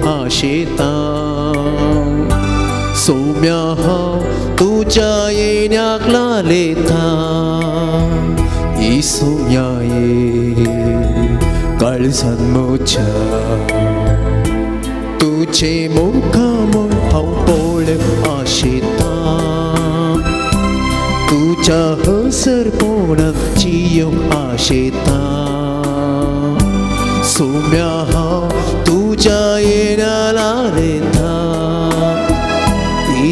आशेता. सोम्या हांव तुज्या येण्याक लालेता, सोम्या ये काळजान म्हज्या. तुजे मुखामळ हांव पळोवंक आशेता, तुज्या हसरपणाक जियोंक आशेता. सोम्या हांव तुज्या येण्या लालेता,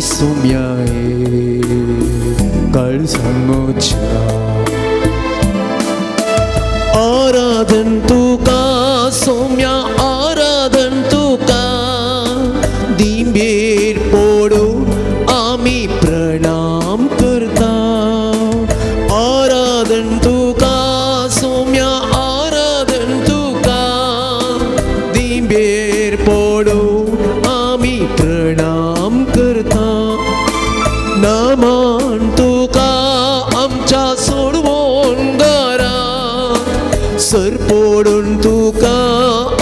सोम्या ये काळजान म्हज्या. आराधन तुका सोम्या आराधन तुका, दिंबेर पडून आमी प्रणाम करता. आराधन तुका सोम्या आराधन तुका, दिंबेर पडून आमी प्रणाम करता. नमन तुका आमच्या सोडवून घरा, सर पडून तुका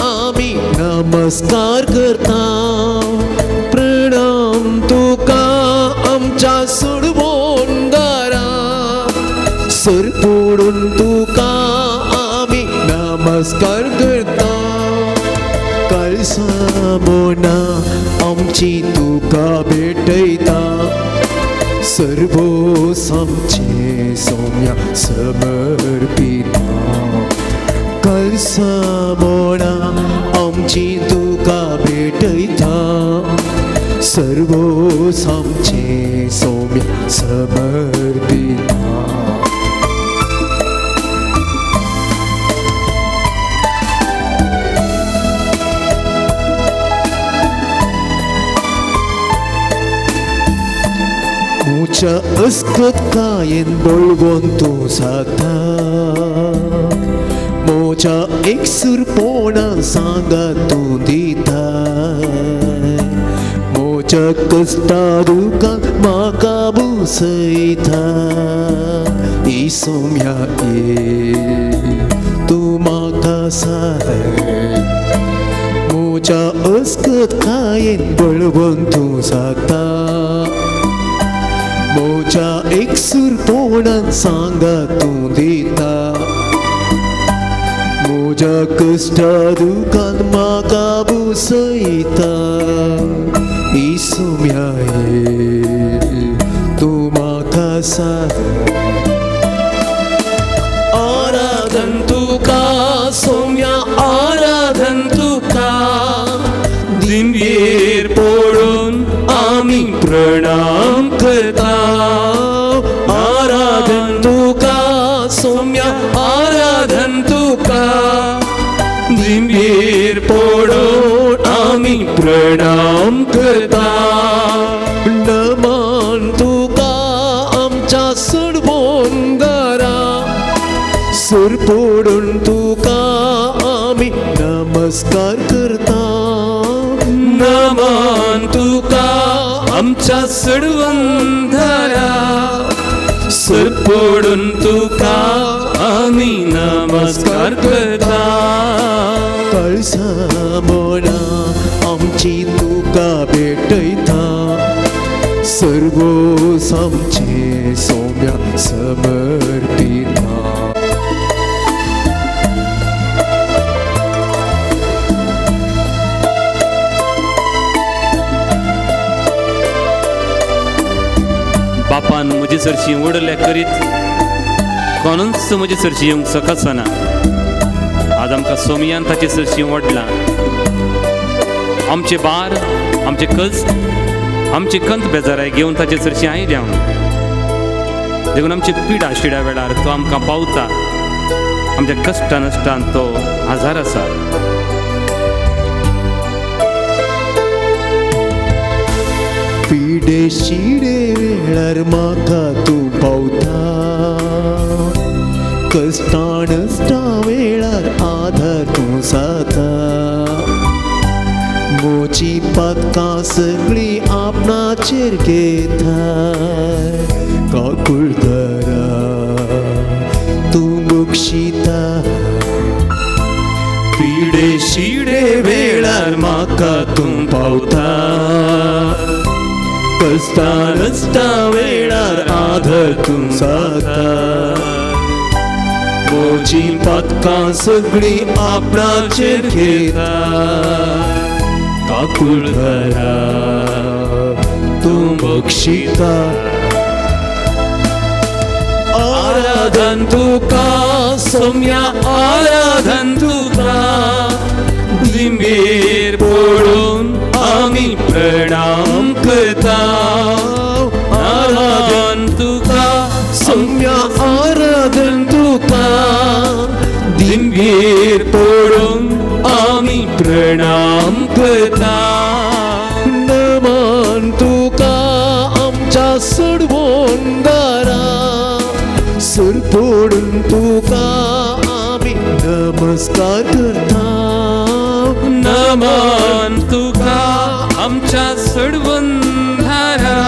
आमी नमस्कार करता. प्रणाम तुका आमच्या सोडवून घरा, सर पडून तुका आमी नमस्कार करता. काळसा मोना आमची तुका भेटयता, सर्वोस आमचे सोम्या समर्पिता. काळसा मोना आमची तुका भेटयता, सर्वोस आमचे सोम्या समर्पिता. म्हज्या अस्कतकायेन बळवंत तूं जाता, म्हज्या एकसूरपणान सांगात तूं दिता. म्हज्या कश्टा दुखान म्हाका भुसयता, सोम्या ये तूं म्हाका साय. म्हज्या अस्कतकायेन बळवंत तूं जाता, म्हज्या एकसूरपणान सांगात तूं दिता. म्हज्या कश्टा दुखान म्हाका भुसयता, सोम्या ये तूं म्हाका साय. आराधन तुका सोम्या आराधन तुका, दिंबेर पडून आमी प्रणाम करता. आराधन तुका सोम्या आराधन तुका, दिंबेर पडून आमी प्रणाम करता. नमन तुका आमच्या सोडवून घरा, सुर पडून तुका आमी नमस्कार करता. नमन तुका आमच्या सडवंधरा, सर पडून तुका आमी नमस्कार करता. काळसा मोना आमची तुका भेटयता, सर्वोस आमचे सोम्या समर्पिता. बापान म्हजे सरशी ओडले करीत कोणूच म्हजे सरशी येवंक शकचना. आज आमकां सोमयान ताचे सरशी ओडला. आमचे बार, आमचे कश्ट, आमची कंत बेजाराय घेवन ताचे सरशी आयल्या. देखून आमची पिडा शिड्या वेळार तो आमकां पावता. आमच्या कश्टा नश्टान तो आजार आसा. पिडे शिडे वेळार म्हाका तूं पावता, कश्टा नश्टा वेळार आधार तूं जाता. म्हजी पातकां सगळीं आपणाचेर घेता, काकुळदारा तूं बक्षिता. पिडे शिडे वेळार म्हाका म्हाका तूं पावता कश्टा नश्टा वेळार आदर तूं जाता म्हजी पातकां सगळीं आपणाचेर घेता काकूळ घरा तूं बक्षिता आराधन तुका सोम्या आराधन तुका दिंबेर पळोवन आमी प्रणाम करता आराधन तुका सोम्या आराधन तुका दिंबेर पळोवन आमी प्रणाम करता नमन तुका आमच्या सडवोन दारा सुरपोडून तुका आमी नमस्कार करता नमन तुका आमच्या सडवंधारा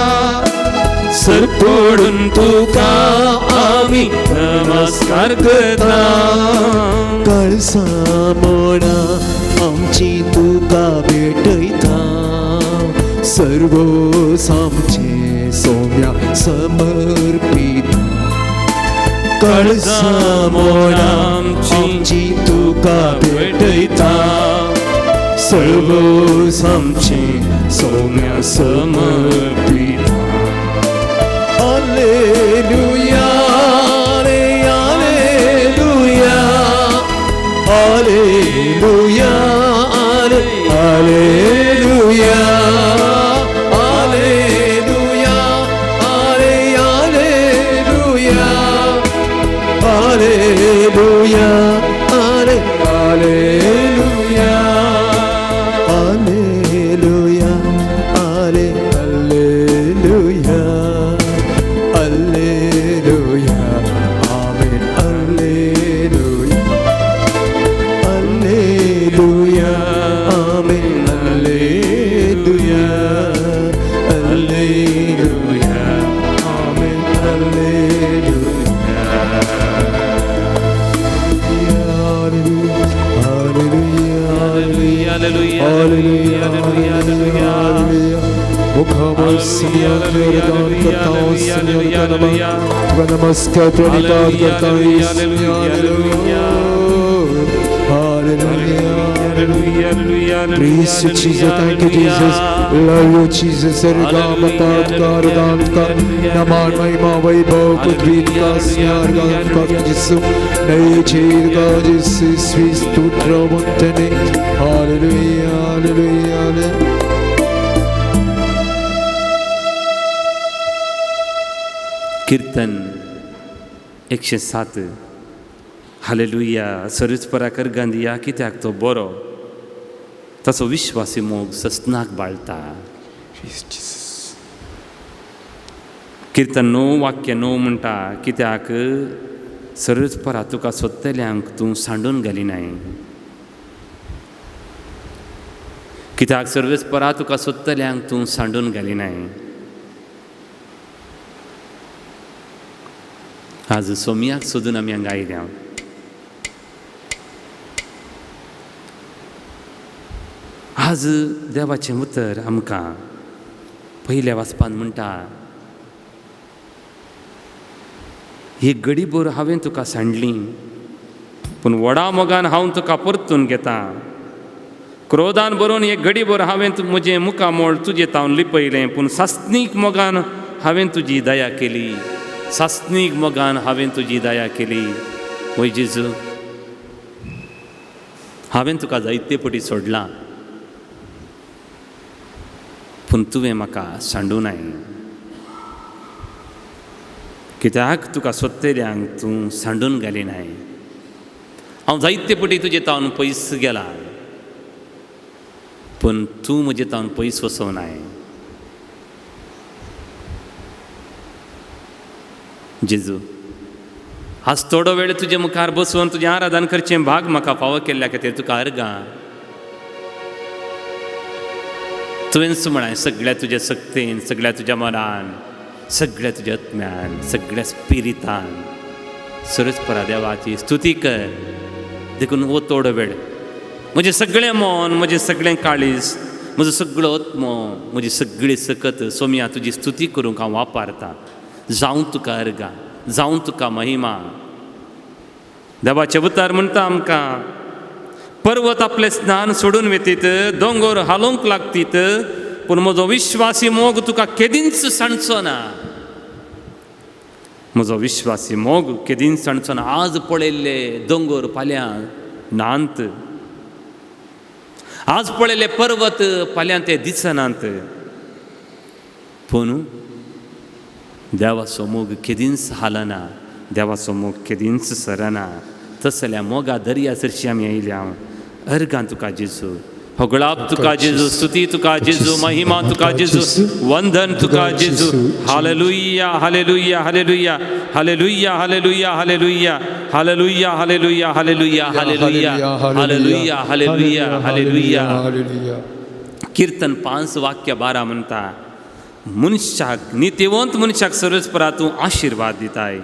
सरपोडून तुका आमी नमस्कार करता कळसा मोडा आमची तुका भेटयता सर्व आमचे सोम्या समर्पित कळसा मोडा आमची तुका भेटयता सर्व आमचे सोम्या समर्पित Alleluia, Alleluia, Alleluia, Alleluia, Alleluia, Alleluia, Alleluia, Alleluia, Alleluia, Alleluia, Alleluia, Amen, Alleluia, Alleluia, Amen, Alleluia, Alleluia, Amen, Alleluia. Hallelujah, Hallelujah, hallelujah, hallelujah, hallelujah, hallelujah. करता हूँ का नमस्कार प्रणिपात करता हूँ। Hallelujah. Praise you, Jesus. Thank you, Jesus. Love you, Jesus. नमान महिमा वैभव पृथ्वी का स्यार का जिसु नए चीर का जिसु स्तोत्र वंदने। Hallelujah, hallelujah, hallelujah. Kirtan 107. Hallelujah. सर्वच पराकर गांधिया कित्याक तो बरो ताचो विश्वासी मोग सस्नाक बाळता. कीर्तन 9 वाक्य 9 म्हणटा कित्याक सर्वच परा तुका सोदतल्यांक तूं सांडून घालिनाय. कित्याक सर्वच परा तुका सोदतल्यांक तूं सांडून घालिनाय. आज सोमियाक सोदून आमी हांगा आयल्या. आज देवाचें उतर आमकां पयल्या वाचपान म्हणटा ही गडीभर हांवें तुका सांडली पूण व्हडा मोगान हांव तुका परतून घेता. क्रोधान बरोवन एक गडीभर हांवें म्हजें मुखामोळ तुजें तावन लिपयलें पूण सासणीक मोगान हांवें तुजी दया केली. सासणीक मोगान हांवें तुजी दया केली. वय जेजू हांवें तुका जायते पटी सोडलां पूण तुवें म्हाका सांडूं नाय. कित्याक तुका सोदतल्यांक तूं सांडून घालिनाय. हांव जायते पटी तुजे तावन पयस गेला पूण तूं म्हजे तावन पयस वचोनाय. जेजू आज थोडो वेळ तुजे मुखार बसून तुजें आराधन करचें भाग म्हाका फावो केल्ल्या खातीर तुका अर्गां. तुवेंच म्हळें सगळ्या तुज्या शक्तीन सगळ्या तुज्या मनान सगळ्या तुज्या आत्म्यान सगळ्या स्पिरितान सरच परा देवाची स्तुती कर. देखून हो थोडो वेळ म्हजें सगळें मन, म्हजें सगळें काळीज, म्हजो सगळो आत्मो, म्हजी सगळी सकत सोमया तुजी स्तुती करूंक हांव वापरता. जावं तुका अर्गां, जावं तुका महिमा. देवाचें उतर म्हणटा आमकां, पर्वत आपलें स्नान सोडून वेतीत, दोंगर हालोवंक लागतीत, पूण म्हजो विश्वासी मोग तुका केदींच सांडचो ना. म्हजो विश्वासी मोग केदींच सांडचो ना. आज पळयल्ले दोंगर फाल्यां नात, आज पळयल्ले पर्वत फाल्यां ते दिसनात, पूण देवाचो मोग केदींच हालना, देवाचो मोग केदींच सरना. तसल्या मोगा दर्या सरशी आमी आयल्या. अर्गां तुका जेजू, होगळाप तुका जेजू, स्तुती तुका जेजू, महिमा तुका जेजू, वंदन तुका जेजू. Hallelujah, hallelujah, hallelujah, hallelujah, hallelujah, hallelujah, hallelujah, hallelujah, hallelujah, hallelujah, hallelujah, hallelujah, hallelujah. Hallelujah. कीर्तन 5:12 म्हणटा, मनशाक, नितीवंत मनशाक सर्वेस्परा तूं आशिर्वाद दिताय,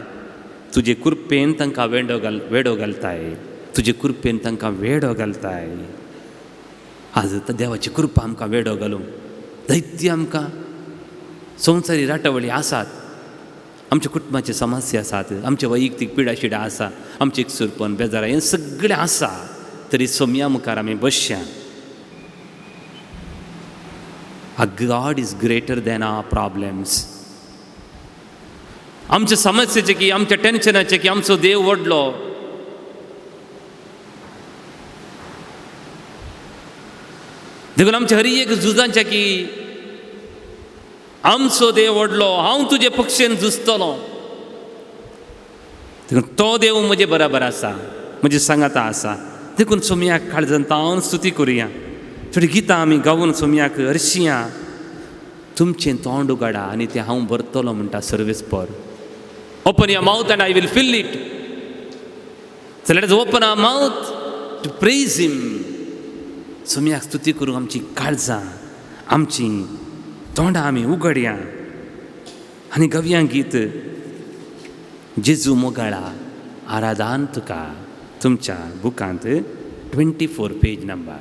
तुजे कृपेन तांकां वेडो घालताय, तुजे कृपेन तांकां वेडो घालताय. आज देवाची कृपा आमकां वेडो घालूं. दैत्य आमकां संवसारी राटावळी आसात, आमच्या कुटुंबाचे समस्या आसात, आमचे वैयक्तीक पिडा शिडा आसा, आमचें एकसुरपण बेजारा हें सगळें आसा, तरी सोमया मुखार आमी बसया. God is greater than our problems. आमच्या समस्येचे की, आमच्या टेन्शनाचे की आमचो देव व्हडलो. देखून आमच्या हर एक झुजांच्या की आमचो देव व्हडलो, हांव तुजे पक्षेन झुजतलो. देखून तो देव म्हजे बराबर आसा, म्हजे सांगाता आसा. देखून सोमयाक काळजान तावन स्तुती करुया. थोडी गितां आमी गावून सोमयाक हरशिया. तुमचें तोंड उगाडा आनी तें हांव भरतलो म्हणटा सर्वेस्पर. Open your mouth and I will fill it. So let us open our mouth to praise him. सोमयाक स्तुती करूंक आमची काळजां, आमची तोंडां आमी उगडया आनी गवया गीत जेजू मोगाळा आराधान तुका. तुमच्या बुकांत 24 पेज नंबर.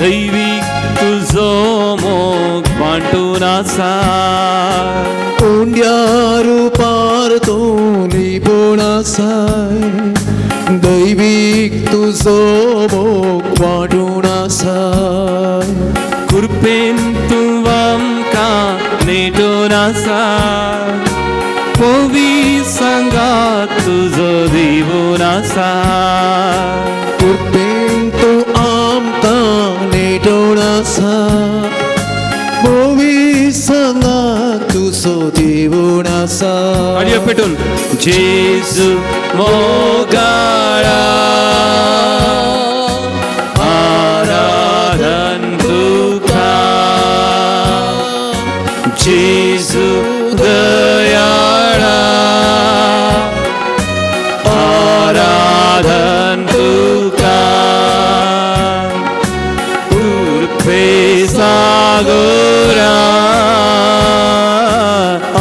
दैवीक तुजो मोग वांटून आसा, उंड्या रुपार तूं लिपून आसा, दैवीक तुजो मोग वांटून आसा, कृपेन तूं आमकां नेटून आसा, पोवी सांगात तुजो दिवून आसा. कृपेन तूं आमकां नेटोवन आसा. बोवी सांगात तुजो दिवून आसा. ताळयो पेटून. जेजू मोगाळा आराधन तुका. जेजू दयाळा आराधन तुका. कृपे सागरा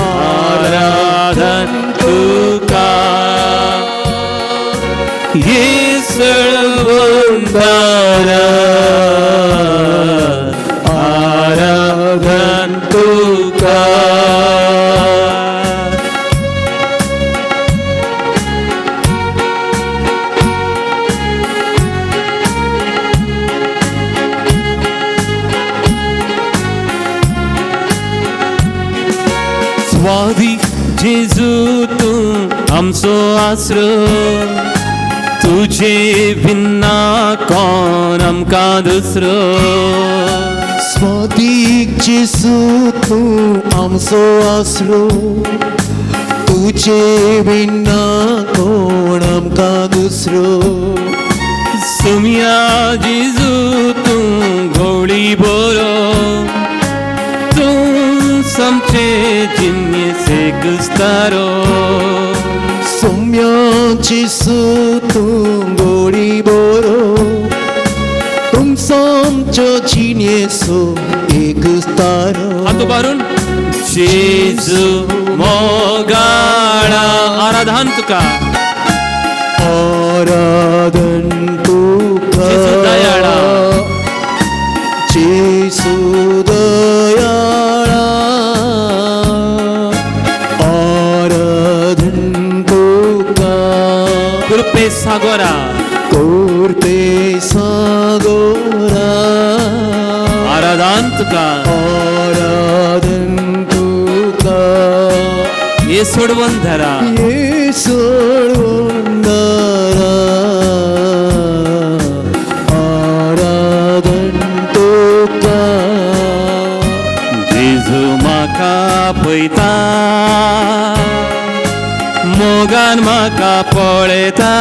आराधन तुका. येसळवंतारा आराधन तुका. स्वादी जेजू तूं आमचो आसरो. तुझे भिन्ना कोण आमकां दुसरो. स्वादीक जेजू तूं आमचो आसरो. तुझे बिना कोण आमकां दुसरो. सुमिया जेजू तूं घोळी बरो. तूं समचे जिन्यसे कुस्तारो. सोम्या जेजू तूं गोडी बरो. तूं आमचो जिणेचो एक तारो. हात उबारून. जेजू मोगाळा आराधन तुका. आराधन तुका. जेजू दयाळा. जेजू दयाळा आराधन तुका. कृपे सागोरा कृपे सागोरा आराधन तुका. आराधन तुका. ये सोडवून धरा ये सोडवून धरा आराधन तुका. जेजू म्हाका पळयता मोगान म्हाका पळयता.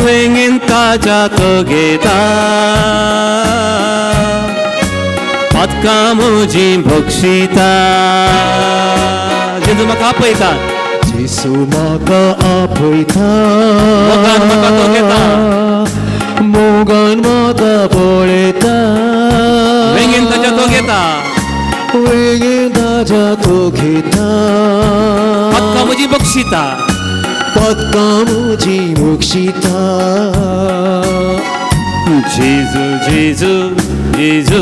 वेंगेन ताज्या तो घेता. पातकां म्हजीं बक्षिता. जेजू म्हाका आपयता. जेजू म्हाका आपयता. मोगान म्हाका तो घेता. मोगान म्हाका पळयता. वेंगेन ताज्या तो घेता. वेंगेन ताज्या तो घेता. पातकां म्हजीं बक्षिता. पदकां म्हजीं बक्षिता. जेजू जेजू जेजू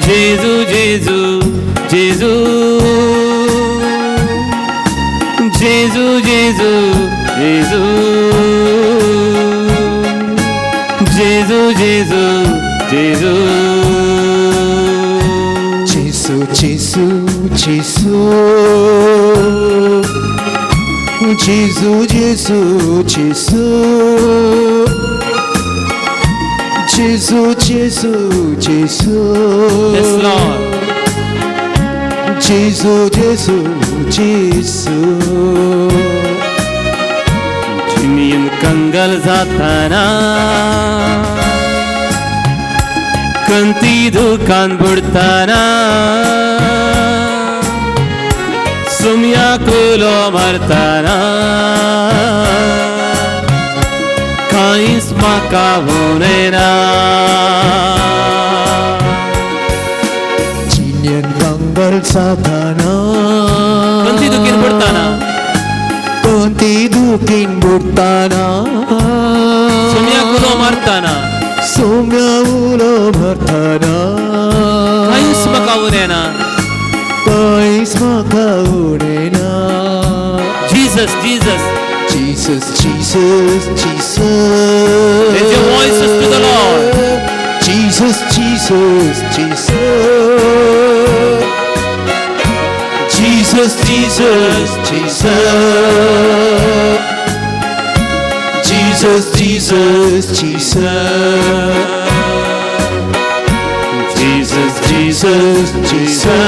जेजू जेजू जेजू जेजू जेजू जेजू जेजू जेजू जेजू. जेजू जेजू जेजू जेजू जेजू जेजू जेजू जेजू जेजू. Yes, Lord. जेजू जेजू जेजू. जिणेन कंगाल जाताना कंती दुकान बुडताना सुम्या कुलो मारताना कांयच म्हाका उणेना. जिणेन कंगाल जाताना कंती दुखीन बुडताना कंती दुखीन बुडताना सुम्या कुलो मारताना सोम्या उलो मारताना कांयच म्हाका उणेना. कांयच म्हाका उणेना. Jesus Jesus Jesus Jesus Jesus. Raise your voices to the Lord. Jesus, Jesus, Jesus. Jesus, Jesus, Jesus. Jesus, Jesus, Jesus. Jesus, Jesus, Jesus.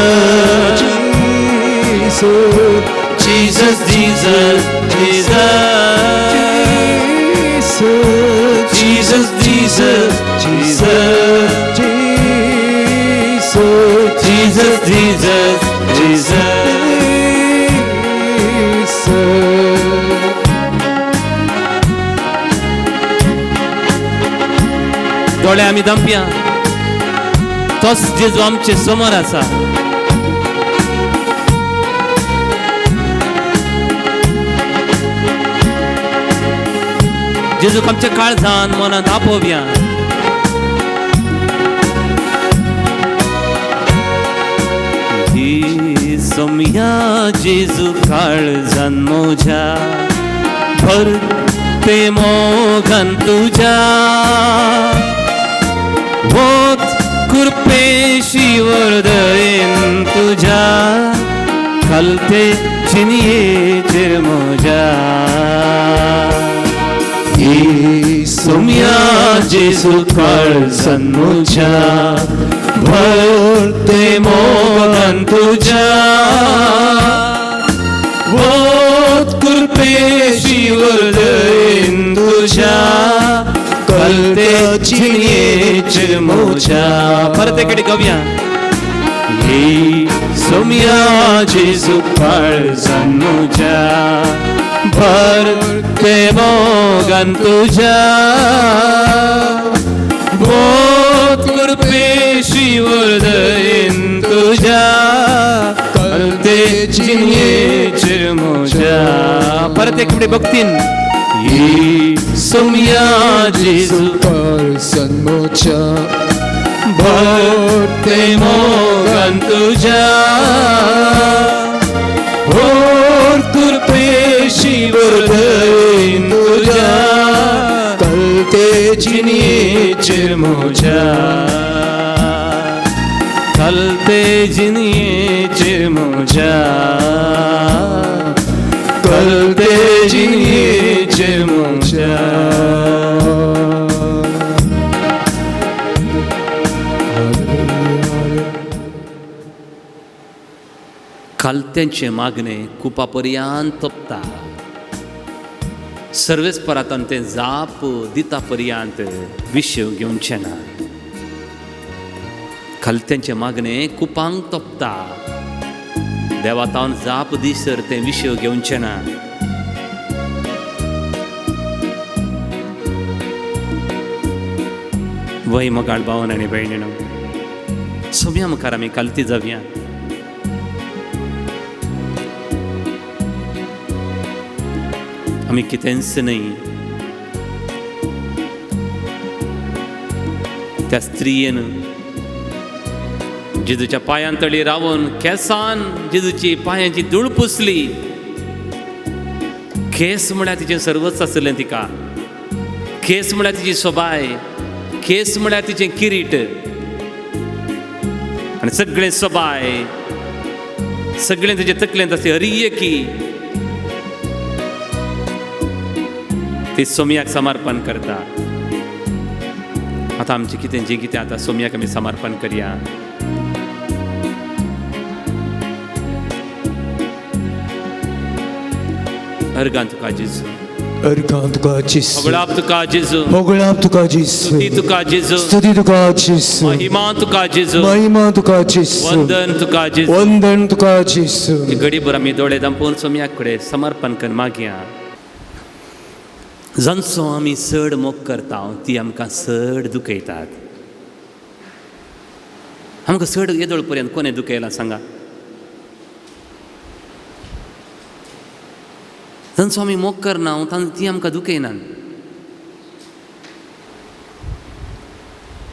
Jesus, Jesus, Jesus. Jesus, Jesus, Jesus. Jesus, Jesus, Jesus. दोळे आमी दमप्या तोच जेजू आमचे समोर आसा. जेजूक आमच्या काळजान मनांत आपोवया. ही सोमया जेजू काळजान म्हज्या भरते मोगान तुज्या वोत कृपेशी वरदयेन तुज्या कलते चिनयेचेर म्हज्या. ही सोमया जेजू काळजान म्हज्या भरते मोगान तुज्या वोत कृपेशी वरदयेन तुज्या कलते चिनयेचेर म्हज्या. परत एकडे गावया. ही सोमया जेजू काळजान म्हज्या भरते मोगान तुज्या बोत कृपेशी वरदयेन तुज्या कलते चिनयेचेर म्हज्या. परत एक फुडें भक्तीन. ही सोमया जेजू काळजान म्हज्या भरते मोगान तुज्या होर कृपेशी वरदयेन तुज्या कलते जिनयेचेर म्हज्या कलते जिनयेचेर म्हज्या कलते जिनयेचेर म्हज्या. खालत्यांचें मागणें कुपा पर्यांत तोपता. सर्वेस परातान तें जाप दिता पर्यांत विशय घेवचें ना. खालत्यांचें मागणें कुपांक तोपता. देवा तावन जाप दिसर तें विशय घेवचें ना. वय मोगाळ भावन आनी भयणीनो, सोम्या मुखार आमी खालती जावया. आमी कितेंच न्हय. त्या स्त्रियेन जेजूच्या पांयां तळी रावन केंसान जेजूची पांयांची धूळ पुसली. केंस म्हळ्यार तिचें सर्वच आसलें तिका. केंस म्हळ्यार तिची सोबाय, केंस म्हळ्यार तिचें किरीट आनी सगळें सोबाय सगळें तिचे तकलेंत आसलें हरियकी ती सोमयाक समर्पण करता. आतां आमचें कितें जें कितें आतां सोमयाक आमी समर्पण करया. अर्गां तुका जेजू, अर्गां तुका जेजू, होगळाप तुका जेजू, होगळाप तुका जेजू, स्तुती तुका जेजू, स्तुती तुका जेजू, महिमा तुका जेजू, महिमा तुका जेजू, वंदन तुका जेजू, वंदन तुका जेजू. घडीभर आमी दोळे धांपून सोमयाक कडेन समर्पण कर मागया. जांचो आमी चड मोग करता ती आमकां चड दुखयतात. आमकां चड येदोळ पर्यंत कोणें दुखयलां सांगा? जांचो आमी मोग करना ती आमकां दुखयनात.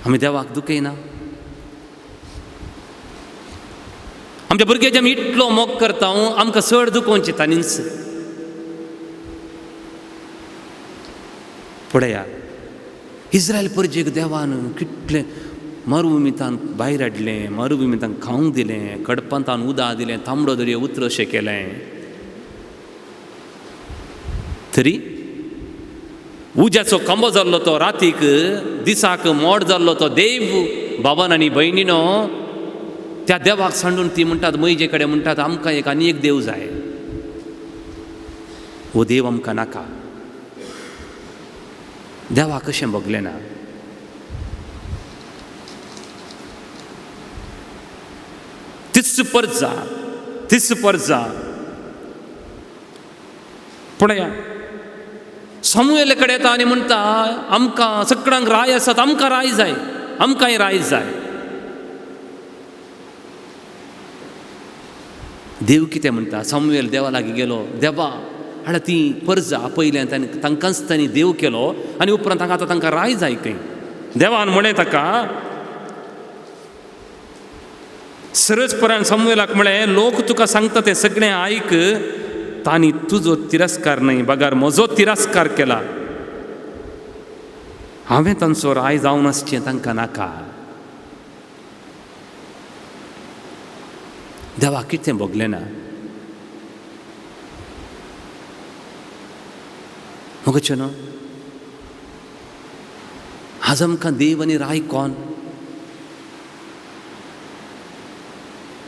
आमी देवाक दुखयना. आमच्या भुरग्याचे आमी इतलो मोग करता आमकां चड दुखोवचें ताणीच. पळया इस्रायल परजेक देवान कितलें मरुभुमितान भायर हाडलें, मरुभुमितान खावंक दिलें, कडपंतान उदक दिलें, तांबडो दर्यो उतरशें केलें, तरी उज्याचो खांबो जाल्लो तो रातीक, दिसाक मोड जाल्लो तो देव. बाबान आनी भयणीनो त्या देवाक सांडून ती म्हणटात, मैजे कडेन म्हणटात, आमकां एक आनी एक देव जाय, हो देव आमकां नाका. देवाक कशें भोगलें ना? तीच परजा, तीच परजा. पळया सामुएल कडेन येता आनी म्हणटा, आमकां सगळ्यांक राय आसात, आमकां राय जाय, आमकांय राय जाय. देव कितें म्हणटा? सामुएल देवा लागीं गेलो, देवा हाडा ती परजा आपयल्या, तांकांच तांणी देव केलो आनी उपरांत तांकां आतां तांकां राय जाय खंय. देवान म्हणलें ताका, सरसपरान सामुएलाक म्हळें, लोक तुका सांगता तें सगळें आयक, तांणी तुजो तिरस्कार न्हय बगर म्हजो तिरस्कार केला, हांवें तांचो राय जावन आसचें तांकां नाका. देवाक कितें भोगलें ना? मगचे न्हू आज आमकां देव आनी राय कोण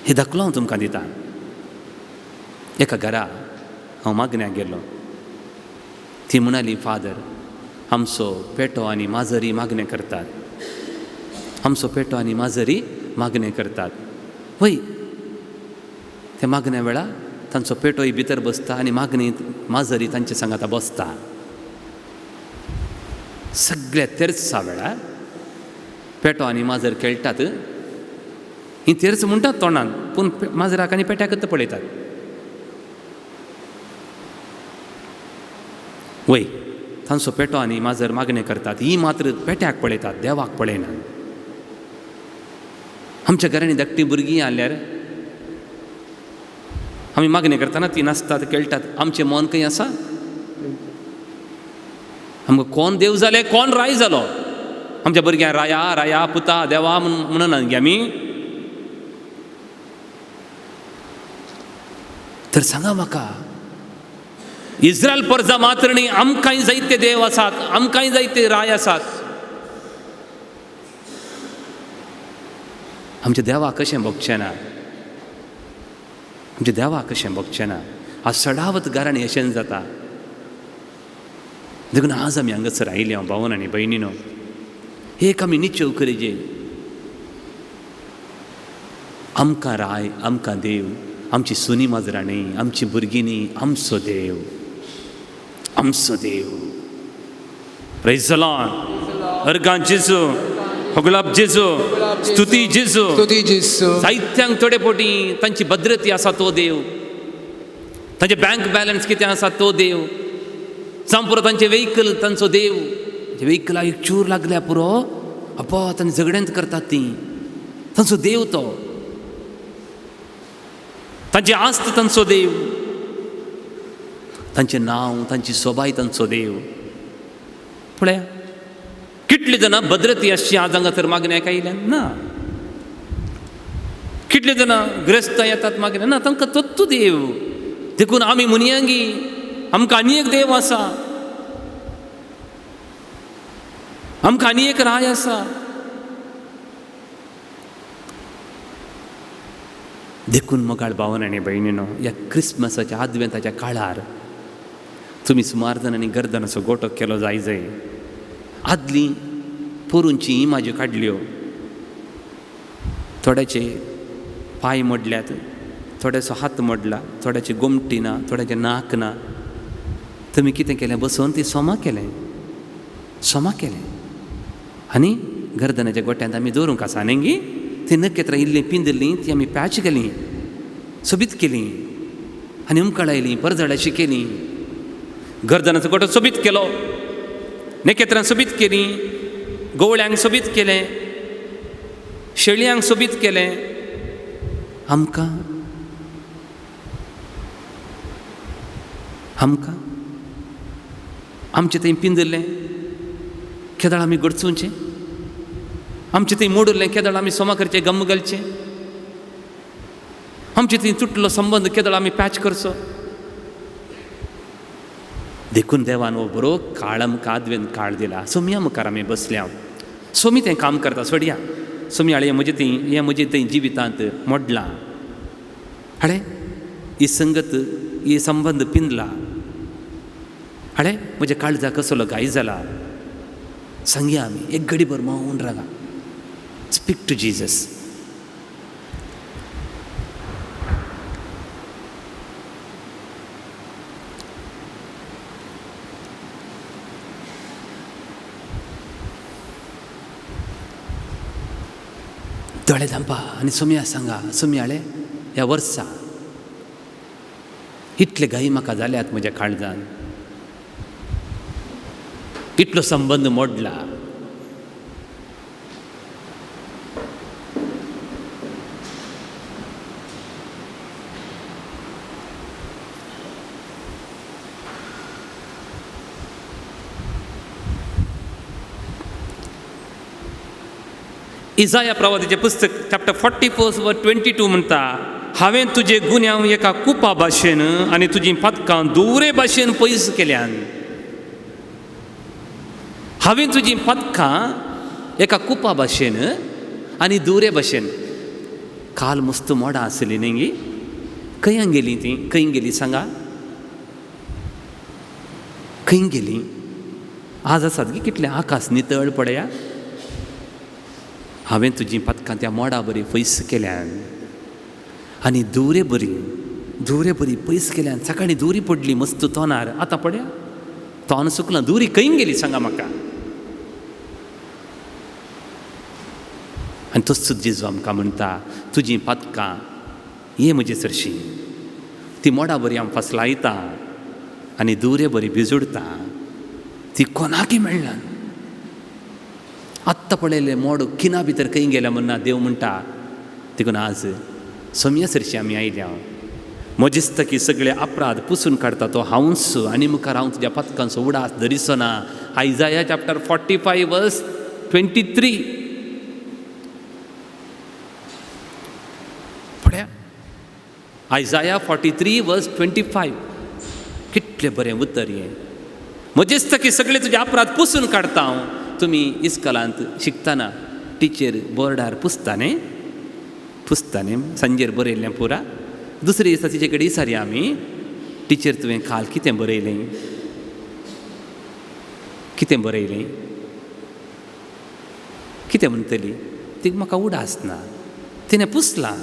हे दाखलो हांव तुमकां दिता. एका घरा हांव मागण्याक गेलो, ती म्हणाली, फादर आमचो पेटो आनी माजरी मागणें करतात, आमचो पेटो आनी माजरी मागणें करतात. वय त्या मागण्या वेळार तांचो पेटोय भितर बसता आनी मागणी माजरी तांचे सांगाता बसता. सगळ्या तेर्सा वेळार पेटो आनी माजर खेळटात, ही तेर्स म्हणटात तोंडान, पूण माजराक आनी पेट्याकच पळयतात. वय तांचो पेटो आनी माजर मागणें करतात, ही मात्र पेट्याक पळयतात, देवाक पळयनात. आमच्या घरांनी धाकटीं भुरगीं आल्यार आमी मागणें करतना ती नाचतात, खेळटात. आमचें मन खंय आसा? आमकां कोण देव जाले, कोण राय जालो? आमच्या भुरग्यांक राया राया पुता देवा म्हणून गे आमी. तर सांगा म्हाका, इस्रायल परजा मात्र न्ही, आमकांय जायते देव आसात, आमकांय जायते राय आसात. आमच्या देवाक कशें भोगचें ना? आमच्या देवाक कशें भोगचें ना? आज सडावत घरांनी अशेंच जाता. देखून आज आमी हांगासर आयले हांव भावन आनी भयणीनो, एक आमी निश्चय करिजे, आमकां राय, आमकां देव, आमची सुनी माजरां न्ही, आमची भुरगीं न्ही, आमचो देव, आमचो देव. Praise the Lord. अर्गां जेजू, होगळाप जेजू, स्तुती जेजू, स्तुती जेजू. साहित्यांक थोडे पोटी तांची भद्रती आसा तो देव, तांचे बँक बॅलन्स कितें आसा तो देव, जावं पुरो तांचे वेहिकल तांचो देव. वेहिकलाक एक चूर लागल्या पुरो, अप्पा तांचे झगड्यांत करतात ती, तांचो देव तो, तांची आस्त तांचो देव, तांचें नांव, तांची सोबाय तांचो देव. पळया कितली जाणां भद्रती आसची आज हांगा तर मागण्याक आयल्या ना, कितले जाणां ग्रस्त येतात मागण्या ना, तांकां तत्तू देव. देखून आमी मुनियांगी आमकां आनी एक देव आसा, आमकां आनी एक राय आसा. देखून मोगाळ भावन आनी भयणीनो, ह्या क्रिसमसाच्या आदवेंताच्या काळार तुमी सुमार जाणांनी गर्दनाचो गोटो केलो जाय जाय. आदली पोरूंची इमाज्यो काडल्यो, थोड्याचे पांय मोडल्यात, थोड्याचो हात मोडला, थोड्याची गोमटी ना, थोड्याचें नाक ना. तुमी कितें केलें? बसोवन ती सोमा केलें, सोमा केलें आनी गर्दनाच्या गोट्यांत आमी दवरूंक आसा न्ही गी. ती नखेत्रां इल्लीं पिंजलीं, ती आमी पॅच केलीं, सोबीत केलीं आनी उमकळायलीं, परजळाशी केलीं. गर्दनाचो गोटो सोबीत केलो, नखेत्रां सोबीत केलीं, गवळ्यांक सोबीत केलें, शेळयांक सोबीत केलें. आमकां आमकां आमचें थंय पिंजलें, केदळ आमी गडचुंचें आमचें थंय मोडुल्लें केदळ आमी सोमा करचें गम घालचें आमचे थंय तुटलो संबंद केदळ आमी पॅच करचो. देखून देवान हो बरो काळ आमकां आदवेन काळ दिला. सोमया मुखार आमी बसल्या, सोमी तें काम करता सोडया, सोमी हाळे म्हजें थंय हें म्हजें थंय जिवितांत मोडलां, हाडे ही संगत ही संबंद पिंदला, हाडे म्हज्या काळजा कसलो घाय जाला. सांगया आमी एक घडीभर मौन रागा, स्पीक टू जिजस. दोळे धांपा आनी सोमया सांगा, सोमयाळे ह्या वर्सा इतले घाई म्हाका जाल्यात म्हज्या काळजान, इतलो संबंद मोडला, इजाया प्रवादीचें पुस्तक चॅप्टर 44 वर्स 22 म्हणटा, हांवें तुजे गुन्यांव एका कुपा भाशेन आनी तुजी पातकां दुवरे भाशेन पयस केल्यान. हांवें तुजी पातकां एका कुपा भाशेन आनी दुवरे भाशेन. काल मस्त मोडां आसली न्ही गी, खंय गेली ती, खंय गेली सांगा, खंय गेली? आज आसात की कितलें आकाश नितळ पळया. हांवें तुजी पातकां त्या मोडा बरी पयस केल्यान आनी दुवरे बरी दुवरे बरी पयस केल्यान. सकाळीं दुवरी पडली मस्त तोनार, आतां पळया तोन सुकलां, दुवरी खंय गेली सांगा म्हाका. आनी तोच जेजू आमकां म्हणटा, तुजीं पातकां ये म्हजे सरशी, ती मोडा बरी हांव फसलायता आनी दुवरे बरी भिजुडता, ती कोणाकय मेळना. आत्तां पळयलें मोड किना भितर खंय गेल्या म्हणना देव म्हणटा. देखून आज सोमया सरशी आमी आयल्या, म्हजेच की सगळे अपराध पुसून काडटा तो हांवूच आनी मुखार हांव तुज्या पातकांचो उडास धरिचो ना. आयजाया चॅप्टर 45 वर्स 23. पळया आयजाया 43 वर्स 25. कितलें बरें उतर हें. म्हजेच की सगळे तुजे अपराध पुसून काडटा हांव. तुमी इस्कॉलांत शिकतना टिचर बोर्डार पुसता न्ही, पुसता न्ही, सांजेर बरयल्लें पुरा. दुसरे दिसा तिचे कडेन विचारया आमी, टिचर तुवें काल कितें बरयलें, कितें बरयलें, कितें म्हणटली? ती म्हाका उडास ना, तिणें पुसलां.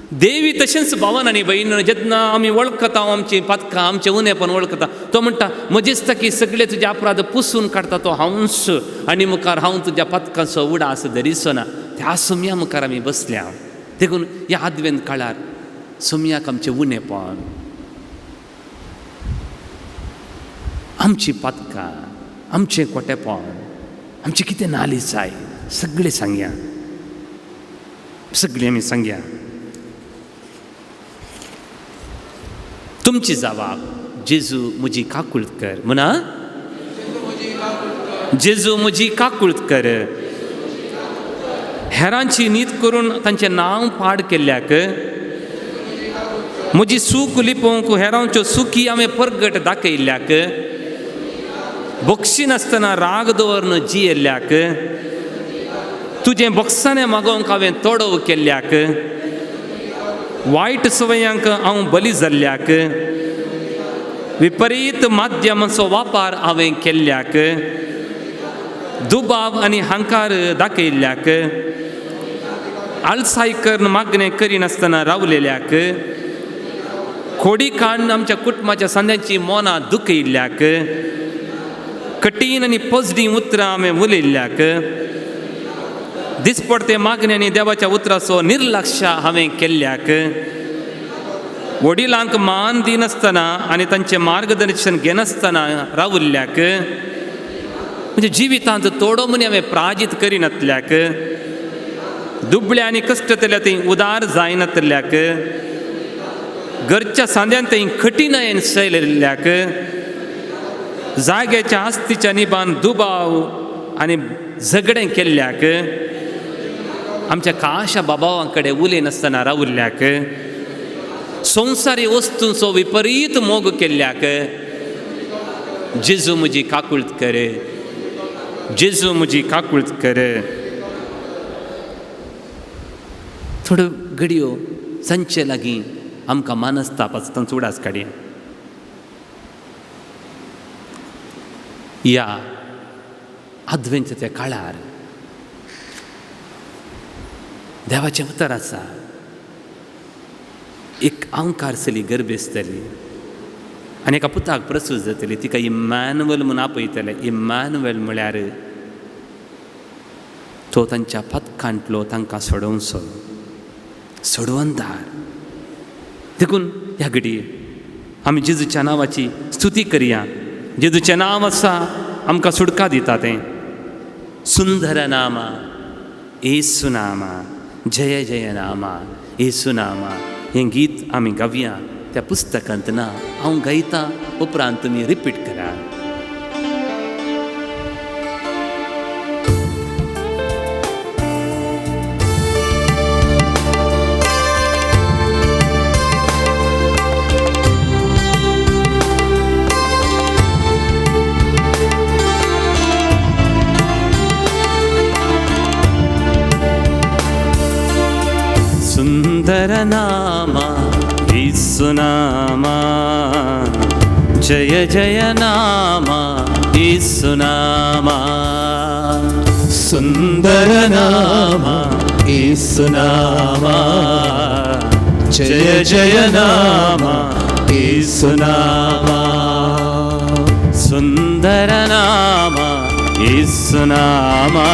देवी तशेंच भावन आनी भयण जेन्ना आमी वळखता आमची पातकां आमचें उणेपण वळखता, तो म्हणटा म्हजेच की सगळे तुजे अपराध पुसून काडटा तो हांवूच आनी मुखार हांव तुज्या पातकांचो उडास धरिचो ना. त्या सोमया मुखार आमी बसल्या. देखून ह्या आदवेंत काळार सोमयाक आमचें उणेपण, आमची पातकां, आमचें कोटेपण, आमचें कितें नालिसाय सगळें सांगया, सगळें आमी सांगया. तुमची जवाब जेजू म्हजी काकूळत कर म्हणा, जेजू म्हजी काकूळत कर. हेरांची नीत करून तांचें नांव पाड केल्ल्याक, म्हजी सूख लिपोवंक हेरांच्यो सुखी हांवें परगट दाखयल्ल्याक, बक्षिनासतना राग दवरून जियेल्ल्याक, तुजें बक्षाणें मागोवंक हांवें तोडव केल्ल्याक, वायट सवयांक हांव बली जाल्ल्याक, विपरीत माध्यमाचो वापर हांवें केल्ल्याक, दुबाव आनी हांकार दाखयल्ल्याक, आळसाय करून मागणें करिनासतना रावलेल्याक, खोडी काडून आमच्या कुटुंबाच्या सांद्यांची मोनां दुखयल्ल्याक, कठीण आनी पजडी उतरां हांवें उलयल्ल्याक, दिसपडते मागणे आनी देवाच्या उतराचो निर्लक्ष हांवें केल्ल्याक, वडिलांक मान दिनासतना आनी तांचें मार्गदर्शन घेनासतना रावल्ल्याक, म्हणजे जिवितांत तोडो म्हूण हांवें प्राजीत करिनातल्याक, दुबळ्या आनी कश्टतल्या थंय उदार जायनातल्याक, घरच्या सांद्यान थंय कठीणायेन सैल्ल्याक, जाग्याच्या आस्तीच्या निबान दुबाव आनी झगडें केल्ल्याक, आमच्या काशा बाबावां कडेन उलयनासतना रावल्ल्याक, संवसारी वस्तूंचो विपरीत मोग केल्ल्याक जेजू म्हजी काकूळत कर, जेजू म्हजी काकूळत कर. थोड्यो घडयो जांचे लागीं आमकां मानसताप आसा तांचो उडास काडया. ह्या आदवेंच्या काळार देवाचें उतर आसा, एक आंकार चली गर्भेसतली आनी एका पुताक प्रसूत जातली, तिका इम्मानुएल म्हूण आपयतले. इम्मानुएल म्हळ्यार तो तांच्या पथकांतलो तांकां सोडोवचो सोडवंदार. देखून ह्या घडये आमी जेजूच्या नांवाची स्तुती करया. जेजूचें नांव आसा आमकां सुटका दिता तें. सुंदर नामा येसू नामा, जय जय नामा येसू नामा हें गीत आमी गावया. त्या पुस्तकांत ना हांव गायता, उपरांत तुमी रिपीट करा. सुंदर नामा येसू नामा, जय जय नामा येसू नामा. सुंदर नामा येसू नामा, जय जय नामा येसू नामा. सुंदर नामा येसू नामा,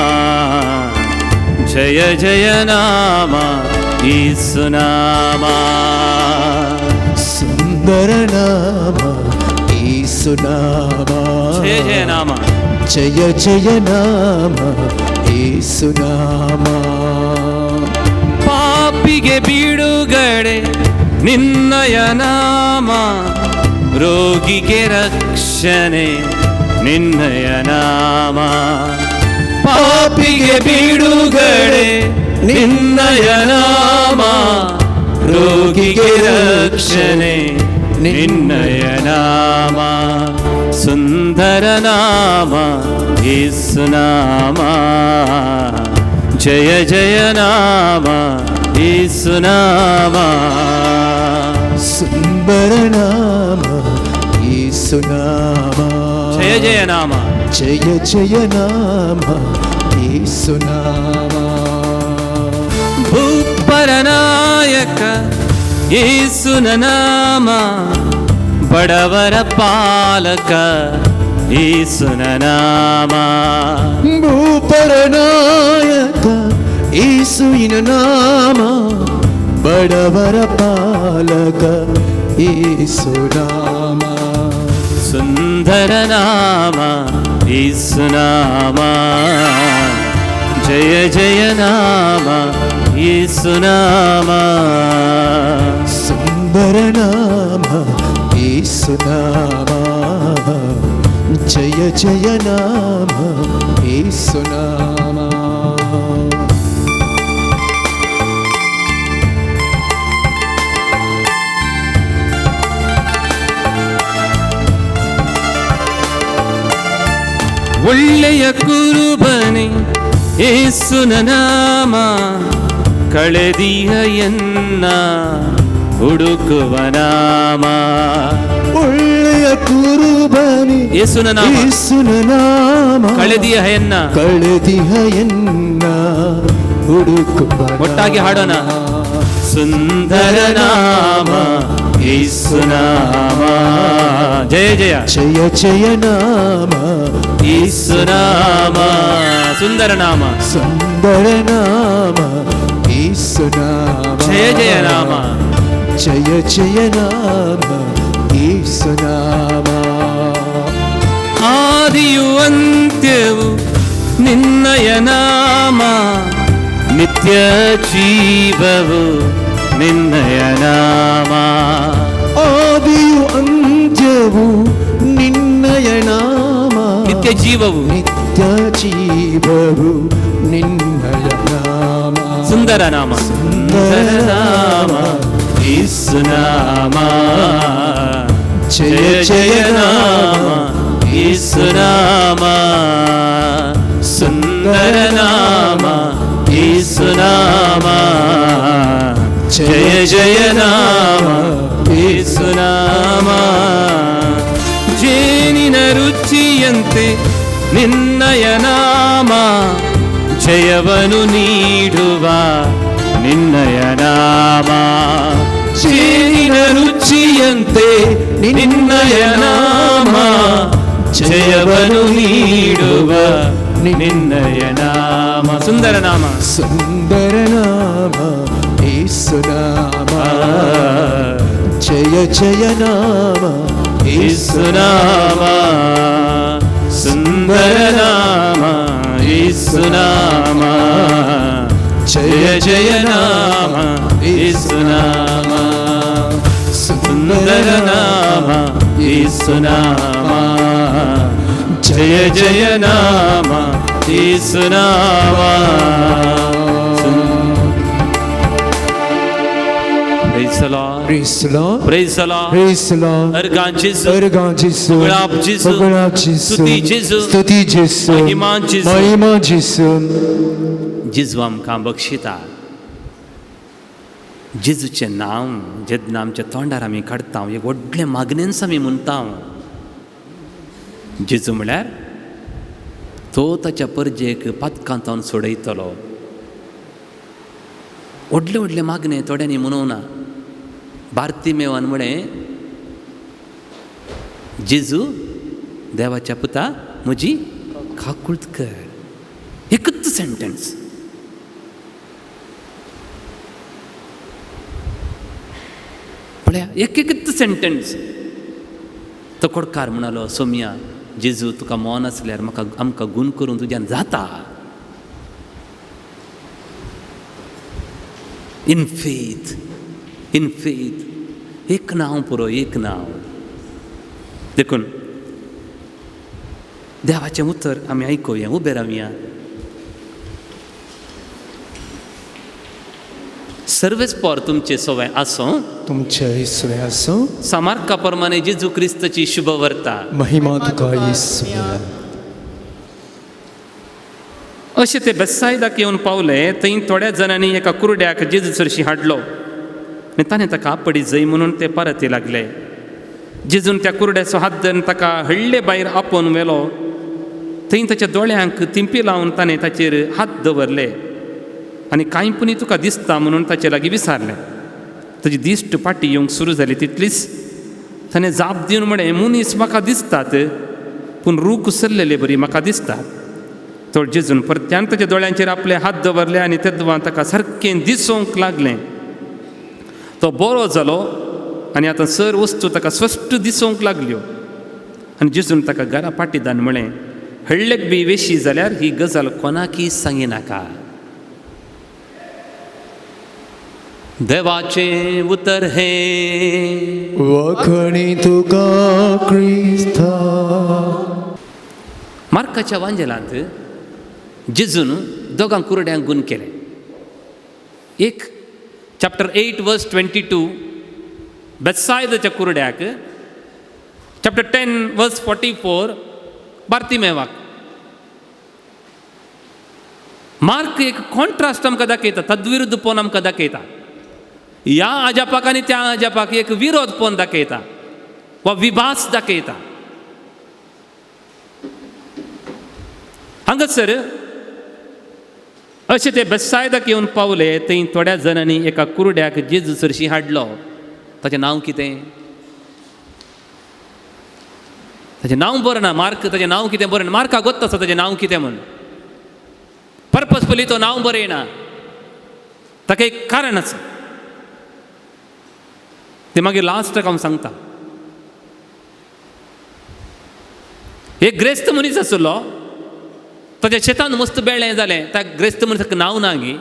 जय जय नामा येसू नामा. सुंदर नामा येसू नामा, जय जय नामा, जय जय नामा येसू नामा. ಪಾಪಿಗೆ ಬಿಡುಗಡೆ ನಿನ್ನಯ ನಾಮ, ರೋಗಿಗೆ ರಕ್ಷಣೆ ನಿನ್ನಯ ನಾಮ. ಪಾಪಿಗೆ ಬಿಡುಗಡೆ ನಿನ್ನಯ ನಾಮ, ರೋಗಿಗೆ ರಕ್ಷಣೆ ನಿನ್ನಯ ನಾಮ. ಸುಂದರ ನಾಮ ಯೇಸು ನಾಮ, ಜಯ ಜಯ ನಾಮ ಯೇಸು ನಾಮ. ಸುಂದರ ನಾಮ ಯೇಸು ನಾಮ, ಜಯ ಜಯ ನಾಮ, ಜಯ ಜಯ ನಾಮ ಯೇಸು ನಾಮ. ಭೂಪರನಾಯಕ ಯೇಸುನ ನಾಮ, ಬಡವರ ಪಾಲಕ ಯೇಸುನ ನಾಮ. ಭೂಪರನಾಯಕ ಯೇಸುವಿನ ನಾಮ, ಬಡವರ ಪಾಲಕ ಯೇಸು ನಾಮ. ಸುಂದರ ನಾಮ ಯೇಸು ನಾಮ, ಜಯ ಜಯ ನಾಮ ಯೇಸು ನಾಮ. ಸುಂದರ ನಾಮ ಯೇಸು ನಾಮ, ಜಯ ಜಯ ನಾಮ ಯೇಸು ನಾಮ. ಒಳ್ಳೆಯ ಕುರುಬನೇ ಯೇಸುನ ನಾಮ, ಕಳೆದಿಯ ಎನ್ನ ಹುಡುಕುವ ನಾಮ. ಒಳ್ಳೆಯ ಕುರುಬನೇ ಯೇಸುನ ನಾಮ, ಯೇಸುನ ನಾಮ, ಕಳೆದಿಯ ಎನ್ನ, ಕಳೆದಿಯ ಎನ್ನ ಹುಡುಕುವ. ಒಟ್ಟಾಗಿ ಹಾಡೋಣ. ಸುಂದರ ನಾಮ ಯೇಸು ನಾಮ, ಜಯ ಜಯ ಜಯ ಜಯ ನಾಮ ಯೇಸು ನಾಮ. ಸುಂದರ ನಾಮ, ಸುಂದರ ನಾಮ ಯೇಸು ನಾಮ, ಜಯ ಜಯ ನಾಮ, ಜಯ ಜಯ ನಾಮ ಯೇಸು ನಾಮ. ಆದಿಯು ಅಂತ್ಯವು ನಿನ್ನಯ ನಾಮ, ನಿತ್ಯ ಜೀವವು ನಿನ್ನಯ ನಾಮ. ಆದಿಯು ಅಂತ್ಯವು ನಿನ್ನಯ ನಾಮ, ನಿತ್ಯ ಜೀವವು, ನಿತ್ಯ ನಿತ್ಯ ಜೀವವು ನಿನ್ನಯ ನಾಮ. ಸುಂದರ ನಾಮ, ಸುಂದರ ನಾಮ ಯೇಸು ನಾಮ, ಜಯ ಜಯ ನಾಮ ಯೇಸು ನಾಮ, ಸುಂದರ ನಾಮ ಯೇಸು ನಾಮ, ಜಯ ಜಯ ನಾಮ ಯೇಸು ನಾಮ. ಜೇನಿನ ರುಚಿಯಂತೆ ನಿನ್ನಯ ನಾಮ, ಜಯವನು ನೀಡುವ ನಿನ್ನಯ ನಾಮ. ಜೇನಿನ ರುಚಿಯಂತೆ ನಿನ್ನಯ ನಾಮ, ಜಯವನು ನೀಡುವ ನಿನ್ನಯ ನಾಮ. ಸುಂದರ ನಾಮ, ಸುಂದರ ನಾಮ ಯೇಸು ನಾಮ, ಜಯ ಜಯ ನಾಮ ಯೇಸು ನಾಮ, ಸುಂದರ ನಾಮ ಯೇಸು ನಾಮ, ಜಯ ಜಯ ನಾಮ ಯೇಸು ನಾಮ, ಸುಂದರ ನಾಮ ಯೇಸು ನಾಮ, ಜಯ ಜಯ ನಾಮ ಯೇಸು ನಾಮ. Praise the Lord. Praise the Lord. Praise the Lord. Praise the Lord. अर्गां जेजू. अर्गां जेजू. गुलाब जेजू. गुलाब जेजू. स्तुती जेजू. स्तुती जेजू. महिमा जेजू. महिमा जेजू. जेजू आमकां बक्षिता. जेजूचें नांव जेन्ना आमच्या तोंडार आमी काडटा, एक व्हडलें मागणेंच आमी म्हणटा. जेजू म्हळ्यार तो ताच्या परजेक पातकांतावन सोडयतलो. व्हडलें व्हडलें मागणें थोड्यांनी म्हणोवना. बार्तिमेवान म्हळें, जेजू देवाच्या पुता म्हजी काकूळत कर. एकूच सेंटेन्स. पळया, एक एकूच सेंटेन्स. तो कोडकार म्हणालो, सोमया जेजू तुका मोन आसल्यार म्हाका आमकां गूण करून तुज्यान जाता. In faith, in faith. एक नांव पुरो, एक नांव. देखून देवाचें उतर आमी आयकुया, उबे रावया. सर्वेस पोर तुमचे सवय आसूं, तुमचे सवय आसूं. सामार्का प्रमाणे जेजू क्रिस्ताची शुभवर्ता. महिमा तुका येसू. अशें ते बेसायदाक येवन पावले. थंय थोड्या जाणांनी एका कुरड्याक जेजू सरशी हाडलो आनी ताणें ताका आपडी जय म्हणून ते परती लागले. जेजून त्या कुरड्याचो हात धरून ताका हळ्ळे भायर आपोवन व्हेलो. थंय ताच्या दोळ्यांक तिंपी लावन ताणें ताचेर हात दवरले आनी कांय पुणी तुका दिसता म्हणून ताचे लागीं विचारलें. ताजी दिश्ट फाटी येवंक सुरू जाली तितलीच ताणें जाप दिवन म्हळें, मनीस म्हाका दिसतात पूण रूख उसरलेले बरी म्हाका दिसतात. तो जेजून परत्यान ताच्या दोळ्यांचेर आपले हात दवरले आनी तेदवां ताका सारकें दिसूंक लागलें. तो बरो जालो आनी आतां सर वस्तू ताका स्पश्ट दिसूंक लागल्यो. आनी जेजून ताका घरा पाटीदान म्हळें, हळ्ळेक बी वेशी जाल्यार ही गजाल कोणाकय सांगिनाका. देवाचें उतर हें. वखणी तुका क्रिस्ता. मार्काच्या वांजेलांत जेजून दोगां कुरड्यांक गूण केलें. एक चॅप्टर 8 वर्स 22 बेसायदाच्या कुरड्याक, चॅप्टर 10 वर्स 44 बार्तिमेवाक. मार्क एक कॉन्ट्रास्ट आमकां दाखयता, तद्विरुद्ध पोन आमकां दाखयता. ह्या अजापाक आनी त्या अजापाक एक विरोध पोन दाखयता वा विभास दाखयता. हांगासर अशें ते बेसायदाक येवन पावले. थंय थोड्या जाणांनी एका कुरड्याक जेजू सरशी हाडलो. ताचें नांव कितें? ताचें नांव बरें ना. मार्क ताचें नांव कितें बरें ना. मार्काक गोत्त आसा ताचें नांव कितें म्हूण. पर्पजफुली तो नांव बरयना, ताका एक कारण आसा. तें मागीर लास्टाक हांव सांगता. एक ग्रेस्त मनीस आसलो, ताच्या शेतान मस्त बेळें जालें. त्या ग्रेस्त मनशाक नांव ना गी.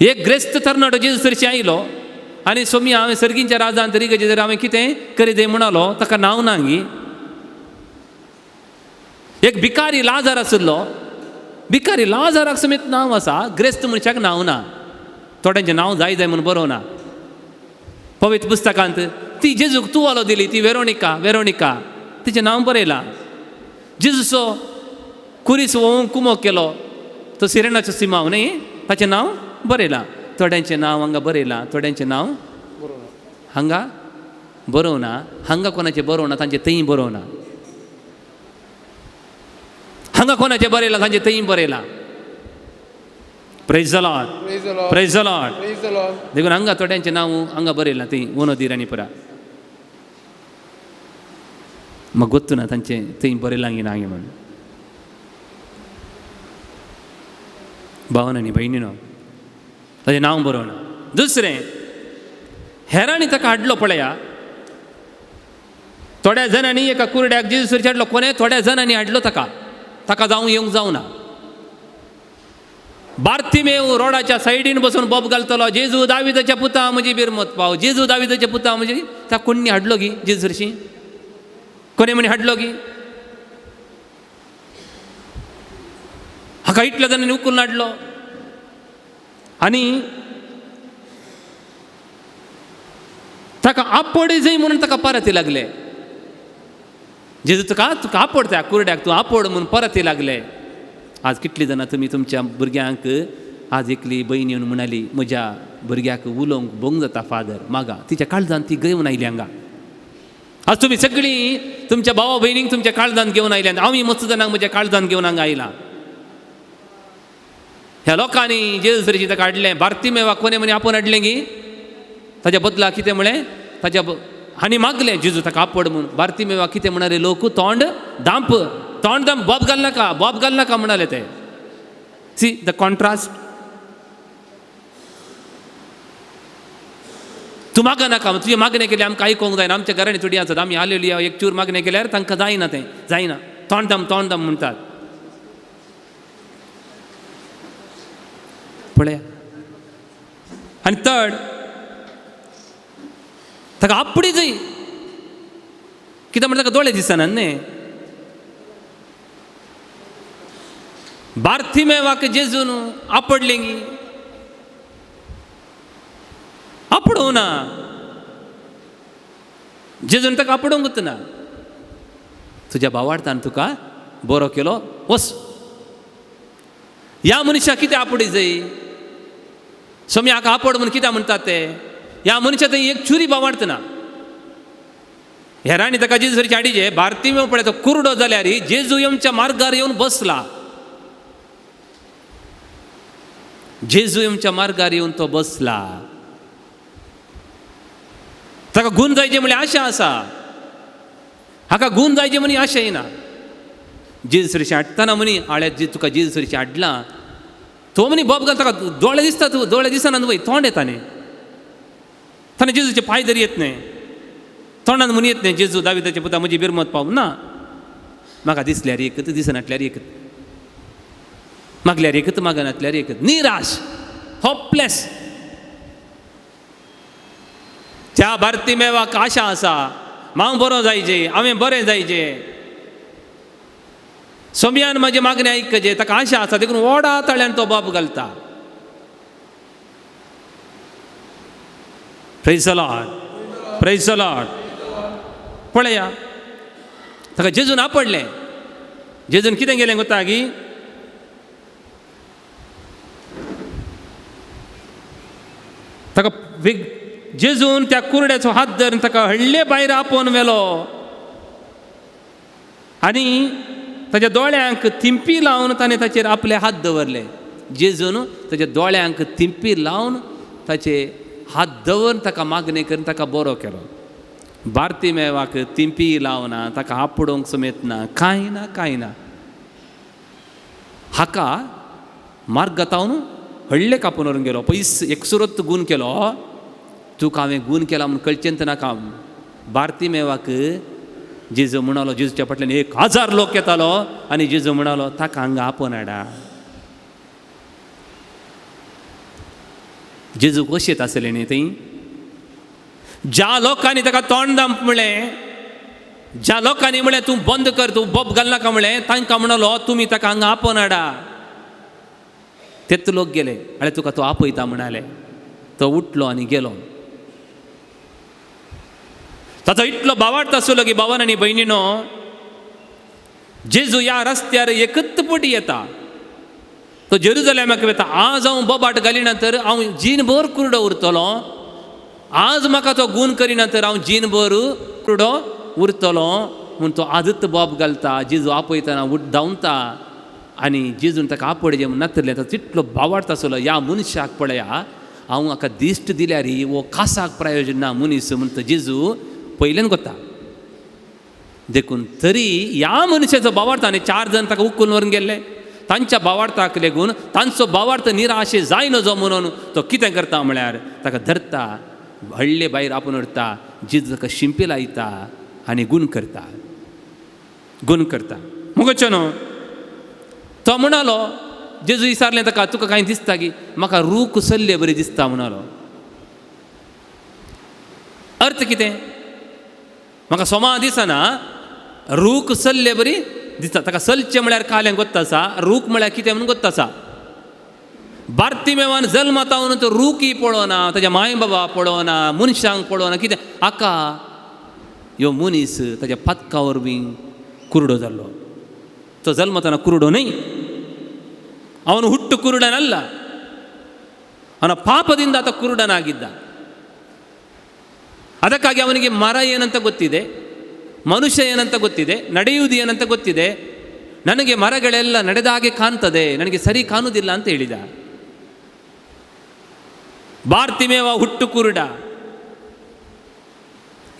एक ग्रेस्त तरणाटो जेजू सरशी आयलो आनी सोमी हांवें सर्गींच्या राजान तरी गजे हांवें कितें करी दे म्हणालो. ताका नांव ना गी. एक भिकारी लाजार आशिल्लो, भिकारी लाजाराक समेत नांव आसा, ग्रेस्त मनशाक नांव ना, थोड्यांचें नांव जाय जाय म्हूण बरोवना. पवित्र पुस्तकांत ती जेजूक तुवालो दिली ती वेरोनिका, वेरोनिका तिचें नांव बरयलां. जेजूचो कुरीस वोवंक कुमो केलो तो सिरेनाचो सिमांव न्ही, ताचें नांव बरयलां. थोड्यांचें नांव हांगा बरयलां, थोड्यांचें नांव हांगा बरोवना. हांगा कोणाचें बरोवना तांचें थंय बरोवना, हांगा कोणाचें बरयलां तांचें थंय बरयलां. Praise the Lord, praise the Lord. देखून हांगा थोड्यांचें नांव हांगा बरयलां थंय वनोदीर आनी पुरा म्हाका गोत्तू ना तांचें थंय बरयलां की ना म्हूण. भावन आनी भयणीनो ताचें नांव बरोवना. दुसरें हेरांनी ताका हाडलो पळया, थोड्या जाणांनी एका कुरड्याक जेजू सरशी हाडलो. कोणें? थोड्या जाणांनी हाडलो ताका, ताका जावं येवंक जावना. बार्तिमेव रोडाच्या सायडीन बसून बोब घालतलो, जेजू दाविदाच्या पुता म्हजी बिरमत पाव, जेजू दाविदाच्या पुता म्हजी. ताका कोणी हाडलो गी जेजू सरशी? कोणे म्हणी हाडलो गी? हाका इतल्या जाणांनी उखलून हाडलो आनी ताका आपोड जाय म्हणून ताका परती लागले. जेजू तुका तुका आपोड, त्या कुरड्याक तूं आपोड म्हणून परती लागले. आज कितली जाणां तुमी तुमच्या भुरग्यांक, आज एकली भयण येवन म्हणाली म्हज्या भुरग्याक उलोवंक बोंग जाता फादर मागा, तिच्या काळजान ती घेवन आयली हांगा. आज तुमी सगळीं तुमच्या भावा भयणींक तुमच्या काळजान घेवन आयल्यात, हांवूय मस्त जाणांक म्हज्या काळजान घेवन हांगा आयलां. ह्या लोकांनी जेजू सरशी ताका हाडलें. बार्तिमेवाक कोणें म्हणी आपोवन हाडलें गी? ताच्या बदला कितें म्हळें? ताच्या आनी मागलें जेजू ताका आपोड म्हूण. बार्तिमेवाक कितें म्हणाले लोक? तोंड दांप, तोंड दांप, बोब घालनाका, बोब घालनाका म्हणाले ते. See the contrast. तूं मागनाका, तुजें मागणें केलें आमकां आयकूंक जायना. आमच्या घरांनी थोडी आसात, आमी हालेलुया एक चूर मागणें केल्यार तांकां जायना, तें जायना, तोंड दाम तोंड दाम म्हणटात. पळया. आनी थर्ड ताका आपडी जाय, कित्याक म्हणटा ताका दोळे दिसना न्ही. बार्तिमेवाक जेजून आपडलें गी? आपडोवं ना, जेजून ताका आपडोवंकच ना. तुज्या भावार्थान तुका बरो केलो, वच. ह्या मनशाक कितें आपडी जाय? स्वामी हाका आपड म्हूण कित्याक म्हणटात ते? ह्या मनशा थंय एक चुरी भावार्थ ना. हेरांनी ताका जेजू सरशी हाडिजे. बार्तिमेव पळय तो कुरडो जाल्यार जेजू येवच्या मार्गार येवन बसला, जेजू येवच्या मार्गार येवन तो बसला. ताका गूण जायचे म्हणल्यार आशा आसा, हाका गूण जायचे म्हणी आशा येना. जेजू सरशी हाडटना म्हणी आळ्यात जे तुका जेजू सरशी हाडला तो म्हणी बोब घाल, ताका दोळे दिसता, तूं दोळे दिसना वय, तोंड येता न्ही, ताणें जेजूचे पांय धरी येत न्ही, तोंडान म्हणी येत न्ही जेजू दाविदाचे पुता म्हजी बिरमत पाव ना. म्हाका दिसल्यार एकच, दिसनातल्यार एकच, मागल्यार एकच, मागनातल्यार एकच. निराश, होपलेस. त्या बार्तिमेवाक आशा आसा, हांव बरो जायचे, हांवें बरें जायचे, सोम्यान म्हजें मागणें आयकचें, ताका आशा आसा. देखून व्हडा ताळ्यान तो बाब घालता. Praise the Lord, praise the Lord. पळया ताका जेजून आपडलें. जेजून कितें केलें गोता गी? ताका जेजून त्या कुरड्याचो हात धरून ताका हडले भायर आपोवन व्हेलो आनी ताच्या दोळ्यांक थिंपी लावन ताणें ताचेर आपले हात दवरले. जेजून ताच्या दोळ्यांक थिंपी लावन ताचे हात दवरून ताका मागणें करून ताका बरो केलो. बार्तिमेवाक थिंपी लावना, ताका आपडोवंक समेत ना, कांय ना, कांय ना. हाका मार्गातावन हडले कापून व्हरून गेलो, पयस एकसुरत गूण केलो. तुका हांवें गूण केला म्हूण कळचें नाका. बार्तिमेवाक जेजू म्हणालो, जेजूच्या फाटल्यान 1000 लोक येतालो आनी जेजू म्हणालो ताका हांगा आपोवन हाडा. जेजू कशें आसलें न्ही थंय? ज्या लोकांनी ताका तोंड दाम म्हणलें, ज्या लोकांनी म्हळें तूं बंद कर, तूं बोब घालनाका म्हळें, तांकां म्हणलो तुमी ताका हांगा आपोवन हाडा. तेच लोक गेले, आनी तुका तो आपयता म्हणाले. तो उठलो आनी गेलो. ताचो इतलो भावार्थ आसलो की भावान आनी भयणीनो, जेजू ह्या रस्त्यार एकच पटी येता, तो जेरुजलेमाक वता. आज हांव बोबाट घालिना तर हांव जीणभर कुरडो उरतलो, आज म्हाका तो गूण करिना तर हांव जीणभर कुरडो उरतलो म्हूण तो आजच बोब घालता. जेजू आपयतना उठ धांवता आनी जेजून ताका आपडचें म्हूण नातलें. तो तितलो भावार्थ आसलो, ह्या मनशाक पळया, हांव हाका दिश्ट दिल्यार हो कासाक प्रयोजन ना मनीस म्हूण तो जेजू पयल्यान कोता. देखून तरी ह्या मनशाचो भावार्थ, आनी 4 जाण ताका उखलून व्हरून गेल्ले, तांच्या भावार्थाक लागून तांचो भावार्थ निराशे जायना जो म्हणून तो कितें करता म्हळ्यार ताका धरता, व्हडले भायर आपोवन व्हरता, जेजू ताका शिंपी लायता आनी गूण करता, गूण करता. मुगोचो न्हू तो म्हणालो, जेजू विचारलें ताका, तुका कांय दिसता की? म्हाका रूख सल्ले बरी दिसता म्हणालो. अर्थ कितें? म्हाका सोमा दिसना, रूख सल्ले बरी दिसता. ताका सलचें म्हळ्यार कालें गोत्त आसा, रूख म्हळ्यार कितें म्हणून गोत्त आसा. बार्तिमेवान जल्मता म्हणून तो रूखय पळोवना, ताच्या माय बाबा पळोवना, मनशांक पळोवना, कितें हाका ह्यो मनीस ताच्या पातका वरवीं कुरडो जाल्लो. तो जल्मतना कुरडो न्हय, ಅವನು ಹುಟ್ಟು ಕುರುಡನಲ್ಲ, ಅವನ ಪಾಪದಿಂದ ಆತ ಕುರುಡನಾಗಿದ್ದ. ಅದಕ್ಕಾಗಿ ಅವನಿಗೆ ಮರ ಏನಂತ ಗೊತ್ತಿದೆ, ಮನುಷ್ಯ ಏನಂತ ಗೊತ್ತಿದೆ, ನಡೆಯುವುದು ಏನಂತ ಗೊತ್ತಿದೆ. ನನಗೆ ಮರಗಳೆಲ್ಲ ನಡೆದಾಗೆ ಕಾಣ್ತದೆ, ನನಗೆ ಸರಿ ಕಾಣುವುದಿಲ್ಲ ಅಂತ ಹೇಳಿದ. ಬಾರ್ತಿಮೇವ ಹುಟ್ಟು ಕುರುಡ.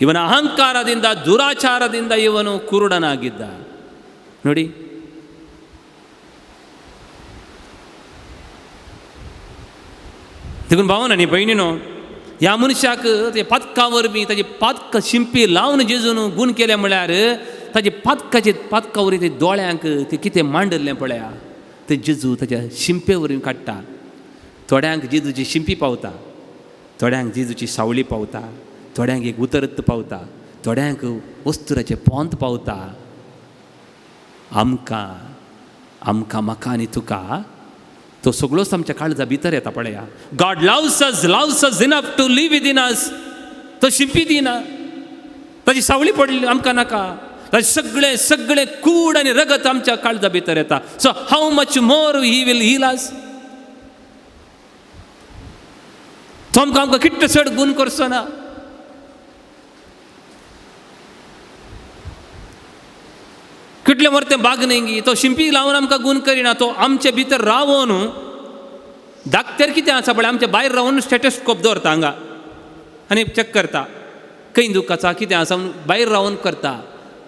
ಇವನ ಅಹಂಕಾರದಿಂದ, ದುರಾಚಾರದಿಂದ ಇವನು ಕುರುಡನಾಗಿದ್ದ. ನೋಡಿ, देखून भावना आनी भयणीनो, ह्या मनशाक ते पातकां वरवीं ताजी पातकां शिंपी लावन जेजून गूण केलें म्हळ्यार ताजे पातकाचे पातकां वरवीं ते दोळ्यांक ते कितें मांडलें पळया, ते जेजू ताज्या शिंपे वरवीं काडटा. थोड्यांक जेजूची शिंपी पावता, थोड्यांक जेजूची सावळी पावता, थोड्यांक एक उतरत पावता, थोड्यांक वस्तुराचें पोंत पावता. आमकां आमकां म्हाका आनी तुका तो सगळोच आमच्या काळजा भितर येता पळया. God loves us, loves us enough to live within us. तो शिंपी दिना, ताजी सावळी पडली आमकां नाका, ताजे सगळे सगळे कूड आनी रगत आमच्या काळजा भितर येता. So how much more he will heal us. तो आमकां आमकां कितले चड गूण करचो ना. कितले मरतें बाग न्ही, तो शिंपी लावन आमकां गूण करिना, तो आमचे भितर रावोन. डाक्टर कितें आसा पळय, आमचे भायर रावून स्टेटस्कोप दवरता हांगा आनी चॅक करता खंय दुख आसा कितें आसा भायर रावून करता.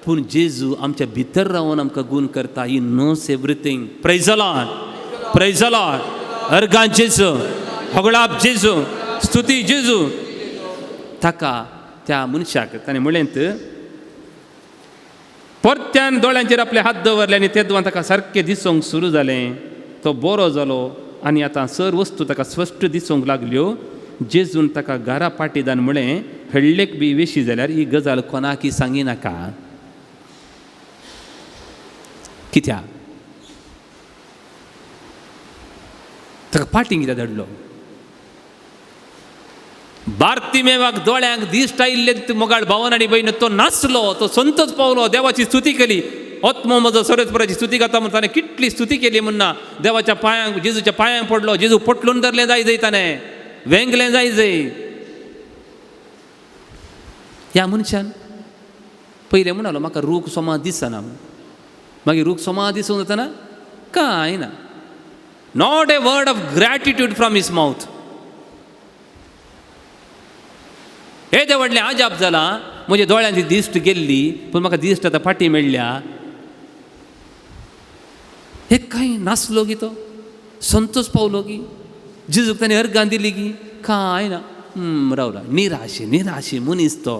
पूण जेजू आमच्या भितर रावून आमकां गूण करता. He knows everything. Praise the Lord, praise the Lord. अर्गां जेजू, होगळाप जेजू, स्तुती जेजू. ताका त्या मनशाक ताणें म्हणलें, परत्यान दोळ्यांचेर आपले हात दवरले आनी तेदवां ताका सारकें दिसूंक सुरू जालें. तो बरो जालो आनी आतां सर वस्तू ताका स्पश्ट दिसूंक लागल्यो. जेजून ताका घरा पाटीदान म्हळें, हळ्ळेक बी वेशी जाल्यार ही गजाल कोणाकी सांगिनाका. कित्याक ताका पाटी कित्याक धाडलो? बार्तिमेवाक दोळ्यांक दिश्ट आयिल्ले मोगाळ भावन आनी भयण, तो नाचलो, तो संतोच पावलो, देवाची स्तुती केली. आत्मो म्हजो सर्वेस्पराची स्तुती गाता म्हूण ताणें कितली स्तुती केली म्हूण ना. देवाच्या पांयांक, जेजूच्या पांयांक पडलो, जेजू पोटलून धरलें जाय जय, ताणें वेंगलें जाय जय. ह्या मनशान पयलें म्हणालो म्हाका रूख सोमा दिसना, मागीर रूख सोमा दिसूंक जातना कांय ना. Not a word of gratitude from his mouth. हे ते व्हडलें आजाप जालां, म्हज्या दोळ्यांची दिश्ट गेल्ली पूण म्हाका दिश्ट आतां फाटी मेळ्ळ्या. हे कांय नासलो गी, तो संतोष पावलो गी, जेजूक ताणें अर्गां दिली गी, कांय ना. रावला निराशे, निराशे मनीस तो.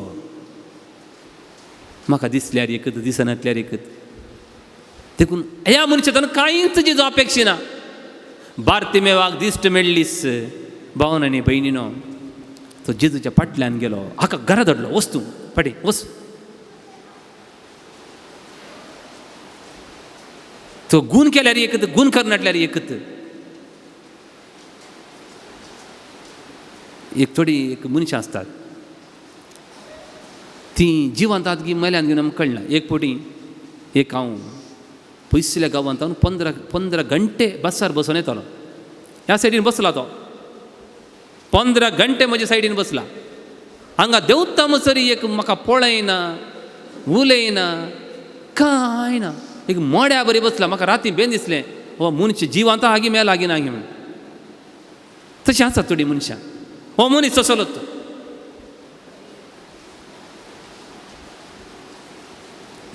म्हाका दिसल्यार एकच, दिसनातल्यार एकच. देखून ह्या मनशान कांयच जेजू अपेक्षिना. बार्तिमेवाक दिश्ट मेळ्ळीस भावन आनी भयणीनो, तो जेजूच्या फाटल्यान गेलो, हाका घरा धाडलो, वच तूं फाटी वच. तो गूण केल्यार एकत, गूण करनाटल्यार एकत. एक थोडी एक मनशां आसतात ती जिवंतात गी मेल्यान घेवन आमकां कळना. एक फावटी एक हांव पयसुल्ल्या गांवांत हांव 15 घंटे बसार बसून येतालो. ह्या सायडीन बसला तो 15 घंटे म्हज्या सायडीन बसला. हांगा देंवता म्हणसर एक म्हाका पळयना, उलयना, कांय ना, एक मोड्या बरी बसला. म्हाका राती बेन दिसलें हो मनशां जिवंत हागी मेला हागी ना म्हूण. तशें आसा थोडीं मनशां. हो मनीस तसलो तो.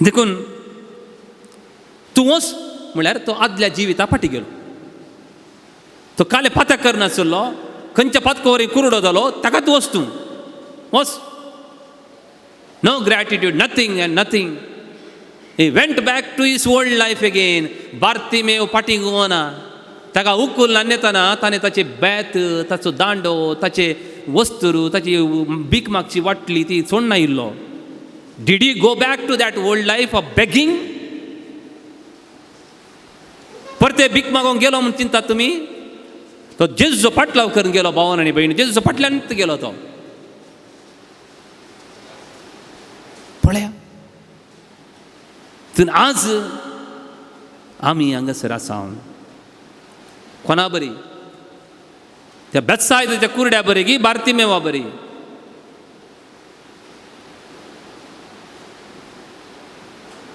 देखून तूं वच म्हळ्यार तो आदल्या जिविता फाटी गेलो. तो काले पातक करनासलो, खंयच्या पातका वरी कुरडो जालो, ताका तूं वच, तूं वच. No gratitude, nothing and nothing. He went back to his old life again. Bartimaeus फाटीं गोवना, ताका उकुल येतना ताणें ताचे बेत, ताचो दांडो, ताचे वस्तूर, ताची भीक मागची वाटली ती सोडना इल्लो. Did he go back to that old life of begging? परते भीक मागोंक गेलो म्हूण चिंतात तुमी? तो जेजूचो फाटलाव करून गेलो भावान आनी भयणी, जेजूचो फाटल्यान गेलो तो. पळया पूण आज आमी हांगासर आसा कोणा बरी, त्या बेत्सायदाच्या कुरड्या बरी की बार्तिमेवा बरी.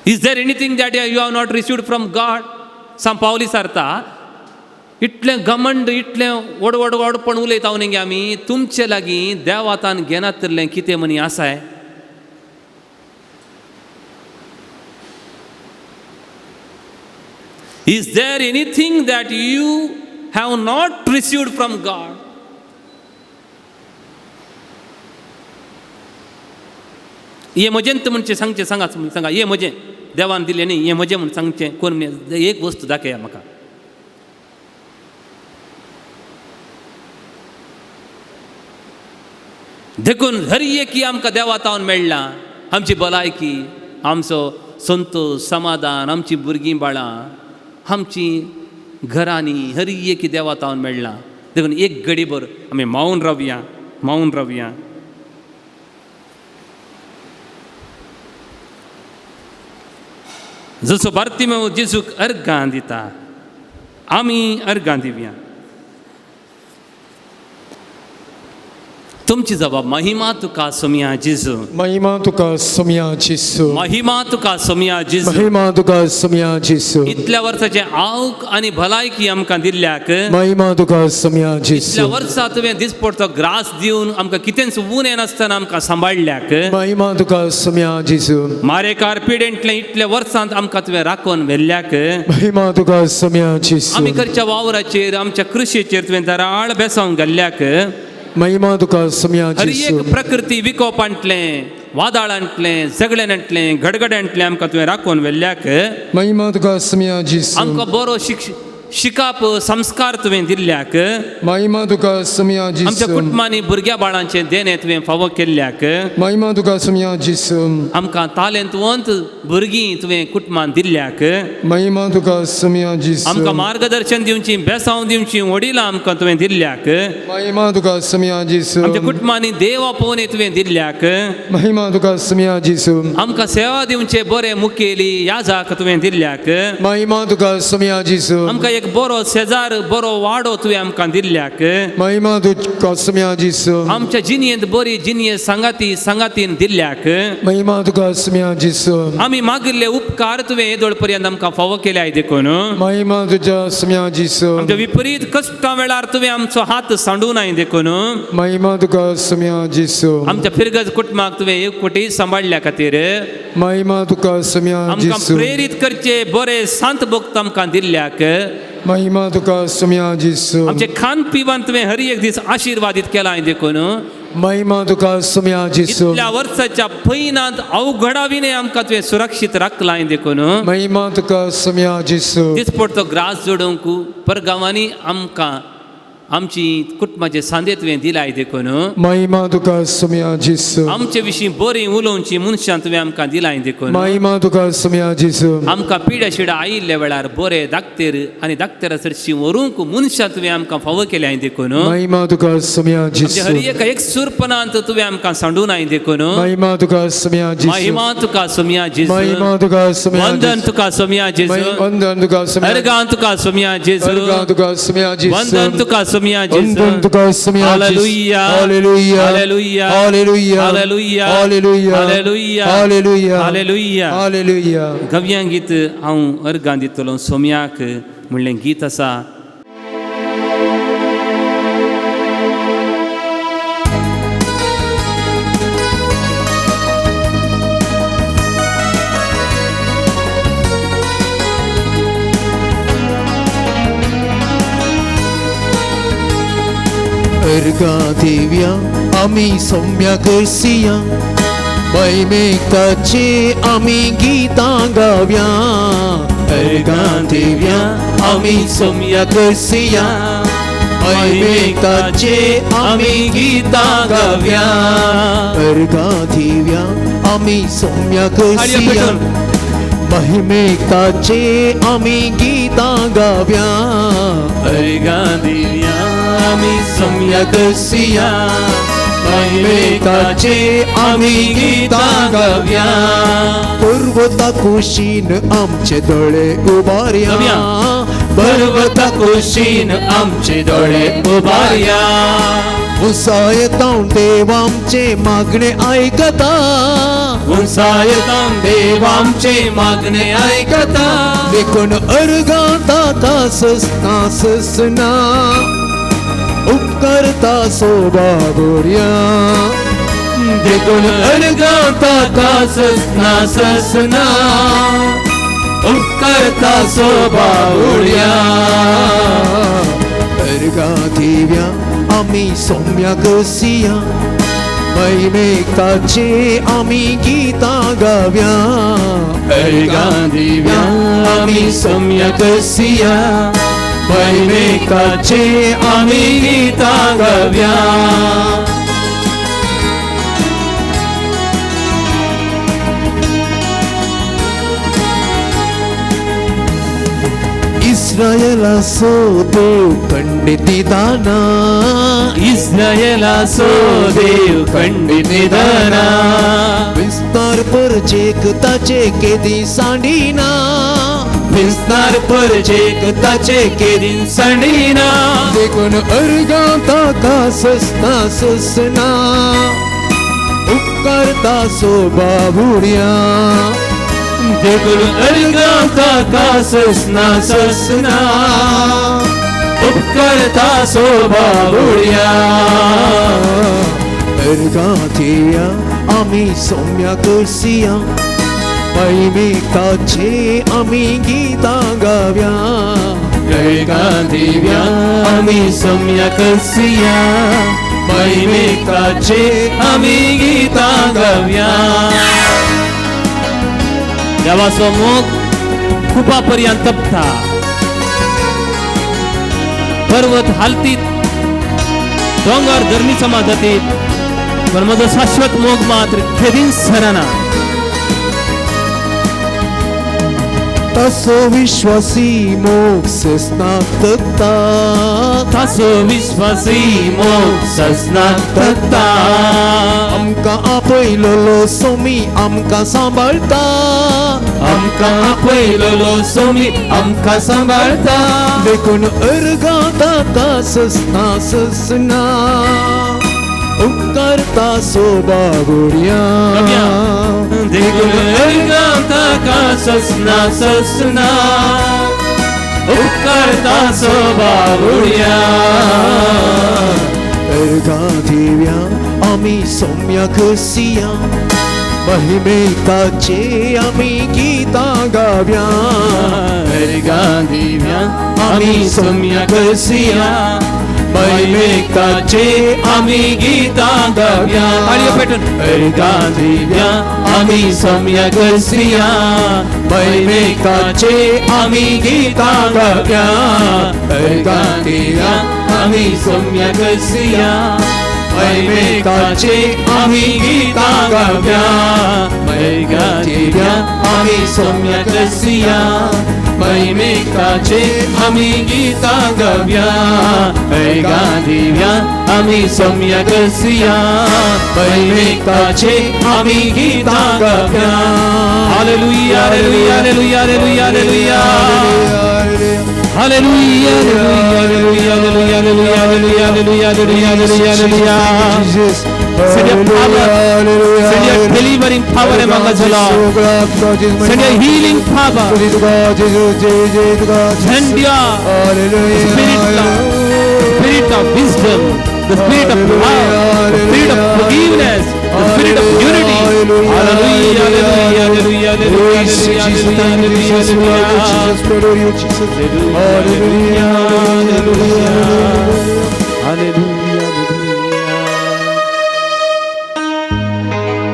Is there anything that you have not received from God? सांग पावली सारता इतलें घमंड, इतलें व्हड व्हड व्हडपण उलयता न्ही आमी. तुमचे लागीं देवातान घेनातलें कितें म्हणी आसाय? Is there anything that you have not received from God? हे म्हजेंत म्हणचें सांगचें, सांगाच सांगा, हे म्हजें देवान दिलें न्ही, हें म्हजें म्हूण सांगचें कोण? एक वस्तू दाखया म्हाका. देखून हर एक आमकां देवा तावन मेळ्ळा, आमची भलायकी, आमचो संतोश, समाधान, आमची भुरगीं बाळां, आमची घरांनी, हर एक देवा तावन मेळ्ळा. देखून एक घडीभर आमी मावन रावया, मावन रावया. जसो बार्तिमेव जेजूक अर्गां दिता, आमी अर्गां दिवया. तुमची जबाब महिमा तुका सोमया जेजू, महिमा तुका सोमया जेजू, महिमा तुका सोमया जेजू, महिमा तुका सोमया जेजू. इतल्या वर्साचें आवक आनी भलायकी आमकां दिल्ल्याक महिमा तुका सोमया इतल्या जेजू, वर्सा तुवें दिसपडतो ग्रास दिवन आमकां कितेंच उणें नासतना आमकां सांबाळ्ळ्याक महिमा तुका सोमया जेजू, मारेकार पिडेंतलें इतल्या वर्सांत आमकां तुवें राखून व्हेल्ल्याक महिमा तुका सोमया जेजू, आमी करच्या वावराचेर, आमच्या कृशेचेर तुवें दराळ बेसावन घाल्ल्याक महिमा तुका सोमया हर जेजू, एक प्रकृती विकोपांतलें, वादळांतलें, झगड्यांतलें, गडगड्यांतलें आमकां तुवें राखून व्हेल्ल्याक महिमा तुका सोमया जेजू, आमकां बरो शिकाप संस्कार तुवें दिल्ल्याक महिमा तुका सोमया आमच्या जेजू, कुटुंबांनी भुरग्या बाळांचें देणें तुवें फावो केल्ल्याक महिमा तुका सोमया जेजू, आमकां तालेंतवंत भुरगीं तुवें कुटुंबान दिल्ल्याक महिमा तुका सोमया जेजू, आमकां मार्गदर्शन दिवची, बेसांव दिवची वडिलां आमकां तुवें दिल्ल्याक महिमा तुका सोमया जेजू, आमच्या कुटुंबांनी देव आपोवणी तुवें दिल्ल्याक महिमा तुका सोमया जेजू, आमकां सेवा दिवचे बरे मुखेली याजाक तुवें दिल्ल्याक महिमा तुका सोमया जेजू, आमकां एक बरो शेजार, बरो वाडो तुवें आमकां दिल्ल्याक महिमा तुका सोमया जेजू, आमच्या जिणेंत बरी जिणें सांगाती सांगातीन दिल्ल्याक महिमा तुका सोमया जेजू, आमी मागिल्ले उपकार तुवें येदोळ पर्यंत आमकां फावो केल्याय देखून महिमा तुझ्या सोमया जेजू, आमच्या विपरीत कश्टां वेळार तुवें आमचो हात सांडूं नाय देखून महिमा तुका सोमया जेजू, आमच्या फिरगज कुटुंबाक तुवें एक कोटी सांबाळ्ळ्या खातीर महिमा तुका सोमया आमकां जेजू, प्रेरीत करचे बरे सांत भक्त आमकां दिल्ल्याक महिमा तुका सोमया जेजू, आमचे खान पिवान तुवें हर एक दीस आशिर्वादीत केलाय देखून महिमा तुका सोमया जेजू, इतल्या वर्साच्या पयनांत अवघडाविणे आमकां तुवें सुरक्षीत राखलाय देखून महिमा तुका सोमया जेजू, दिसपडतो ग्रास जोडूंक परगांवांनी आमकां आमची कुटुंबाचे सांदे तुवें दिलाय देखून महिमा तुका सोम्या जेसू आमचे विशीं बरीं उलोवची मनशां तुवें आमकां दिलाय देखून महिमा तुका सोम्या जेसू आमकां पिड्या शिड्या आयिल्ल्या वेळार बरे दाक्तेर आनी दाक्तेरा सरशी व्हरूंक मनशां तुवें आमकां फावो केल्याय देखून महिमा तुका सोम्या आमच्या जेसू हर एका एक सुरपणांत तुवें आमकां सांडून I देखून महिमा तुका सोम्या जेसू महिमा तुका सोम्या जेजू महिमा तुका सोम्या वंदन तुका सोम्या जेजू वंदन तुका सोम्या अर्गां तुका सोम्या जेजू अर्गां तुका सोम्या जेसू वंदन तुका सोम्या जेजू वंदन तुका Saumya hallelujah hallelujah hallelujah hallelujah hallelujah hallelujah hallelujah hallelujah hallelujah hallelujah गव्यां गीत हांव अर्गां दितलो सोम्याक म्हणलें गीत आसा. अर्गां दिव्या आमी सौम्या करसिया महिमेकाचे आमी गीतां गाव्या अर्गां दिव्या आमी सौम्या करसिया महिमेकाचे आमी गीतां गाव्या अर्गां दिव्या आमी सौम्या करसिया महिमेकाचे आमी गीतां गाव्या अर्गां दिव्या आमी सौम्या करसिया महिमेकाचे आमी गीतां गाव्या पर्वता कुशीन आमचे दोळे उबारया पर्वता कुशीन आमचे दोळे उबारया उंचायेतावन देव आमचे मागणे आयकता उंचायेतावन देव आमचे मागणे आयकता देखून अर्गां ताका ससना ससना उपकरता सोबा गोरया देखून अर्गां ताका ससना ससना उपकरता सोबा गोरया अर्गां दिव्या आमी सौम्या करसिया महिमेकाचे आमी गीतां गाव्या अर्गां दिव्या आमी सौम्या करसिया महिमेकाचे आमी गीतां गाव्या. इस्रायलाचो देव खंडीत निदाना इस्रायलाचो देव खंडीत निदाना विस्तार परचेक ताचे केदी सांडिना विस्तार परचेक ताचे केदी सांडिना देखून अर्गां ताका ससना ससना उपकारता सोबा उडया देखून अर्गां ताका ससना ससना उपकारता सोबा उडया अर्गां दिव्या आमी सौम्या करसिया महिमेकाचे आमी गीतां गाव्या अर्गां दिव्या आमी सौम्या करसिया महिमेकाचे आमी गीतां गाव्या. देवाचो मोग खुपा पर्यंत तपता पर्वत हालतीत दोंगर धर्मी समा जातीत पण म्हजो शाश्वत मोग मात्र खेदीन सरना. तासो विश्वासी मोग ससनाक तकता तासो विश्वासी मोग ससनाक तकता आमकां आपयलोलो सोमी आमकां सांबाळता आमकां आपयलोलो सोमी आमकां सांबाळता देखून अर्गां ताका ससना ससना उपकारता सोबा गोडया देखून अर्गां ताका ससना ससना उपकारता सोबा गोडया अर्गां दिव्या आमी सौम्या करसिया महिमेकाचे आमी गीतां गाव्या अर्गां दिव्या आमी सौम्या करसिया महिमेकाचे आमी गीतां गावया, अर्गां दिव्या आमी सम्यक स्त्रिया, महिमेकाचे आमी गीतां गावया, अर्गां दिव्या आमी सम्यक स्त्रिया, महिमेकाचे आमी गीतां गावया, अर्गां दिव्या आमी सम्यक स्त्रिया, महिमेकाचे आमी गीतां गावया, अर्गां दिव्या आमी सम्यक स्त्रिया, महिमेकाचे आमी गीतां गावया. Hallelujah, hallelujah, hallelujah, hallelujah, hallelujah. Hallelujah, hallelujah, hallelujah, hallelujah, hallelujah, hallelujah, hallelujah, hallelujah. Send your power, send your delivering power among us, O Lord. Send your healing power. Send your spirit, Lord, the spirit of wisdom, the spirit of love, the spirit of forgiveness, the spirit of unity. Hallelujah, hallelujah, hallelujah, hallelujah, hallelujah, hallelujah, hallelujah.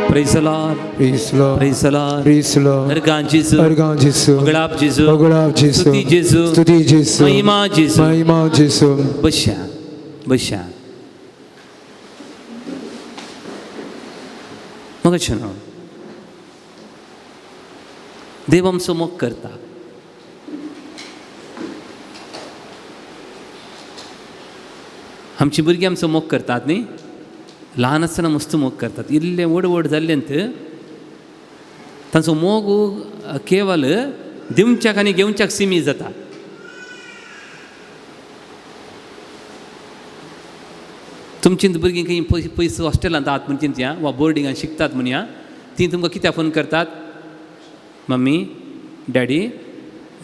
Praise the Lord. Praise the Lord. Praise the Lord. Praise the Lord. अर्गां जेजू. अर्गां जेजू. मंगळाप जेजू. मंगळाप जेजू. स्तुती जेजू. स्तुती जेजू. महिमा जेजू. महिमा जेजू. बश्या बश्या मग न्हू देव आमचो मोग करता. आमची भुरगीं आमचो मोग करतात न्ही, ल्हान आसतना मस्त मोग करतात. इल्ले व्हड व्हड जाल्ले तांचो मोग केवल दिवच्याक आनी घेवच्याक सीमीत जाता. तुमची भुरगीं खंय पयस पयस हॉस्टेलांत आहात म्हण चिंतया वा बोर्डिंगान शिकतात म्हणया, तीं तुमकां कित्याक फोन करतात? मम्मी डॅडी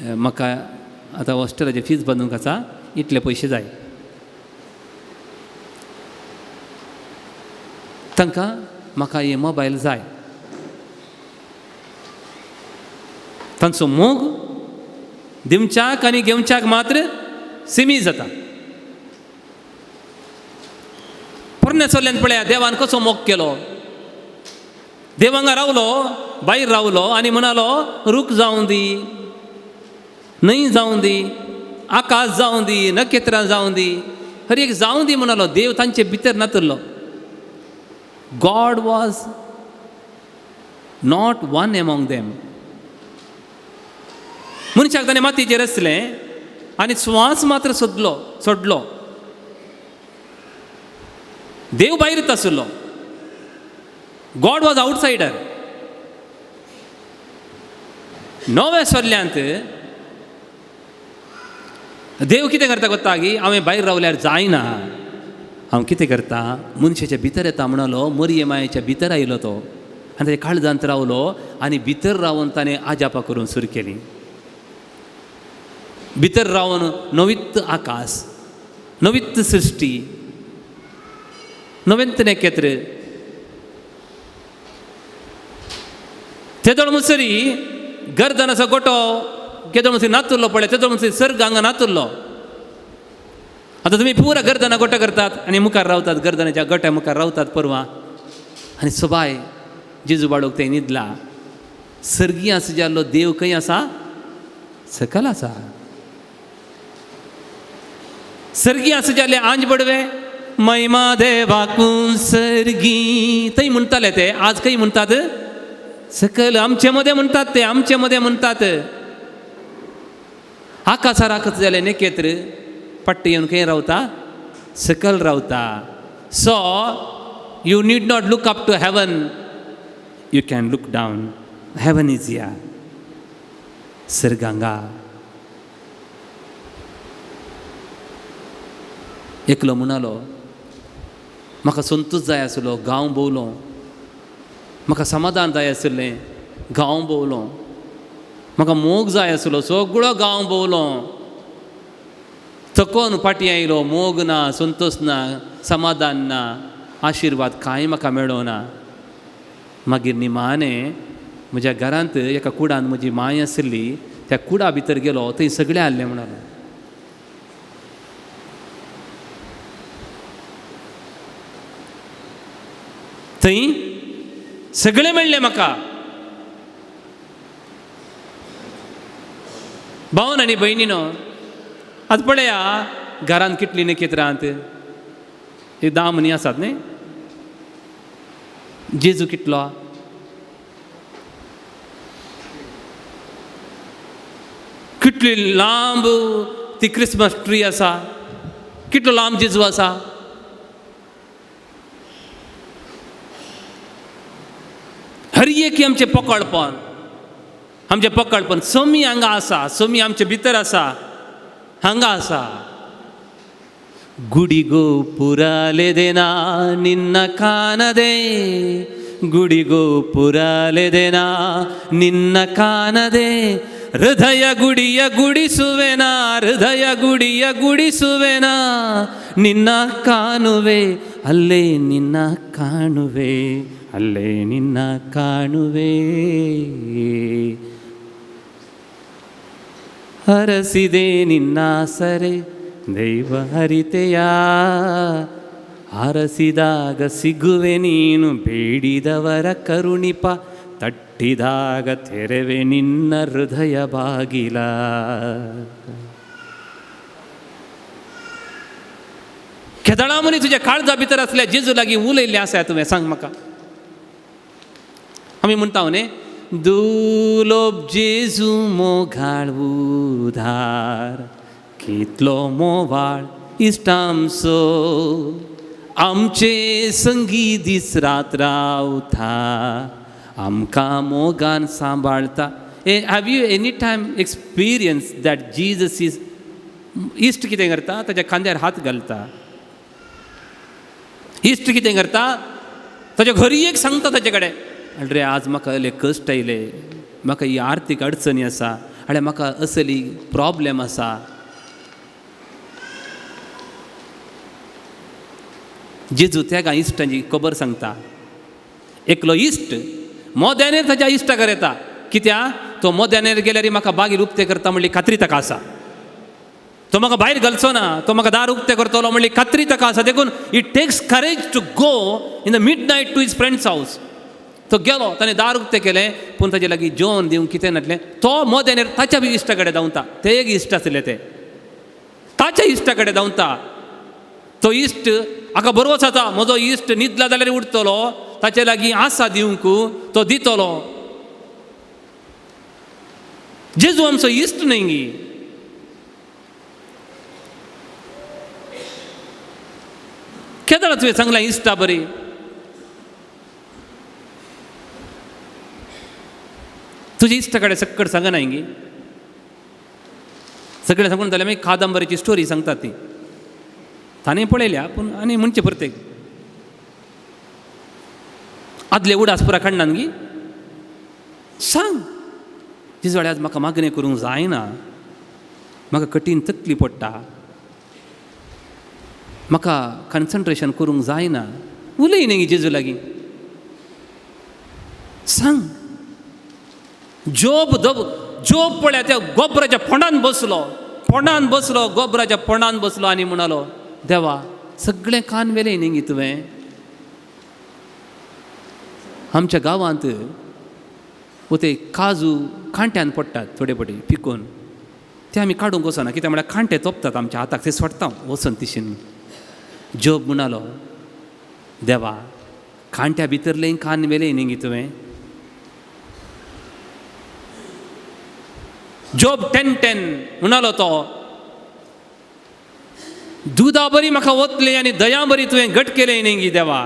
म्हाका आतां हॉस्टेलाची फीज बांदूंक आसा, इतले पयशे जाय. तांकां म्हाका हे मोबायल जाय. तांचो मोग दिवच्याक आनी घेवच्याक मात्र सीमीत जाता. पोरण्या चल्यान पळया देवान कसो मोग केलो. देव हांगा रावलो, भायर रावलो आनी म्हणालो रूख जावं दी, न्हंय जावं दी, आकाश जावं दी, नखेत्रां जावं दी, हर एक जावं दी म्हणालो. देव तांचे भितर नातलो. God was not one among them. मनशाक ताणें मातयेचेर आसलें आनी स्वास मात्र सोदलो सोडलो. देव भायरच आसलो. God was outsider. नव्या सोल्ल्यांत देव कितें करता कोत्ता की हांवें भायर रावल्यार जायना, हांव कितें करता मनशाच्या भितर येता म्हणालो. मरिये मायेच्या भितर आयलो तो आनी ताच्या काळजांत रावलो आनी भितर रावन ताणें आजापा करून सुरू केली. भितर रावन नवीत आकाश, नवीत सृश्टी, नवेंत नखेत्र. तेदोळ मुसरी गर्दनाचो गोटो केदोळ मुसरी नातुरलो पळय, तेदोळ मुसरी सर्ग हांगा नातुरलो. आतां तुमी पुरा गर्दना गोटो करतात आनी मुखार रावतात, गर्दनाच्या गोट्या मुखार रावतात परवां आनी सोबाय जेजू बाळूक ते न्हिदला. सर्गी आसा जाल्लो देव खंय आसा? सकल आसा. सर्गी आसा जाल्ले आंज बडवे महिमा देवाकू सर्गी थंय म्हणटाले ते. आज खंय म्हणटात? सकल आमचे मदें म्हणटात ते, आमचे मदें म्हणटात. आकाशार आकाश जालें नखेत्र पट्ट येवन खंय रावता? सकल रावता. So you need not look up to heaven, you can look down. Heaven is या सर्गांगा. एकलो म्हणालो म्हाका संतोश जाय आसलो, गांव भोंवलो, म्हाका समाधान जाय आशिल्लें, गांव भोंवलो, म्हाका मोग जाय आसलो, सगळो गांव भोंवलो, थकोन फाटीं आयलो, मोग ना, संतोश ना, समाधान ना, आशिर्वाद कांय म्हाका मेळो ना. मागीर निमाणें म्हज्या घरांत एका कुडान म्हजी मांय आशिल्ली, त्या कुडा भितर गेलो, थंय सगळें आहलें म्हणालो. थंय सगळें मेळ्ळें म्हाका. भावन आनी भयणीनो, आतां पळया घरांत कितलीं नखेत्रांत एक 10 मनी आसात न्ही. जेजू कितलो? कितली लांब ती क्रिसमस ट्री आसा, कितलो लांब जेजू आसा. हर एक आमचें पकडपण, आमचें पकडपण समी हांगा आसा, समी आमचे भितर आसा, हांगा आसा. ಗುಡಿಗೋಪುರಾಲೆದೆನಾ ನಿನ್ನ ಕಾಣದೆ, ಗುಡಿಗೋಪುರಾಲೆದೆನಾ ನಿನ್ನ ಕಾಣದೆ, ಹೃದಯ ಗುಡಿಯ ಗುಡಿಸುವೆನಾ, ಹೃದಯ ಗುಡಿಯ ಗುಡಿಸುವೆನಾ, ನಿನ್ನ ಕಾಣುವೆ ಅಲ್ಲೇ ನಿನ್ನ ಕಾಣುವೆ, ಅಲ್ಲೇ ನಿನ್ನ ಕಾಣುವೆ. ಹರಸಿದೆ ನಿನ್ನ ಸರೆ ದೈವ ಹರಿತೆಯ, ಹರಸಿದಾಗ ಸಿಗುವೆ ನೀನು ಬೇಡಿದವರ ಕರುಣಿಪ, ತಟ್ಟಿದಾಗ ತೆರೆವೆ ನಿನ್ನ ಹೃದಯ ಬಾಗಿಲ. केदळा मनी तुज्या काळजा भितर आसल्या जेजू लागीं उलयल्लें आसा तुवें, सांग म्हाका. आमी म्हणटा न्ही, दुलोब जेजू मोगाळ उदार, कितलो मोवाळ इश्टामसो, आमचे संगी दीस रात रावता, आमकां मोगान सांबाळता. Have you any time experience that Jesus is इश्ट कितें करता? ताच्या खांद्यार हात घालता. इश्ट कितें करता? ताच्या घरी एक सांगता ताचे कडेन, अरे आज म्हाका असले कश्ट आयले, म्हाका ही आर्थीक अडचणी आसा, आनी म्हाका असली प्रॉब्लेम आसा. जेजू त्या इश्टांची खबर सांगता. एकलो इश्ट मोद्यानेर ताच्या इश्टाक येता, कित्याक तो मोद्यानेर गेल्यार म्हाका बागीर उक्तें करता म्हणली खात्री ताका आसा, तो म्हाका भायर घालचो ना, तो म्हाका दार उक्तें करतलो म्हणली खात्री ताका आसा. देखून it takes courage to go in the midnight to his friend's house. तो गेलो, ताणें दार उक्तें केलें, पूण ताजे लागीं जेवण दिवंक कितें नासलें. तो मोद्यानेर ताच्या बी इश्टा कडेन धांवता, ते एक इश्ट आसले ते ताच्या इश्टा कडेन धांवता. तो इश्ट हाका बरोच जाता, म्हजो इश्ट न्हिदला जाल्यार उठतलो, ताचे लागीं आसा दिवंक तो दितलो. जेजू आमचो इश्ट न्हय गी. केदळा तुवें सांगलां इश्टा बरी? तुज्या इश्टा कडेन सक्कड सांगना गी. सगळें सांगून जाल्यार मागीर कादंबरीची स्टोरी सांगतात ती ताणें पळयल्या, पूण आनी म्हणचें प्रत्येक आदले उडास पुरा काडनात गी. सांग तिजो आज म्हाका मागणें करूंक जायना, म्हाका कठीण तकली पडटा, म्हाका कन्संट्रेशन करूंक जायना. उलय न्ही जेजू लागीं, सांग. जोब जोब पळया त्या गोबराच्या फोंडान बसलो, फोंडान बसलो, गोबराच्या फोंडान बसलो आनी म्हणालो, देवा सगळें कान वेलें न्ही तुवें. आमच्या गांवांत ते काजू कांट्यान पडटात थोडे पटी पिकोवन, ते आमी काडूंक वचना, कित्याक म्हळ्यार कांटे तोपतात आमच्या हाताक, ते सोडटा वचन तिशीन. जोब म्हणालो, देवा कांट्या भितरलें कान वेलें न्ही तुवें. जोब 10:10 म्हणालो तो, दुदा बरी म्हाका वतलें आनी दया बरी तुवें घट केलें न्ही देवा.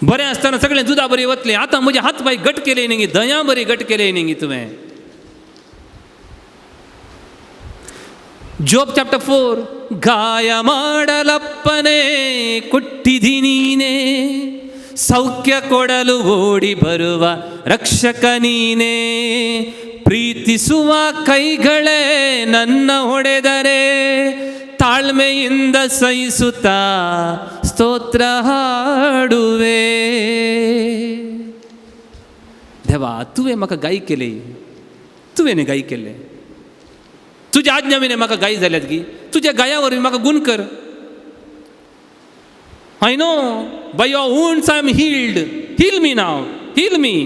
बरें आसतना सगळें दुदा बरी वतलें, आतां म्हजे हात पांय घट केले न्ही, दया बरी घट केले न्ही तुवें. जोब चॅप्टर 4, ಗಾಯ ಮಾಡಲಪ್ಪನೇ ಕೊಟ್ಟಿದಿ ನೀನೇ, ಸೌಖ್ಯ ಕೊಡಲು ಓಡಿ ಬರುವ ರಕ್ಷಕ ನೀನೇ, ಪ್ರೀತಿಸುವ ಕೈಗಳೇ ನನ್ನ ಹೊಡೆದರೆ ತಾಳ್ಮೆಯಿಂದ ಸಹಿಸುತ್ತಾ ಸ್ತೋತ್ರ ಹಾಡುವೆ. देवा तुवें म्हाका गाय केले, तुवें न्ही गाय केले, तुज्या आज्ञा विणे म्हाका गाय जाल्यात गी, तुज्या गाया वरवीं म्हाका गुण कर. I know by your wounds I am healed, heal me now, heal me.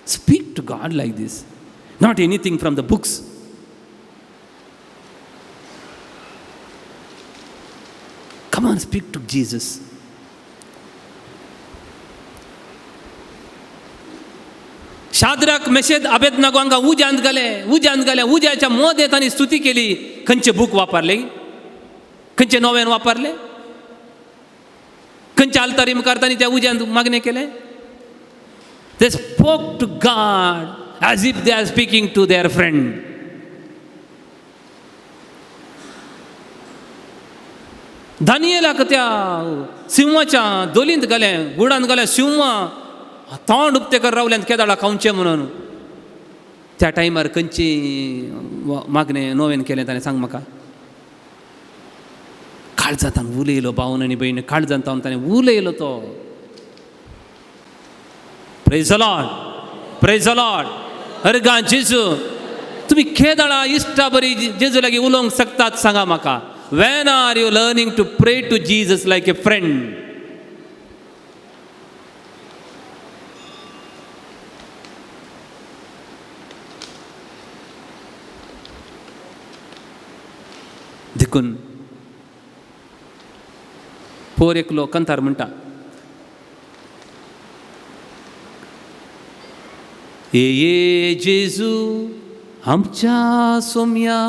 Speak to God like this, not anything from the books. Come on, speak to Jesus. Shadrach Meshach Abednego हांकां उज्यांत घाले, उज्यांत घाले, उज्याच्या मोदें तांणी स्तुती केली. खंयचे बूक वापरले, खंयचे नोवेन वापरले, खंयच्या आल्तारी मुखार तांणी त्या उज्यांत मागणें केलें? They spoke to God as if they are speaking to their friend. दानियेलाक त्या सिंवाच्या दोलींत घालें, गुडांत घालें, सिंव तोंड उक्तें कर रावलें केदाळा खावचें म्हणून. त्या टायमार खंयची मागणें नोवेन केलें ताणें सांग म्हाका? काळजांतान उलयलो भावन आनी भयण, काळजांतान ताणें उलयलो तो. Praise the Lord, praise the Lord. अर्गां जेजू, तुमी केदाळा इश्टा बरी जेजू लागीं उलोवंक शकतात सांगा म्हाका? When are you learning to pray to Jesus like a friend? देखून पोर एकलो कंतार म्हणटा, ये जेजू आमच्या सोम्या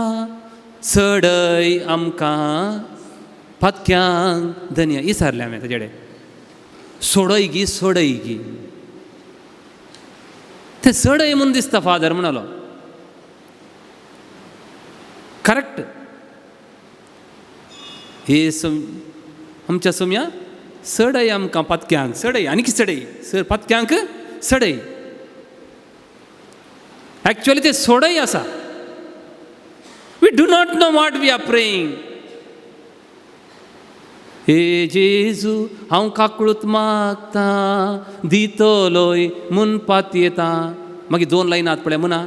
चडय आमकां पातक्यांक धनया. इसारलें हांवें ताजे कडेन, सोडय गी सोडय गी, तें चडय म्हूण दिसता फादर म्हणालो. करेक्ट. हे सोम आमच्या सोम्या चडय आमकां पातक्यांक, चडय आनीक चडय, सर पातक्यांक चडय. एक्चुअली ते सोडय आसा. We do not know what we are praying. हे जेजू हांव काकळूत मागता दितलोय म्हूण पातयेता. मागीर दोन लायनात पळय म्हणा,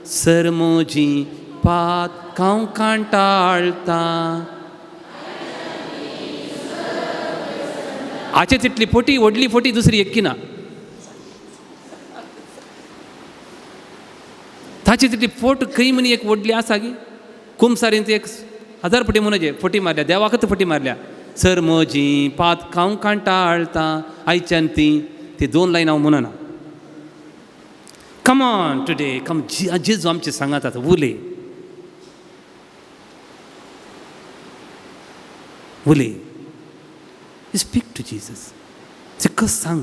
सर म्हजी पात हांव कांटाळटा. हाचे तितली फोटी व्हडली फोटी दुसरी एक्की ना. ताची तितली फोट खंय म्हणी एक व्हडली आसा गी. कुमसारींत एक 1000 फटी म्हणचे फटी मारल्या, देवाकच फटी मारल्या. सर म्हजी पात हांव कांटाळटा आयच्यान ती ती दोन लायन हांव म्हणना. कम ऑन टुडे, कम जेजू आमचे सांगात आतां उलय उलय. स्पीक टू जीजस, कस सांग.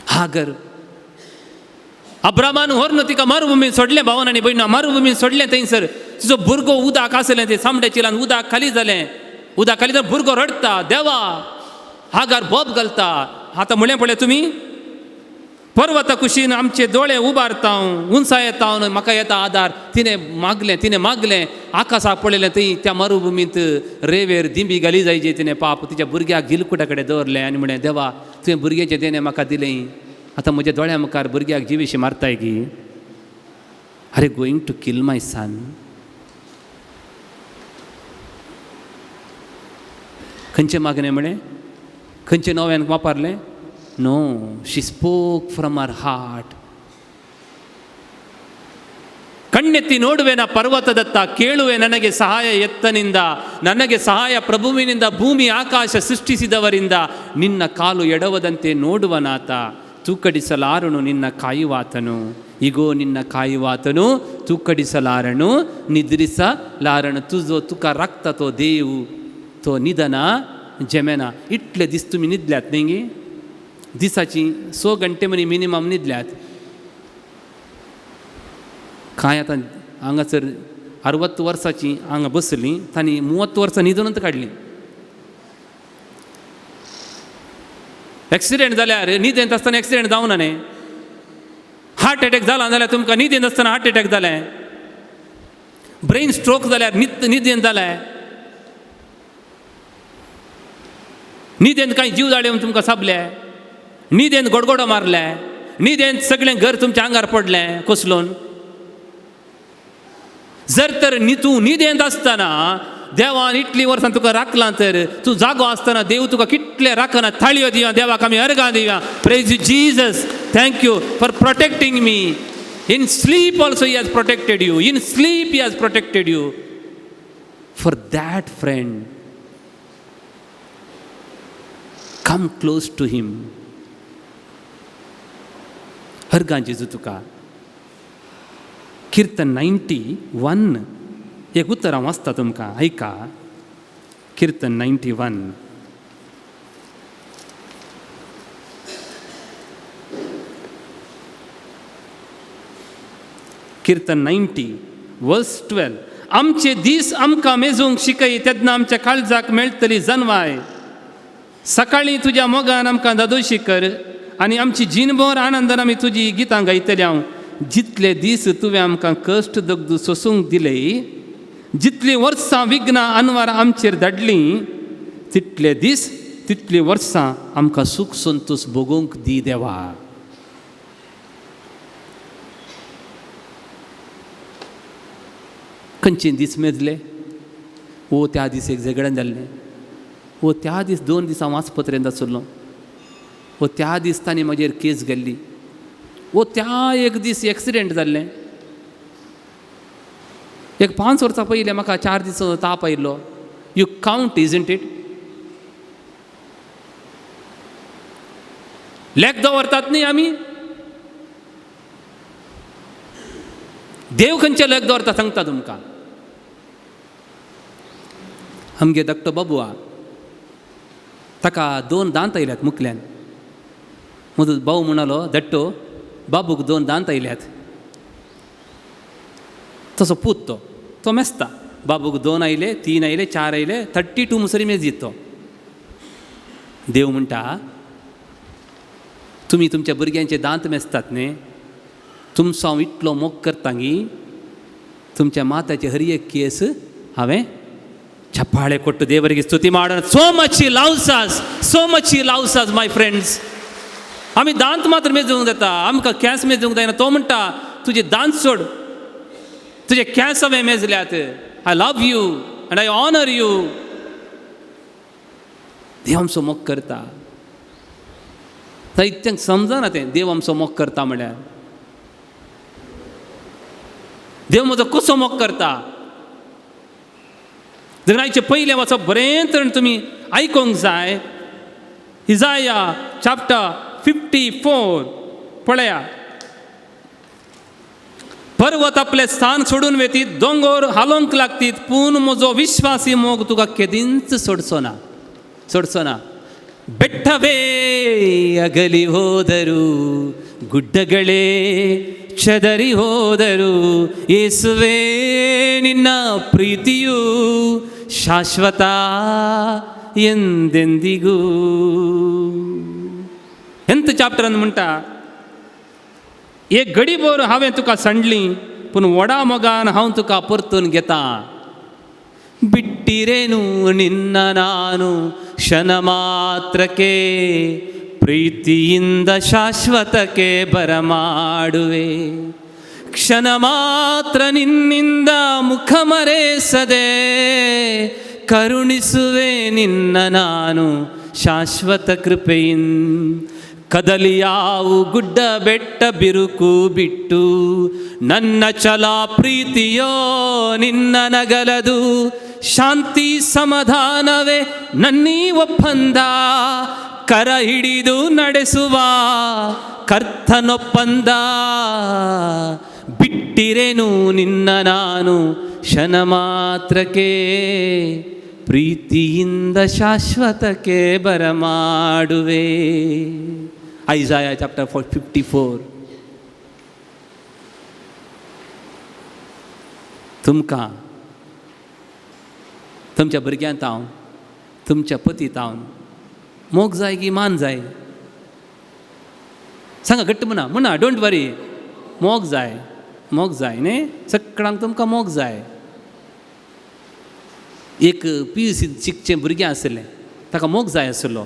हागर अब्रामान व्हरून तिका मरुभूमी सोडलें, भावन आनी भयणा मरुभूमी सोडलें. थंयसर तिचो भुरगो उदक आसलें, तें सामड्या चिलान उदक खाली जालें. उदक खाली जाल्यार भुरगो रडटा, देवा. हागार बोब घालता. आतां म्हणलें पळय तुमी, पर्वता कुशीन आमचे दोळे उबारता, उंचा येता म्हाका येता आदार. तिणें मागलें, तिणें मागलें, आकाशाक पळयलें थंय त्या मरुभुमींत रेवेर दिंबी घाली जायची. तिणें पाप तिच्या भुरग्याक गिलकुटा कडेन दवरलें आनी म्हणलें, देवा तुवें भुरग्याचें देणें म्हाका दिलें, आतां म्हज्या दोळ्या मुखार भुरग्याक जिविशी मारताय की? Are you going to kill my son? खंयचें मागणें म्हळें, खंयचें नव्यान वापरलें? No, she spoke from her heart. ಕಣ್ಣೆತ್ತಿ ನೋಡುವೆನ ಪರ್ವತದತ್ತ, ಕೇಳುವೆ ನನಗೆ ಸಹಾಯ ಎತ್ತನಿಂದ, ನನಗೆ ಸಹಾಯ ಪ್ರಭುವಿನಿಂದ, ಭೂಮಿ ಆಕಾಶ ಸೃಷ್ಟಿಸಿದವರಿಂದ. ನಿನ್ನ ಕಾಲು ಎಡವದಂತೆ ನೋಡುವನಾತ, ತೂಕಡಿಸಲಾರನು ನಿನ್ನ ಕಾಯುವಾತನು. ಇಗೋ ನಿನ್ನ ಕಾಯುವಾತನು ತೂಕಡಿಸಲಾರನು, ನಿದ್ರಿಸಲಾರನು. ತುಜೋ ತುಕ ರಕ್ತ ತೋ ದೇವು ತೋ ನಿಧನ ಜಮೆನ. इतले दीस तुमी न्हिदल्यात न्ही गी? दिसाची 6 घंटे मनी मिनिमम न्हिदल्यात. कांय आतां हांगासर 60 वर्साची हांगा बसलीं, तांणी 30 वर्सां न्हिदूनच काडलीं. एक्सिडेंट जाल्यार न्हिदेंत आसतना एक्सिडेंट जावना न्ही. हार्ट एटॅक जाला जाल्यार तुमकां न्हिदेंत आसतना हार्ट एटॅक जालें. ब्रेन स्ट्रोक जाल्यार न्हिदेंत जालें. न्हिदेंत कांय जीव जाळे म्हूण तुमकां साबले, न्हिदेंत गोडगोडो मारले, न्हिदेंत सगळें घर तुमच्या आंगार पडलें कोसलून. जर तर तूं न्हिदेंत आसतना देवान इतलीं वर्सां तुका राखलां तर तूं जागो आसतना देव तुका कितलें राखना. थाळयो दिया देवाक, आमी अर्गां दिया. Praise you Jesus, thank you for protecting me. In sleep also he has protected you. In sleep he has protected you. For that friend, come close to him. अर्गां जेजू तुका. किर्तन 91 एक उतर हांव वाचता तुमकां, आयका. किर्तन 91. किर्तन 90 वर्स 12. आमचे दीस आमकां मेजूंक शिकय, तेन्ना आमच्या काळजाक मेळटली जनवाय. सकाळीं तुज्या मोगान आमकां दादोशी कर आनी आमची जीणभर आनंदान आमी तुजी गितां गायतली. हांव जितले दीस तुवें आमकां कश्ट दग्द सोसूंक दिले, जितलीं वर्सां विघ्नां अनवार आमचेर धाडलीं, तितले दीस तितलीं वर्सां आमकां सूख संतोश भोगोवंक दी देवा. खंयचे दीस मेजले? ओ त्या दीस एक झगड्यान जाल्लें, ओ त्या दीस 2 दीस हांव आस्पत्रेंत आसलो, ओ त्या दीस तांणी म्हजेर केस गेल्ली, ओ त्या एक दीस एक्सिडेंट जाल्लें. एक 5 वर्सां पयलें म्हाका 4 दीस ताप आयिल्लो. You count, isn't it? लेख दवरतात न्ही आमी. देव खंयचे लेख दवरता सांगता तुमकां. आमगे धाकटो बाबू आ, ताका 2 दांत आयल्यात मुकल्यान. म्हजो भाऊ म्हणालो, धाकटो बाबूक 2 दांत आयल्यात. तसो पूत तो, तो मेजता. बाबूक 2 आयले, 3 आयले, 4 आयले, 32 मुसरी मेजीत तो. देव म्हणटा, तुमी तुमच्या भुरग्यांचे दांत मेजतात न्ही, तुमचो हांव इतलो मोग करता गी तुमच्या माताचे हर एक केस हांवें छपाळे कोट्टु देवರಿಗೆ ಸ್ತುತಿ ಮಾಡೋಣ. So much he loves us, so much he loves us my friends. आमी दांत मात्र मेजूंक जाता, आमकां केंस मेजूंक जायना. तो म्हणटा तुजे दांत सोड, तुजे केंस हांवें मेजल्यात. I love you and I honour you. देव आमचो मोग करता. इतल्यांक समजना तें देव आमचो मोग करता म्हळ्यार. देव म्हजो कसो मोग करता? आयचे पयलें वचप बरें तरेन तुमी आयकूंक जाय. इजाया चॅप्टर 54 पळया. पर्वत आपलें स्थान सोडून वेतीत, दोंगोर हालोवंक लागतीत, पूण म्हजो विश्वासी मोग तुका केदींच सोडचो ना, सोडचो ना. ಬೆಟ್ಟವೇ ಅಗಲಿ ಹೋದರು, ಗುಡ್ಡಗಳೇ ಚದರಿ ಹೋದರು, ಯೇಸುವೇ ನಿನ್ನ ಪ್ರೀತಿಯು ಶಾಶ್ವತ ಎಂದೆಂದಿಗೂ. ಎಂತ ಚಾಪ್ಟರ್ ಅಂದ್ ಮುಂಟ. एक घडीभर हांवें तुका सांडली, पूण व्हडा मोगान हांव तुका परतून घेता. ಬಿಟ್ಟಿರೇನು ನಿನ್ನ ನಾನು ಕ್ಷಣ ಮಾತ್ರಕ್ಕೆ, ಪ್ರೀತಿಯಿಂದ ಶಾಶ್ವತಕ್ಕೆ ಬರಮಾಡುವೆ. ಕ್ಷಣ ಮಾತ್ರ ನಿನ್ನಿಂದ ಮುಖ ಮರೆಸದೆ, ಕರುಣಿಸುವೆ ನಿನ್ನ ನಾನು ಶಾಶ್ವತ ಕೃಪೆಯಿನ್. ಕದಲಿಯಾವು ಗುಡ್ಡ ಬೆಟ್ಟ ಬಿರುಕು ಬಿಟ್ಟು, ನನ್ನ ಛಲ ಪ್ರೀತಿಯೋ ನಿನ್ನ ನಗಲದು. ಶಾಂತಿ ಸಮಾಧಾನವೇ ನನ್ನೀ ಒಪ್ಪಂದ, ಕರ ಹಿಡಿದು ನಡೆಸುವ ಕರ್ತನೊಪ್ಪಂದ. ಬಿಟ್ಟಿರೇನು ನಿನ್ನ ನಾನು ಕ್ಷಣ ಮಾತ್ರಕ್ಕೆ, ಪ್ರೀತಿಯಿಂದ ಶಾಶ್ವತಕ್ಕೆ ಬರಮಾಡುವೆ. ಐಸಾಯ ಚಾಪ್ಟರ್ 54. तुमकां तुमच्या भुरग्यां तावन, तुमच्या पती तावन मोग जाय की मान जाय? सांगा घट्ट म्हणा, म्हणा, don't वरी. मोग जाय, मोग जाय न्ही सगळ्यांक तुमकां मोग जाय. एक पी यू सी शिकचें भुरगें आशिल्लें, ताका मोग जाय आशिल्लो.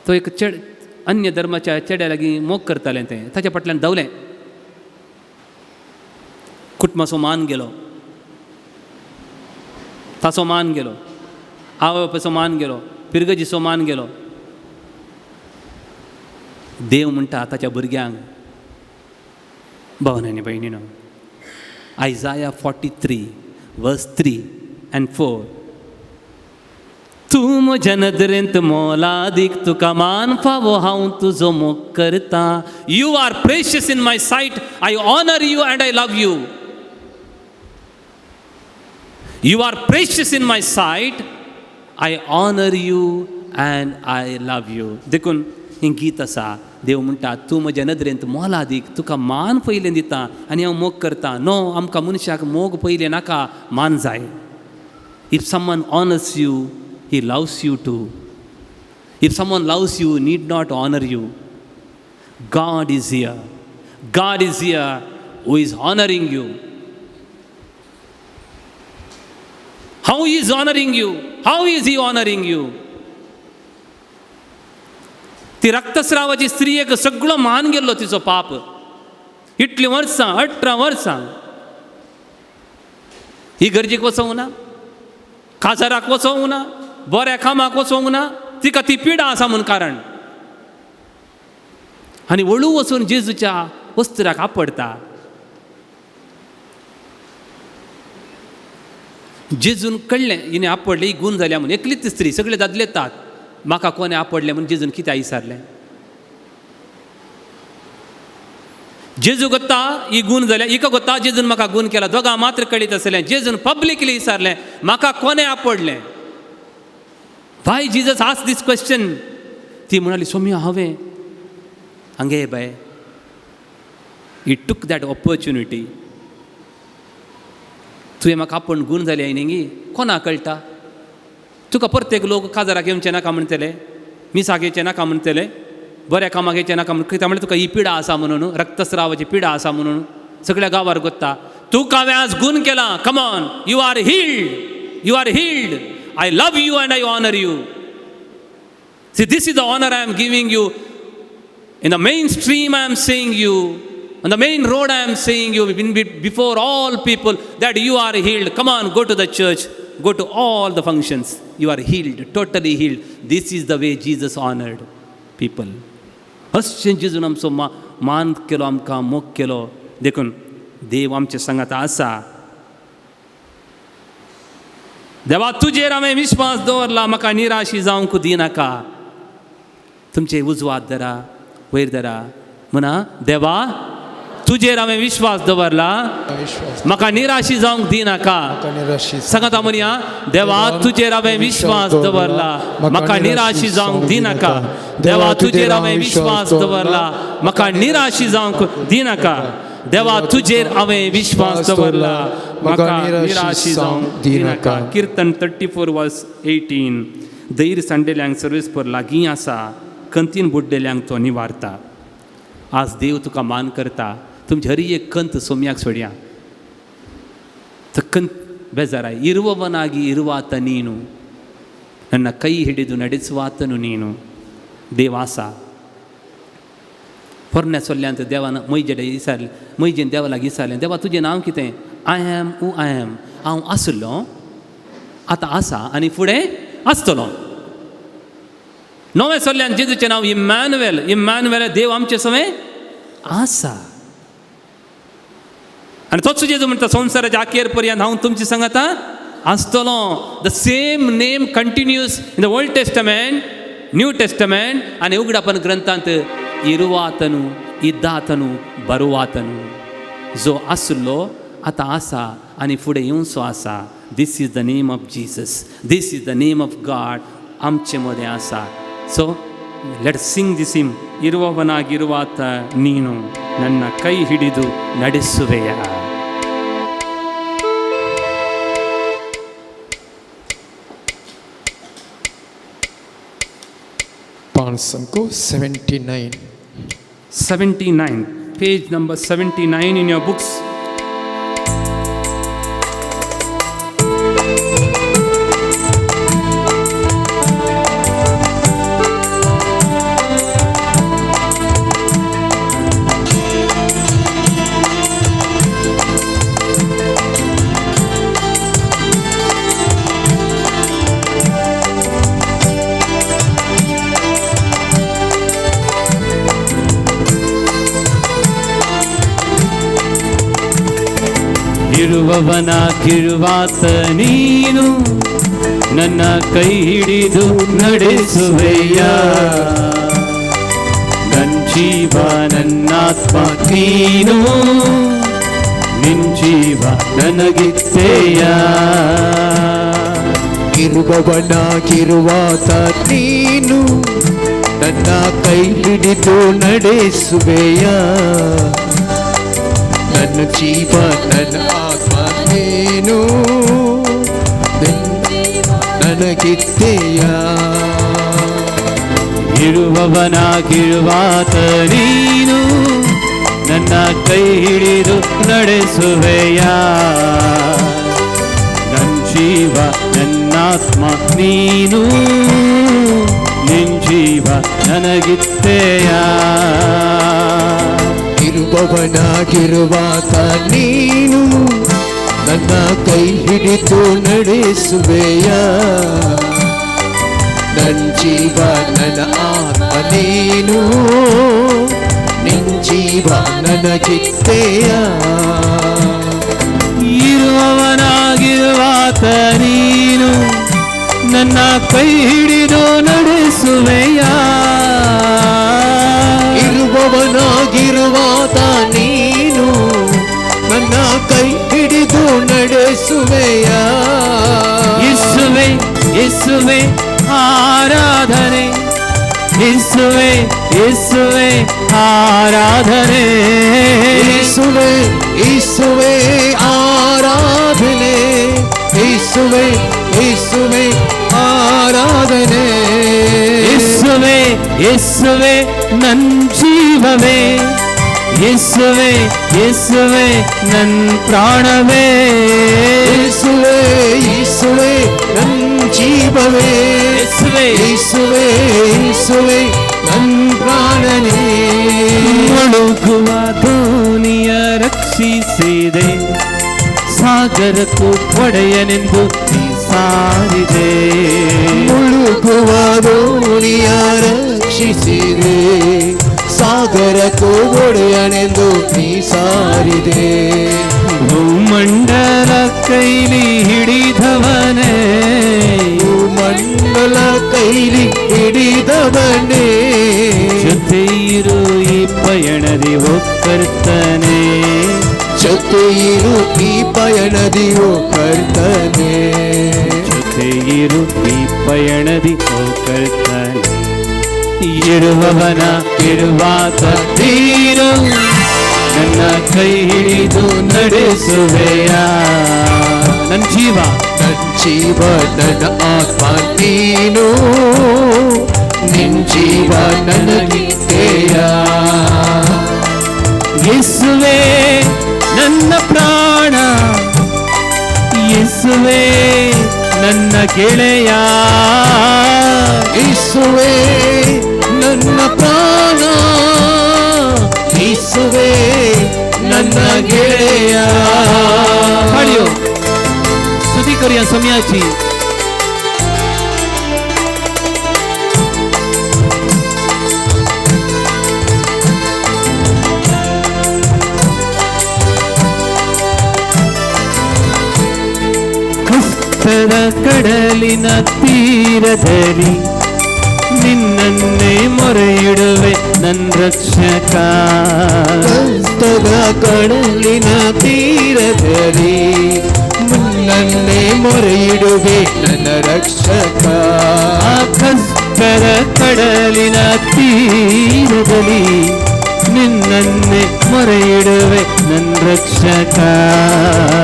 तो एक चेड अन्य धर्माच्या चेड्या लागीं मोग करतालें, तें ताच्या फाटल्यान धांवलें. कुटुंबाचो मान गेलो. ताचो मान गेलो, आवय बापायचो मान गेलो, पिरगजीचो मान गेलो. देव म्हणटा ताच्या भुरग्यांक, भावन आनी भयणीनो, Isaiah 43 verse 3 and 4, तूं म्हज्या नदरेंत मोलादीक, तुका मान फावो, हांव तुजो मोग करता. You are precious in my sight, I honour you and I love you. You are precious in my sight, I honour you and I love you. देखून हें गीत आसा, देव म्हणटा तूं म्हज्या नदरेंत मोलादीक, तुका मान पयलें दिता आनी हांव मोग करता. नो, आमकां मनशाक मोग पयलें नाका, मान जाय. If someone honours you, he loves you too. If someone loves you, need not honour you. God is here, God is here who is honouring you. How is honouring you? How is he honouring you? ती रक्तस्रावाची स्त्रियेक सगळो मान गेल्लो तिचो पाप. इतलीं वर्सां, 18 वर्सां ही गरजेक वचोंक ना, काजाराक वचोंक ना, बऱ्या कामाक वचोंक ना, तिका ती पिडा आसा म्हूण कारण. आनी वळू वचून जेजूच्या वस्त्राक आपडटा. जेजून कळ्ळें हिणें आपडलें, ही गूण जाल्या म्हूण. एकलीच स्त्री, सगळे दादले येतात, म्हाका कोणें आपडलें म्हूण जेजून कितें विचारलें. जेजू गोत्ता ही गूण जाल्या, हिका गोत्ता जेजून म्हाका गूण केला, दोगां मात्र कळीत आसलें. जेजून पब्लिकली विचारलें म्हाका कोणें आपडलें. Why Jesus ask this question? ती म्हणाली सोम्या हांवें. हांगे बाय, ही टूक that opportunity. तुवें म्हाका आपूण गूण जाली न्ही गी, कोणा कळटा? तुका प्रत्येक लोक काजाराक येवचें नाका म्हणटले, मिसाक येवचें नाका म्हणटले, बऱ्या कामाक येवचें नाका म्हण, कित्याक म्हणल्यार तुका ही पिडा आसा म्हणून, रक्तस्रावाची पिडा आसा म्हणून सगळ्या गांवार गोत्ता. तुका हांवें आज गूण केला, come on, you are healed, you are healed. I love you and I honour you. See, this is the honour I am giving you. In the main stream I am saying you, on the main road I am saying you, before all people that you are healed. Come on, go to the church, go to all the functions. You are healed, totally healed. This is the way Jesus honoured people. अशें जेजून आमचो मान केलो, आमकां मोग केलो. देखून देव आमचे सांगात आसा. देवा तुजेर हांवें विश्वास दवरला, म्हाका निराशी जावंक दिनाका. तुमचे उजवात धरा, वयर धरा, म्हणा देवा तुजेर हांवें विश्वास दवरला, म्हाका निराशी जावंक दिनाका. सांगात म्हणया, देवा तुजेर हांवें विश्वास दवरला, म्हाका निराशी जावंक दिनाका. देवा तुजेर हांवें विश्वास दवरला, म्हाका निराशी जावंक दिनाका. देवा तुजेर हांवें विश्वास दवरला, म्हाका निराशी जावंक दिनाका. किर्तन 34 वर्स 18. धैर्य सांडलेल्यांक सर्वेस्पर लागीं आसा, कंतीन बुड्डेल्यांक तो निवारता. आज देव तुका मान करता. तुमची हरी एक कंत सोम्याक सोडया. तर ಕಂತ್ ಬೇಜಾರಾಯಿ ಇರುವವನಾಗಿ ಇರುವಾತ ನೀನು, ನನ್ನ ಕೈ ಹಿಡಿದು ನಡೆಸುವಾತನು ನೀನು. ದೇವಾಸ पोरण्या सोल्ल्यांत देवान मैजेडे विचारलें, मैजेन देवा लागीं विचारलें, देवा तुजें नांव कितें? I am who I am. हांव आसलो, आतां आसा आनी फुडें आसतलो. नव्या सोल्ल्यान जेजूचें नांव इम्मॅन्युएल. इम्मॅन्युएल देव आमचे सवें आसा. आनी तोच जेजू म्हणटा संवसाराच्या अखेर पर्यंत हांव तुमचे सांगाता आसतलो. The same name continues in the Old Testament, New Testament आनी उगडापन ग्रंथांत इरुवातनु, इद्दातनु, बरुवातनु, जो आसलो आतां आसा आनी फुडें येवचो आसा. This is the name of Jesus, this is the name of God आमचे मदें आसा. So let sing this hymn. ಇರುವವನಾಗಿರುವಾತ ನೀನು ನನ್ನ ಕೈ ಹಿಡಿದು ನಡೆಸುವೆಯ. पांच 79. 79, page number 79 in your books. ಇರುವವನಾಗಿರುವಾತ ನೀನು ನನ್ನ ಕೈ ಹಿಡಿದು ನಡೆಸುವೆಯ. ನನ್ ಜೀವ ನನ್ನಾತ್ಮ ನೀನು, ನಿನ್ ಜೀವ ನನಗಿತ್ತೆಯ. ಇರುವವನಾಗಿರುವಾತ ನೀನು ನನ್ನ ಕೈ ಹಿಡಿದು ನಡೆಸುವೆಯ. ನನ್ನ ಜೀವ ನನ್ನ ಆತ್ಮ ನೀನು, ನನಗಿತ್ತೆಯ. ಇರುವವನಾಗಿರುವಾತ ನೀನು ನನ್ನ ಕೈ ಹಿಡಿದು ನಡೆಸುವೆಯ. ನನ್ ಜೀವ ನನ್ನಾತ್ಮ ನೀನು, ನಿನ್ ಜೀವ ನನಗಿತ್ತೆಯ. ಇರುವವನಾಗಿರುವಾತ ನೀನು ನನ್ನ ಕೈ ಹಿಡಿದು ನಡೆಸುವೆಯ. ನನ್ನ ಜೀವ ನನ್ನ ಆತ್ಮ ನೀನು, ನಿನ್ ಜೀವ ನನಗಿತ್ತೆಯ. ಇರುವವನಾಗಿರುವಾತ ನೀನು ನನ್ನ ಕೈ ಹಿಡಿದು ನಡೆಸುವೆಯ. ಇರುವವನಾಗಿರುವಾತ ನೀನು ನನ್ನ ಕೈ ಹಿಡಿದು ನಡೆಸುವೆಯ. ಯೇಸುವೆ ಯೇಸುವೆ ಆರಾಧನೆ, ಯೇಸುವೆ ಯೇಸುವೆ ಆರಾಧನೆ, ಯೇಸುವೆ ಯೇಸುವೆ ಆರಾಧನೆ, ಯೇಸುವೆ ಯೇಸುವೆ ಆರಾಧನೆ, ಯೇಸುವೆ ಯೇಸುವೆ ನನ್ ಜೀವವೇ, ಯೇಸುವೆ ಯೇಸುವೆ ನನ್ ಪ್ರಾಣವೇ, ಯೇಸುವೆ ಯೇಸುವೆ ನನ್ ಜೀವವೇ, ಯೇಸುವೆ ಯೇಸುವೆ ಯೇಸುವೆ ನನ್ ಪ್ರಾಣನೇ. ಮುಳುಗುವ ದೋಣಿಯ ರಕ್ಷಿಸಿದೆ, ಸಾಗರಕ್ಕೂ ಒಡೆಯನೆಂದು ನೀ ಸಾರಿದೆ. ಮುಳುಗುವ ದೋಣಿಯ ರಕ್ಷಿಸಿದೆ, ಸಾಗರಕ್ಕೂ ಒಡೆಯನೆಂದು ನೀ ಸಾರಿದೆ. ಭೂಮಂಡಲ ಕೈಲಿ ಹಿಡಿದವನೇ, ಭೂಮಂಡಲ ಕೈಲಿ ಹಿಡಿದವನೇ, ಜೊತೆಯಿರು ಈ ಪಯಣದಿ ಒಕ್ಕರ್ತನೆ, ಜೊತೆಯಿರು ಈ ಪಯಣದಿ ಒಕ್ಕರ್ತನೆ, ಜೊತೆಯಿರು ಈ ಪಯಣದಿ ಒಕ್ಕರ್ತನೆ. ಇರುವವನ ಇರುವಾತ ನೀನು ನನ್ನ ಕೈ ಹಿಡಿದು ನಡೆಸುವೆಯ. ನನ್ನ ಜೀವ ನನ್ನ ಜೀವ ನನ್ನ ಆತ್ಮ ನೀನು, ನಿನ್ ಜೀವ ನನಗಿತ್ತೆಯ. ಯೇಸುವೆ ನನ್ನ ಪ್ರಾಣ, ಯೇಸುವೆ ನನ್ನ ಗೆಳೆಯ, ಯೇಸುವೆ ನನ್ನ ಪ್ರಾಣ, ಯೇಸುವೆ ನನ್ನ ಗೆಳೆಯ. ಹಾಡಿಯೋ ಸ್ತುತಿ ಕರಿಯ ಸಮಯಾಚಿ. ಕಷ್ಟದ ಕಡಲಿನ ತೀರದಲ್ಲಿ ನಿನ್ನನ್ನೇ ಮೊರೆಯಿಡುವೆ ನನ್ನ ರಕ್ಷಕ. ಕಷ್ಟದ ಕಡಲಿನ ತೀರದಲ್ಲಿ ನಿನ್ನನ್ನೇ ಮೊರೆಯಿಡುವೆ ನನ್ನ ರಕ್ಷಕ. ಆ ಕಷ್ಟದ ಕಡಲಿನ ತೀರದಲ್ಲಿ ನಿನ್ನನ್ನೇ ಮೊರೆಯಿಡುವೆ ನನ್ನ ರಕ್ಷಕ.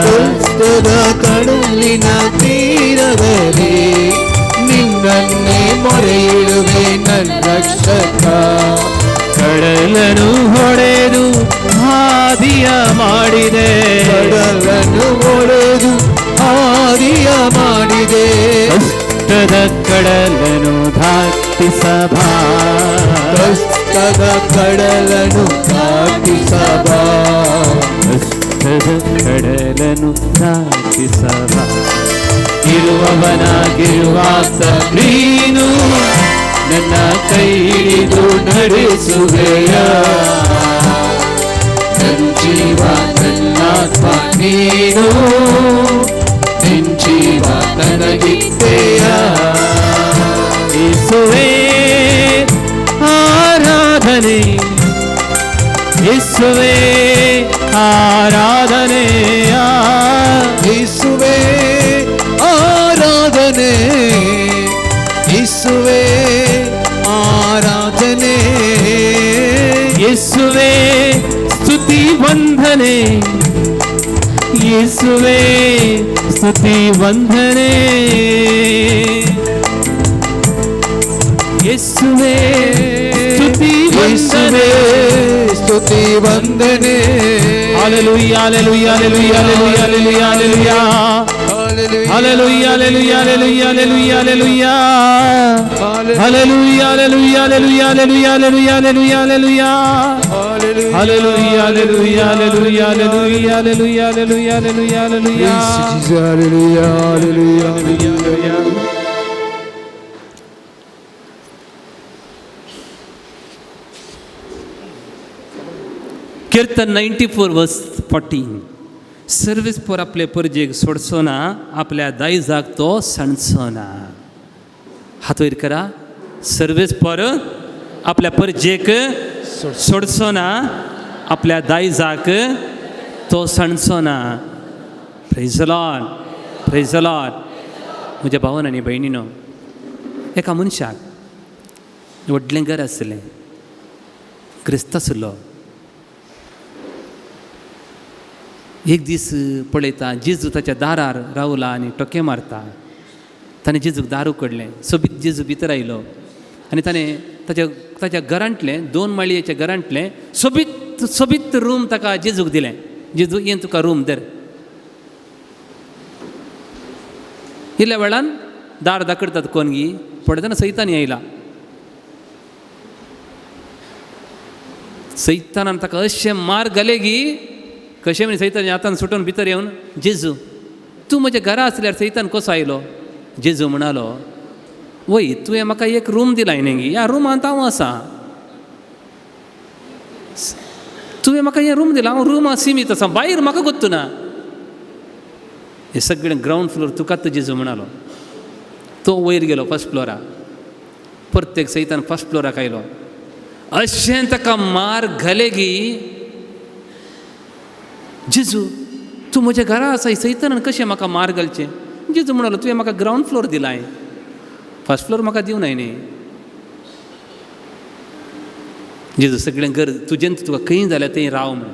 ಕಷ್ಟದ ಕಡಲಿನ ತೀರದಲ್ಲಿ ನಿನ್ನನ್ನೇ ಮೊರೆಯಿಡುವೆ ನನ್ನ ರಕ್ಷಕ. ಕಡಲನು ಹೊಡೆದು ಹಾದಿಯ ಮಾಡಿದೆ, ಕಡಲನು ಹೊಡೆದು ಹಾದಿಯ ಮಾಡಿದೆ. ಕಷ್ಟದ ಕಡಲನು ದಾಟಿಸಬಾ, ಕಷ್ಟದ ಕಡಲನು ದಾಟಿಸಬಾ, ಕಷ್ಟದ ಕಡಲನು ದಾಟಿಸಬಾ. ಇರುವವನಾಗಿರುವಾತ ನೀನು ನನ್ನ ಕೈ ಹಿಡಿದು ನಡೆಸುವೆಯ. ನನ್ನ ಜೀವ ನನ್ನಾತ್ಮ ನೀನು ನಿನ್ ಜೀವ ನನಗಿತ್ತೆಯ. ಯೇಸುವೇ ಆರಾಧನೆ, ಯೇಸುವೇ ಆರಾಧನೆ, ಯೇಸುವೇ ಆರಾಧನೆ, ಯೇಸುವೇ ಆರಾಧನೆ, ಯೇಸುವೇ ಸ್ತುತಿ ವಂದನೆ, ಯೇಸುವೇ ಸ್ತುತಿ ವಂದನೆ, ಯೇಸುವೇ ಸ್ತುತಿ ಯೇಸುವೇ ವಂದನೆ. ಸ್ತುತಿ ವಂದನೆ. Hallelujah, hallelujah, hallelujah, hallelujah, hallelujah, hallelujah. Hallelujah, hallelujah, hallelujah, hallelujah, hallelujah. Hallelujah, hallelujah, hallelujah, hallelujah, hallelujah. Hallelujah, hallelujah, hallelujah, hallelujah, hallelujah, hallelujah, hallelujah, hallelujah. Hallelujah, hallelujah, hallelujah. Kirtan 94 verse 14. Service for आपले परजेक सोडचो ना, आपल्या दायजाक तो सांडचो ना. हात वयर करा. Service for आपल्या परजेक सोडचो ना, आपल्या दायजाक तो सांडचो ना. Praise Lord, praise Lord. म्हज्या भावान आनी भयणीनो, एका मनशाक व्हडलें घर आसलें, क्रिस्त आसलो. एक दीस पळयता जेजू ताच्या दारार रावला आनी टोके मारता. ताणें जेजूक दार उकडलें. सोबीत जेजू भितर आयलो आनी ताणें ताच्या ताच्या घरांतलें, 2 माळयेच्या घरांतलें सोबीत सोबीत रूम ताका जेजूक दिलें. जेजू, येन तुका रूम धर. इल्ल्या वेळान दार दाखडतात कोण गी पळयतना सैतानी आयला. सैतानान ताका अशें मार घाले गी कशें म्हण सैतान हातान सुटून भितर येवन, जेजू तूं म्हज्या घरा आसल्यार सैतान कसो आयलो? जेजू म्हणालो, वय तुवें म्हाका एक रूम दिलाय न्ही गी, ह्या रुमांत हांव आसा. तुवें म्हाका हें रूम दिलां, हांव रुमा सिमीत आसा, भायर म्हाका गोत्तू ना. हें सगळें ग्रावंड फ्लोर तुकाच. जेजू म्हणालो. तो वयर गेलो फर्स्ट फ्लोरा. प्रत्येक सैतान फर्स्ट फ्लोराक आयलो. अशें ताका मार घाले गी, जेजू तूं म्हज्या घरा आसा, सैतानान कशें म्हाका मार घालचें? जेजू म्हणालो, तुवें म्हाका ग्रावंड फ्लोर दिलाय, फर्स्ट फ्लोर म्हाका दिवं नाय न्ही. जेजू सगळें घर तुजें, तुका खंय जाल्यार थंय राव म्हण.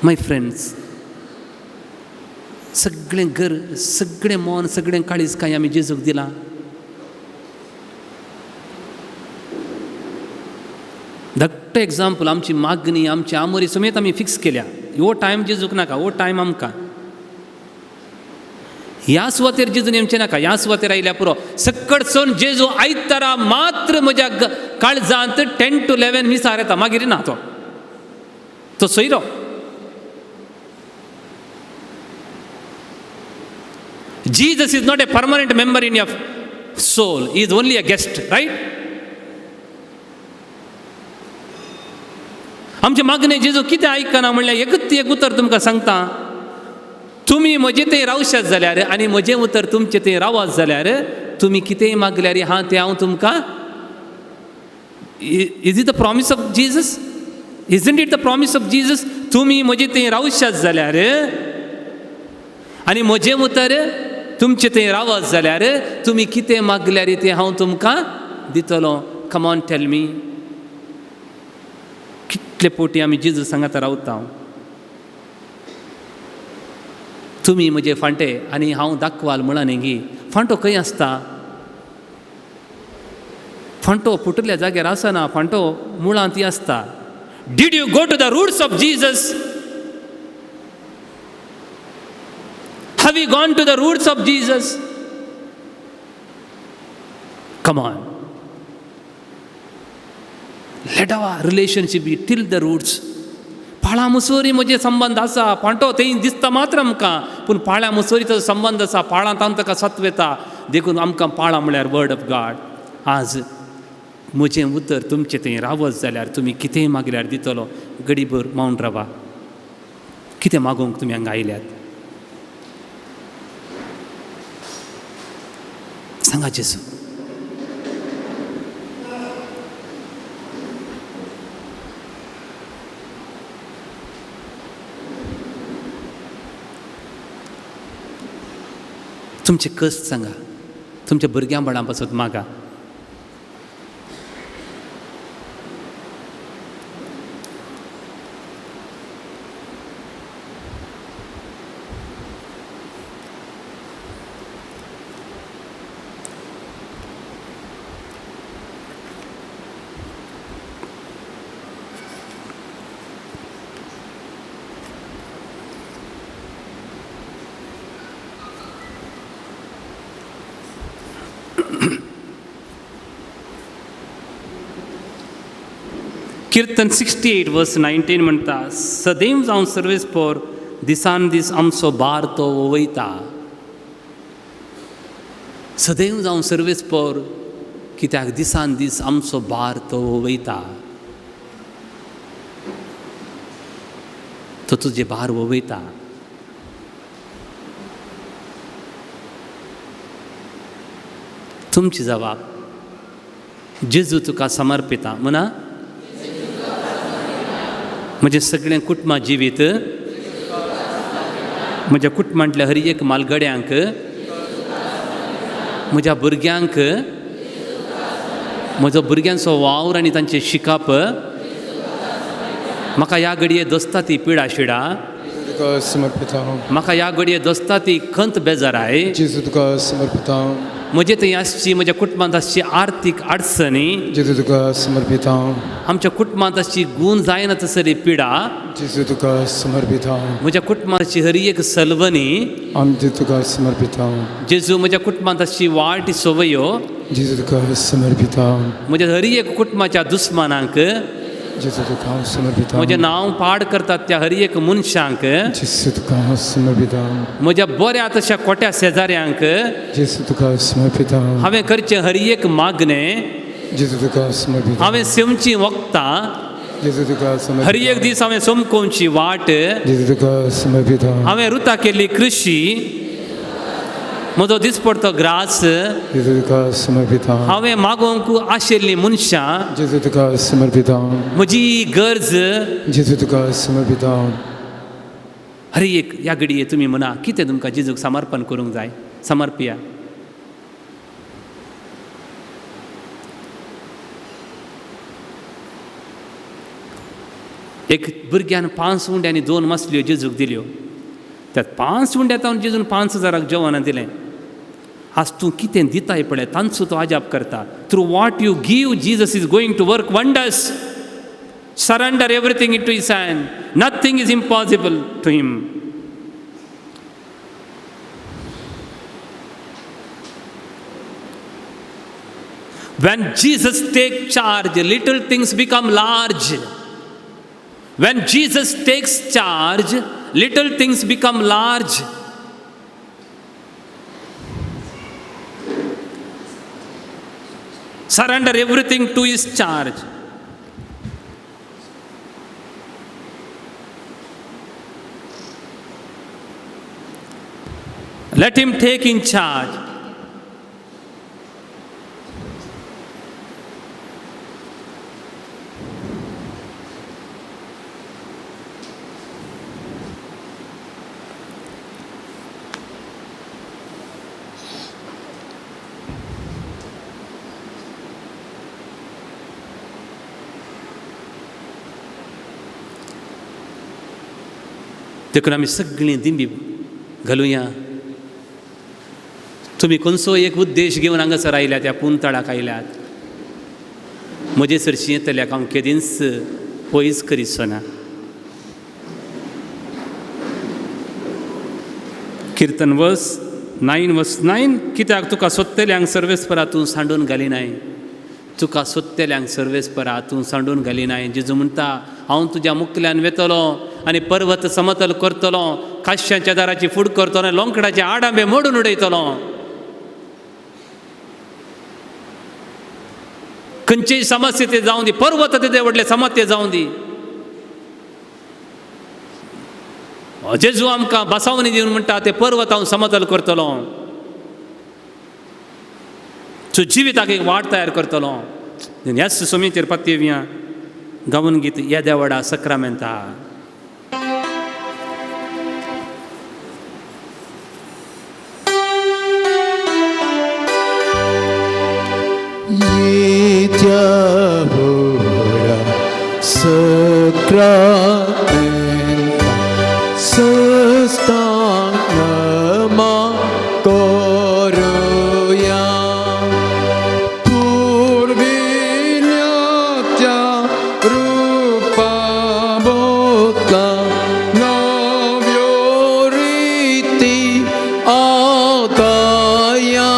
My friends, सगळें घर, सगळें मन, सगळें काळीज कांय आमी जेजूक दिलां? धाकटें एग्जाम्पल, आमची मागणी, आमची आमोरी समेत आमी फिक्स केल्या. हो टायम जेजूक नाका, हो टायम आमकां. ह्या सुवातेर जेजू नेमचें नाका, ह्या सुवातेर आयल्या पुरो. सकट जेजू आयतारा मात्र म्हज्या काळजांत 10 to 11 मिसार येता, मागीर ना. तो तो सोयरो. Jesus is not a permanent member in your soul. He is only a guest, right? आमचे मागणे जेजू कितें आयकना म्हणल्यार एकच एक उतर तुमकां सांगता, तुमी म्हजे थंय रावशात जाल्यार आनी म्हजें उतर तुमचे थंय रावत जाल्यार तुमी कितेंय मागल्यार हां तें हांव तुमकां. Is it the promise of Jesus? Isn't it the promise of Jesus? तुमी म्हजे थंय रावशात जाल्यार आनी म्हजें उतर तुमचे थंय रावत जाल्यार तुमी कितें मागल्यार तें हांव तुमकां दितलो. Come on, tell me, कितले पोटी आमी जेजू सांगात रावता. तुमी म्हजे फांटे आनी हांव दाखवाल म्हणा न्ही गी. फांटो खंय आसता? फांटो फुटल्या जाग्यार आसना, फांटो मुळांत आसता. Did you go to the roots of Jesus? Have you gone to the roots of Jesus? Come on. Let our relationship be till the roots. पाळा मुसोरी म्हजे संबंद आसा. फांटो थंय दिसता मात्र आमकां, पूण पाळ्या मुसोरी ताचो संबंद आसा. पाळांत आम ताका सत्व येता. देखून आमकां पाळां म्हळ्यार वर्ड ऑफ गॉड. आज म्हजें उतर तुमचें थंय रावत जाल्यार तुमी कितेंय मागल्यार दितलो. गडीभर मावन रावा. कितें मागूंक तुमी हांगा आयल्यात? सांगा जेजू. तुमचे कश्ट सांगा, तुमच्या भुरग्यां बाळां पासत मागा. किर्तन 68 वर्स 19 म्हणटा, सदैव जावन सर्वेस्पोर दिसान दीस आमचो भार तो वयता. सदैव जावन सर्वेस्पोर कित्याक दिसान दीस आमचो भार तो वयता. तो तुजे भार वयता. तुमची जबाब जेजू तुका समर्पिता म्हणा. म्हजें सगळें कुटुंबा जिवीत, म्हज्या कुटुंबांतल्या हर एक मालगड्यांक, म्हज्या भुरग्यांक, म्हजो भुरग्यांचो वावर आनी तांचें शिकप, म्हाका ह्या घडये दसता ती पिडा शिडा, तुका समर्पिता हांव. म्हाका ह्या घडये दसता ती खंत बेजाराय, जेजू तुका समर्पिता हांव. म्हजे थंय आसची म्हज्या कुटुंबांत आसची आर्थीक अडचणी, जेजू तुका समर्पिता हांव. आमच्या कुटुंबांत आसची गूण जायना तसली पिडा, जेजू तुका समर्पिता हांव. म्हज्या कुटुंबाची हर एक सलवणी, आमचे तुका समर्पिता हांव. जेजू म्हज्या कुटुंबांत आसची वायट संवयो, जेजू तुका समर्पिता हांव. म्हज्या हर एक कुटुंबाच्या दुस्मानांक, जेजू तुका हांव समर्पिता. म्हजें नांव पाड करतात त्या हर एक मनशांक, जेजू तुका हांव समर्पिता. म्हज्या बऱ्या तशा कोट्या शेजाऱ्यांक, जेजू तुका समर्पिता. हांवें करचें हर एक मागणें, जेजू तुका समर्पिता. हांवें सेवची वखदां, जेजू तुका समर्पिता. हर एक दीस हांवें सोमकोवची वाट, जेजू तुका समर्पिता. हांवें रुता केल्ली कृशी, म्हजो दिसपडतो ग्रास, जेजू तुका समर्पिता. हांवें मागोवंक आशिल्लीं मनशां, जेजू तुका समर्पिता. म्हजी गरज, जेजू तुका समर्पिता. हर एक ह्या घडये तुमी म्हणा कितें तुमकां जेजूक समर्पण करूंक जाय, समर्पिया. एक भुरग्यान 5 उंडे आनी 2 मासल्यो जेजूक दिल्यो. त्या 5 उंड्यात जेजून 5000 जेवण दिलें. आज तूं कितें दिताय पळय तांचो तो आजाप करता. Through what you give Jesus is going to work wonders. Surrender everything into his hand. Nothing is impossible to him. When Jesus takes charge, little things become large. When Jesus takes charge, little things become large. Surrender everything to his charge. Let him take in charge. देखून आमी सगळीं दिंबी घालुया. तुमी खंयचो एक उद्देश घेवन हांगासर आयल्यात, ह्या पुंतळाक आयल्यात, म्हजे सरशी येतल्याक हांव केदींच पयस करीचो ना. किर्तन वर्स 9 वर्स 9, कित्याक तुका सोदतल्यांक सर्वेस्परा तूं सांडून घालिनाय, तुका सोदतल्यांक सर्वेस्परा तूं सांडून घालिनाय. जेजू म्हणटा हांव तुज्या मुखल्यान वेतलो आनी पर्वत समतल करतलो, काश्यांच्या दाराची फूड करतलो, लोंकडाचे आडांबे मोडून उडयतलो. खंयचीय समस्या ते जावं दी, पर्वत ते व्हडले समस्या जावं दी, जेजू आमकां बसावणी दिवन म्हणटा ते पर्वत हांव समतल करतलो, तुज्या जिविताक एक वाट तयार करतलो. ह्याच सोमीचेर पातयेवया गावन गीत येद्या व्हडा सक्रामेंता. येद्या व्हडा सक्रामेंता सस्तांग नमा करुया, पुर्विल्ल्या त्या रुपा बोतला नव्यो रिती आताया,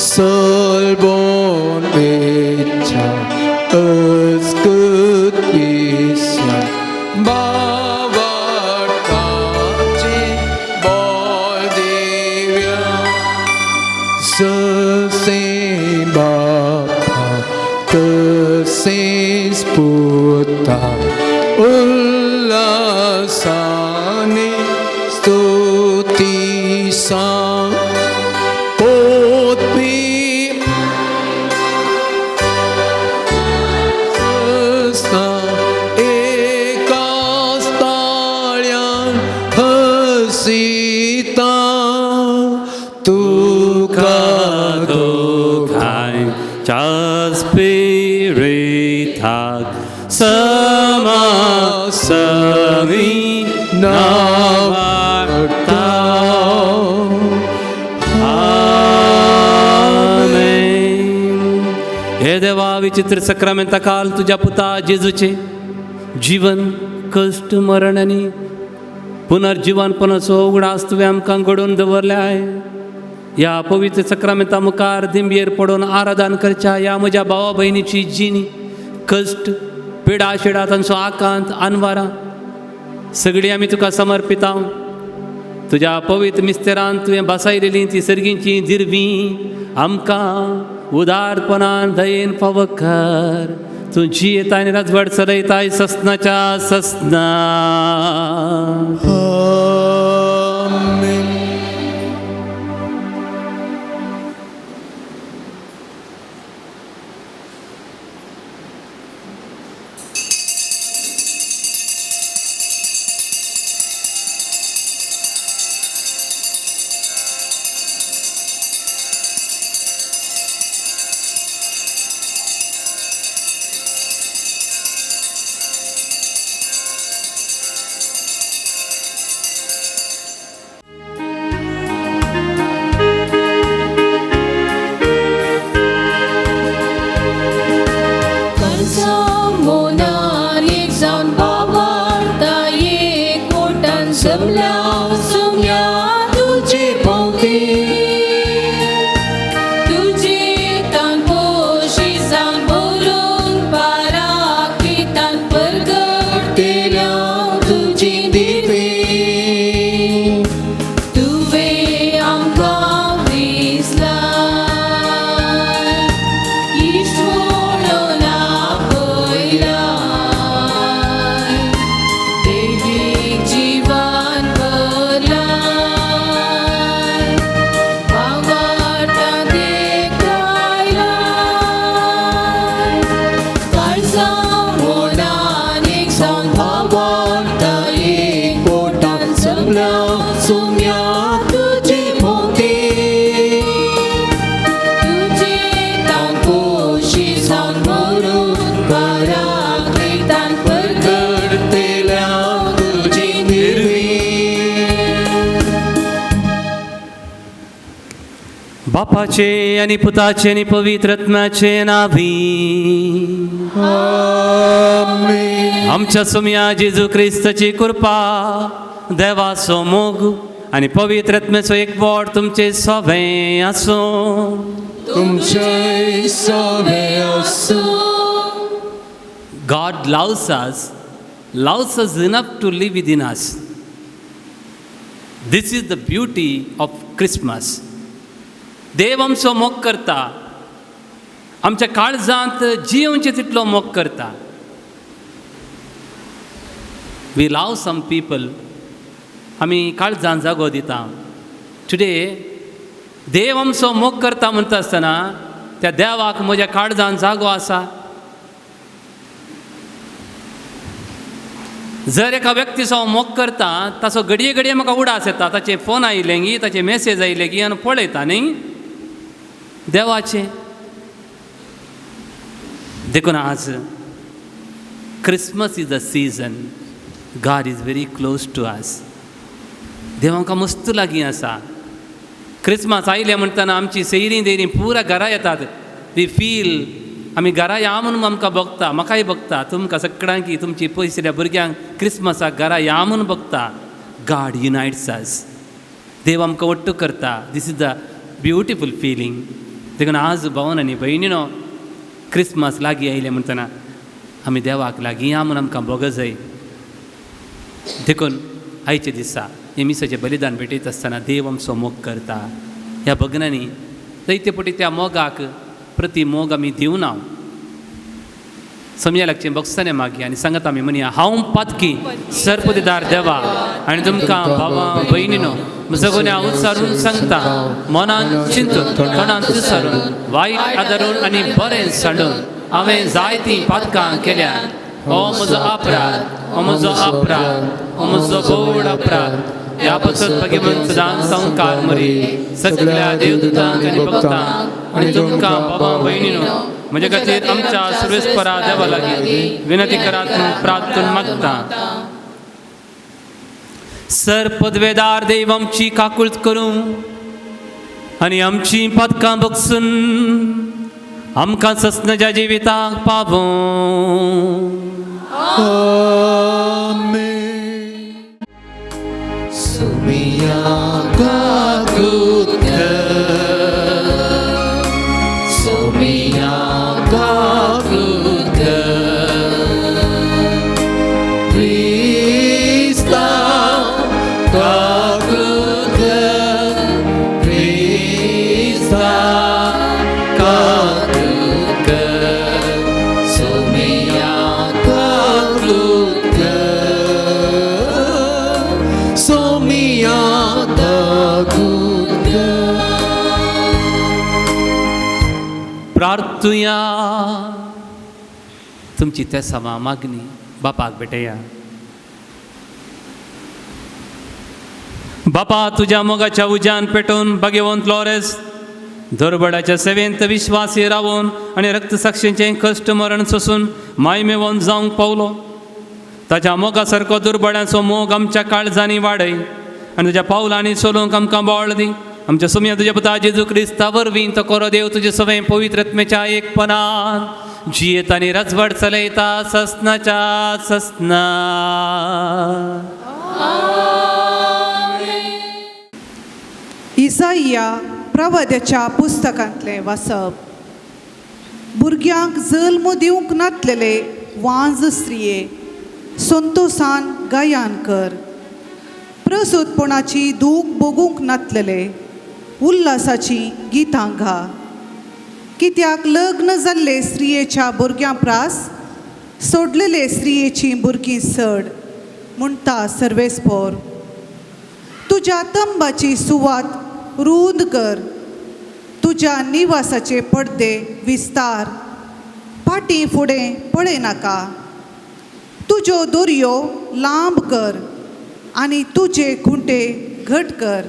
सलबोन इच्छा अस्कत पिस्या बावाटाची बोल दिव्या, ससे बापा तसेच पुता उल्हासाने स्तुती सांग, पोतपी सस्ता एकाच ताळ्यान हसीता, तुका दोगांयच्या स्पिरिताक समासवी नावाडता. आमेन. हे देवा, विचित्र सक्रामेंता काल तुज्या पुता जेजूचे जीवन, कश्ट, मरण आनी पुनर्जीवनपणाचो उगडास तुवें आमकां घडोवन दवरल्याय. ह्या पवित्र सक्रामेंता मुखार दिंबयेर पडून आराधन करच्या ह्या म्हज्या भावा भयणीची जिणी, कश्ट, पिडा शिडा, तांचो आकांत, आनवारां सगळीं आमी तुका समर्पिता. तुज्या पवित्र मिस्तेरान तुवें बसायलेली ती सर्गींची दिरवी आमकां उदारपणान दयेन फावो कर. तूं जियेता आनी राजवट चलयताय ससनाच्या ससना. आमेन. बापाचे आणि पुताचे आणि पवित्र आत्म्याचे नावी आमेन. आमच्या सोम्या जेजू क्रिस्ताची कृपा, देवाचो मोग आणि पवित्र आत्म्याचो एकवट तुमचे सवे आसूं. तुमचे सवे आसूं. God loves us, loves us enough to live within us. This is the beauty of Christmas. देव आमचो मोग करता, आमच्या काळजांत जियोवचे तितलो मोग करता. We love some people आमी काळजान जागो दिता. टुडे देव आमचो मोग करता म्हणटा आसतना त्या देवाक म्हज्या काळजान जागो आसा. जर एका व्यक्तीचो हांव मोग करता ताचो घडये घडये म्हाका उडास येता, ताचे फोन आयले गी, ताचे मॅसेज आयले गी आनी पळयता न्ही देवाचें. देखून आज Christmas is a season, God is very close to us. देव आमकां मस्त लागीं आसा. क्रिसमस आयलें म्हणटना आमची सैरीं देरीं पुरा घरा येतात. We feel आमी घरा या म्हणून आमकां भोगता, म्हाकाय भोगता, तुमकां सगळ्यांकी तुमची पयसुल्ल्या भुरग्यांक क्रिसमसाक घरा या म्हणून भोगता. गॉड युनायट्स अस, देव आमकां ಒಟ್ಟು करता. This is the beautiful feeling. देखून आज भावन आनी भयणीनो क्रिसमस लागीं आयलें म्हणटना आमी देवाक लागीं या म्हणून आमकां भोग जाय. देखून आयच्या दिसा हे मिसाचें बलिदान भेटयत आसतना देव आमचो मोग करता ह्या भग्नांनी जायते पटी त्या मोगाक प्रती मोग आमी दिवना. समजा लागचें बक्षाने मागीर आनी सांगता आमी म्हणया, हांव पातकी सरपतीदार देवा आनी तुमकां बाबा भयणीनो म्हजो गुन्यांव हांव उच्चारून सांगता, मनान चिंतून तोंडान विचारून वायट आदारून आनी बरें सांडून हांवें जायतीं पातकां केल्या. हो म्हजो अपराध, हो म्हजो अपराध, हो म्हजो व्हड अपराध. ह्या पासत भगवंत सदां संवकार मरी सगळ्या देवदूतांक आनी भक्तांक आनी तुमकां बाबा भयणीनो म्हजे खातीर आमच्या सर्वेस्परा देवा लागीं विनंती करात म्हूण प्रार्थून मागता. सर पदवेदार देव आमची काकूळत करूं आनी आमची पातकां बगसून आमकां सस्नच्या जिविताक पावों. आमेन. सुमिया काकूत कर, सुमिया काकूत कर, क्रिस्ता काकूत कर, क्रिस्ता काकूत कर, सुमिया काकूत कर, सुमिया काकूत कर. प्रार्थुया. तुमची तेसामा मागणी बापाक भेटया. बापा तुज्या मोगाच्या उज्यान पेटोवन भाग्यवंत लॉरेस धरबडाच्या सेवेंत विश्वासी रावून आनी रक्तसाक्षींचें कश्ट मरण सोसून मायमेवन जावंक पावलो. ताच्या मोगा सारको दुर्बळ्यांचो मोग आमच्या काळजांनी वाडय आनी तुज्या पावलांनी चलोवंक आमकां बळ दी. आमच्या सुमया तुज्या पुता जेजू क्रिस्ता वरवीं तो कोरो देव तुजे सवय पवित्र आत्म्याच्या एकपणान जियेत आनी राजवट चलयता ससनाच्या ससना. इसाईया प्रवाद्याच्या पुस्तकांतलें वाचप. भुरग्यांक जल्म दिवंक नातलेले वांज स्त्रिये संतोसान गायन कर, प्रसूतपणाची दूख भोगूंक नातलेले उल्हासाची गितां घा. कित्याक लग्न जाल्ले स्त्रियेच्या भुरग्यां प्रास सोडलेले स्त्रियेची भुरगीं चड म्हणटा सर्वेस्पोर. तुज्या तंबाची सुवात रूंद कर, तुज्या निवासाचे पडदे विस्तार, फाटीं फुडें पळयनाका. तुज्यो दोरयो लांब कर आनी तुजे खुंटे घट कर.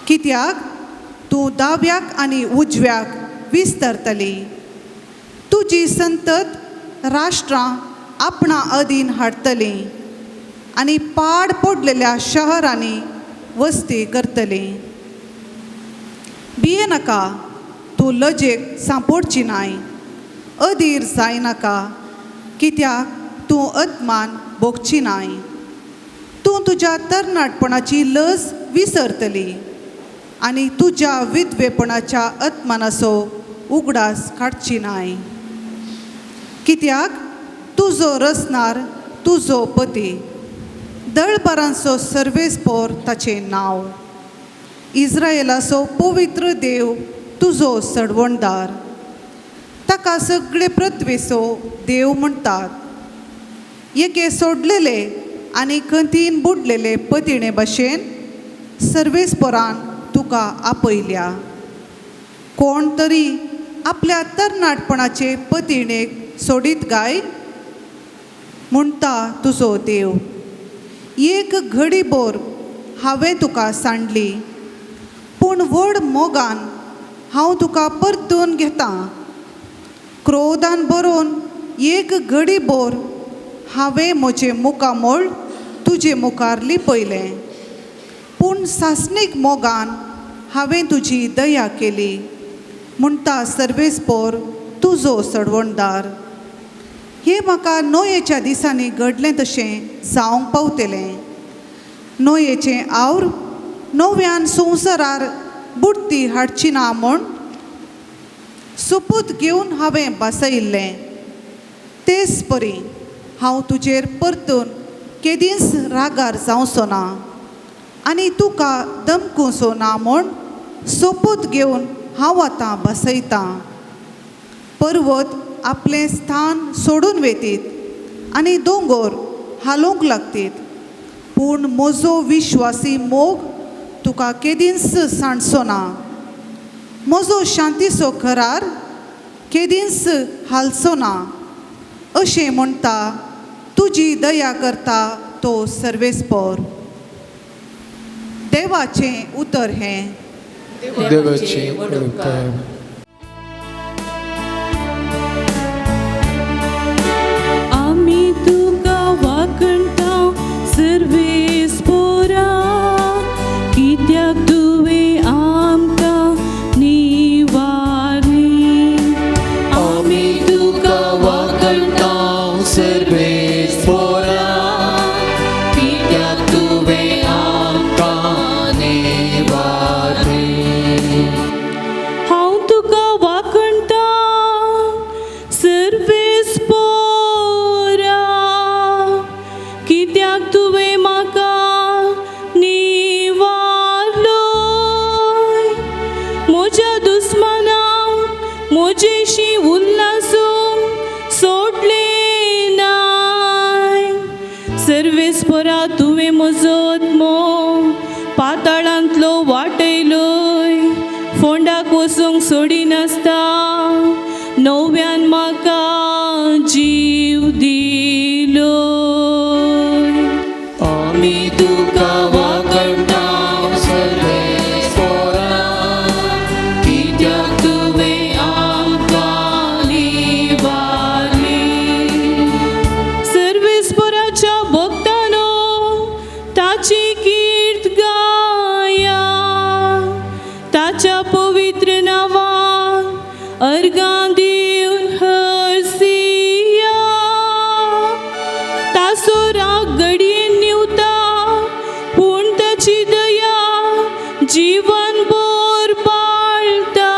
कित्याक तूं दाव्याक आनी उजव्याक विस्तारतली. तुजी संतत राष्ट्रां आपणा अधीन हाडटली आनी पाड पडलेल्या शहरांनी वस्ती करतली. भियेनाका, तूं लजेक सांपोडची नाय, अधीर जायनाका, कित्याक तूं अदमान भोगची नाय. तूं तुज्या तरणाटपणाची लज विसरतली आनी तुज्या विधवेपणाच्या अत्मानाचो उगडास काडची नाय. कित्याक तुजो रचणार तुजो पती, दळबारांचो सर्वेस्पोर ताचें नांव, इस्रायलाचो पवित्र देव तुजो सडवणदार. ताका सगळे पृथ्वेचो देव म्हणटात. एके सोडलेले आनी खंतीन बुडलेले पतिणे भशेन सर्वेस्परान तुका आपयल्या. कोण तरी आपल्या तरणाटपणाचे पतिणेक सोडीत गाय म्हणटा तुजो देव. एक घडी बोर हांवें तुका सांडली, पूण व्हड मोगान हांव तुका परतून घेतां. क्रोधान बरोवन एक घडी बोर हांवें म्हजें मुखामळ तुजे मुखार लिपयलें, पूण सासणीक मोगान हांवें तुजी दया केली म्हणटा सर्वेस्पोर तुजो सडवणदार. हें म्हाका नोयेच्या दिसांनी घडलें तशें जावंक पावतलें. नोयेचें आवर नव्यान संवसारार बुडती हाडची ना म्हूण सोपूत घेवन हांवें बसयिल्लें. तेच परी हांव तुजेर परतून केदींच रागार जावचो ना आनी तुका दमकुचो ना म्हूण सोपूत घेवन हांव आतां बसयतां. पर्वत आपलें स्थान सोडून वेतीत आनी दोंगोर हालोवंक लागतीत, पूण म्हजो विश्वासी मोग तुका केदींच सांडचो ना. म्हजो शांतीचो करार केदींच हालचो ना अशें म्हणटा तुजी दया करता तो सर्वेस्पोर. देवाचें उतर हें. देवाचे उपकार. आमी तुका वाखणटा सर्वेस्पोरा, कित्याक तुवें आमकां निवारली. आमी तुका वाखणटा सर्वेस्पोरा, कित्याक तुवें आमकां निवारली. हांव तुका वाखणटा सर्वेस्पोरा, कित्याक तुवें म्हाका निवारलोय. म्हज्या दुस्मानाक म्हजेशी उल्लासूंक सोडलें नाय. सर्वेस्पोरा तुवें म्हजो आत्मो पाताळांतलो वाटयलोय, फोंडाक वचूंक सोडिनासता नव्यान म्हाका जीव दिलोय. आमी तुका वाखणटा सर्वेस्पोरा, कित्याक तुवें आमकां निवारली. सर्वेस्पोराच्या भक्तानो ताची कीर्त गाया, ताच्या पवित्र नांवान अर्गां दिवन हरसिया. ताचो राग घडयेन न्हिवता, पूण ताची दया जीवन भर पाळटा.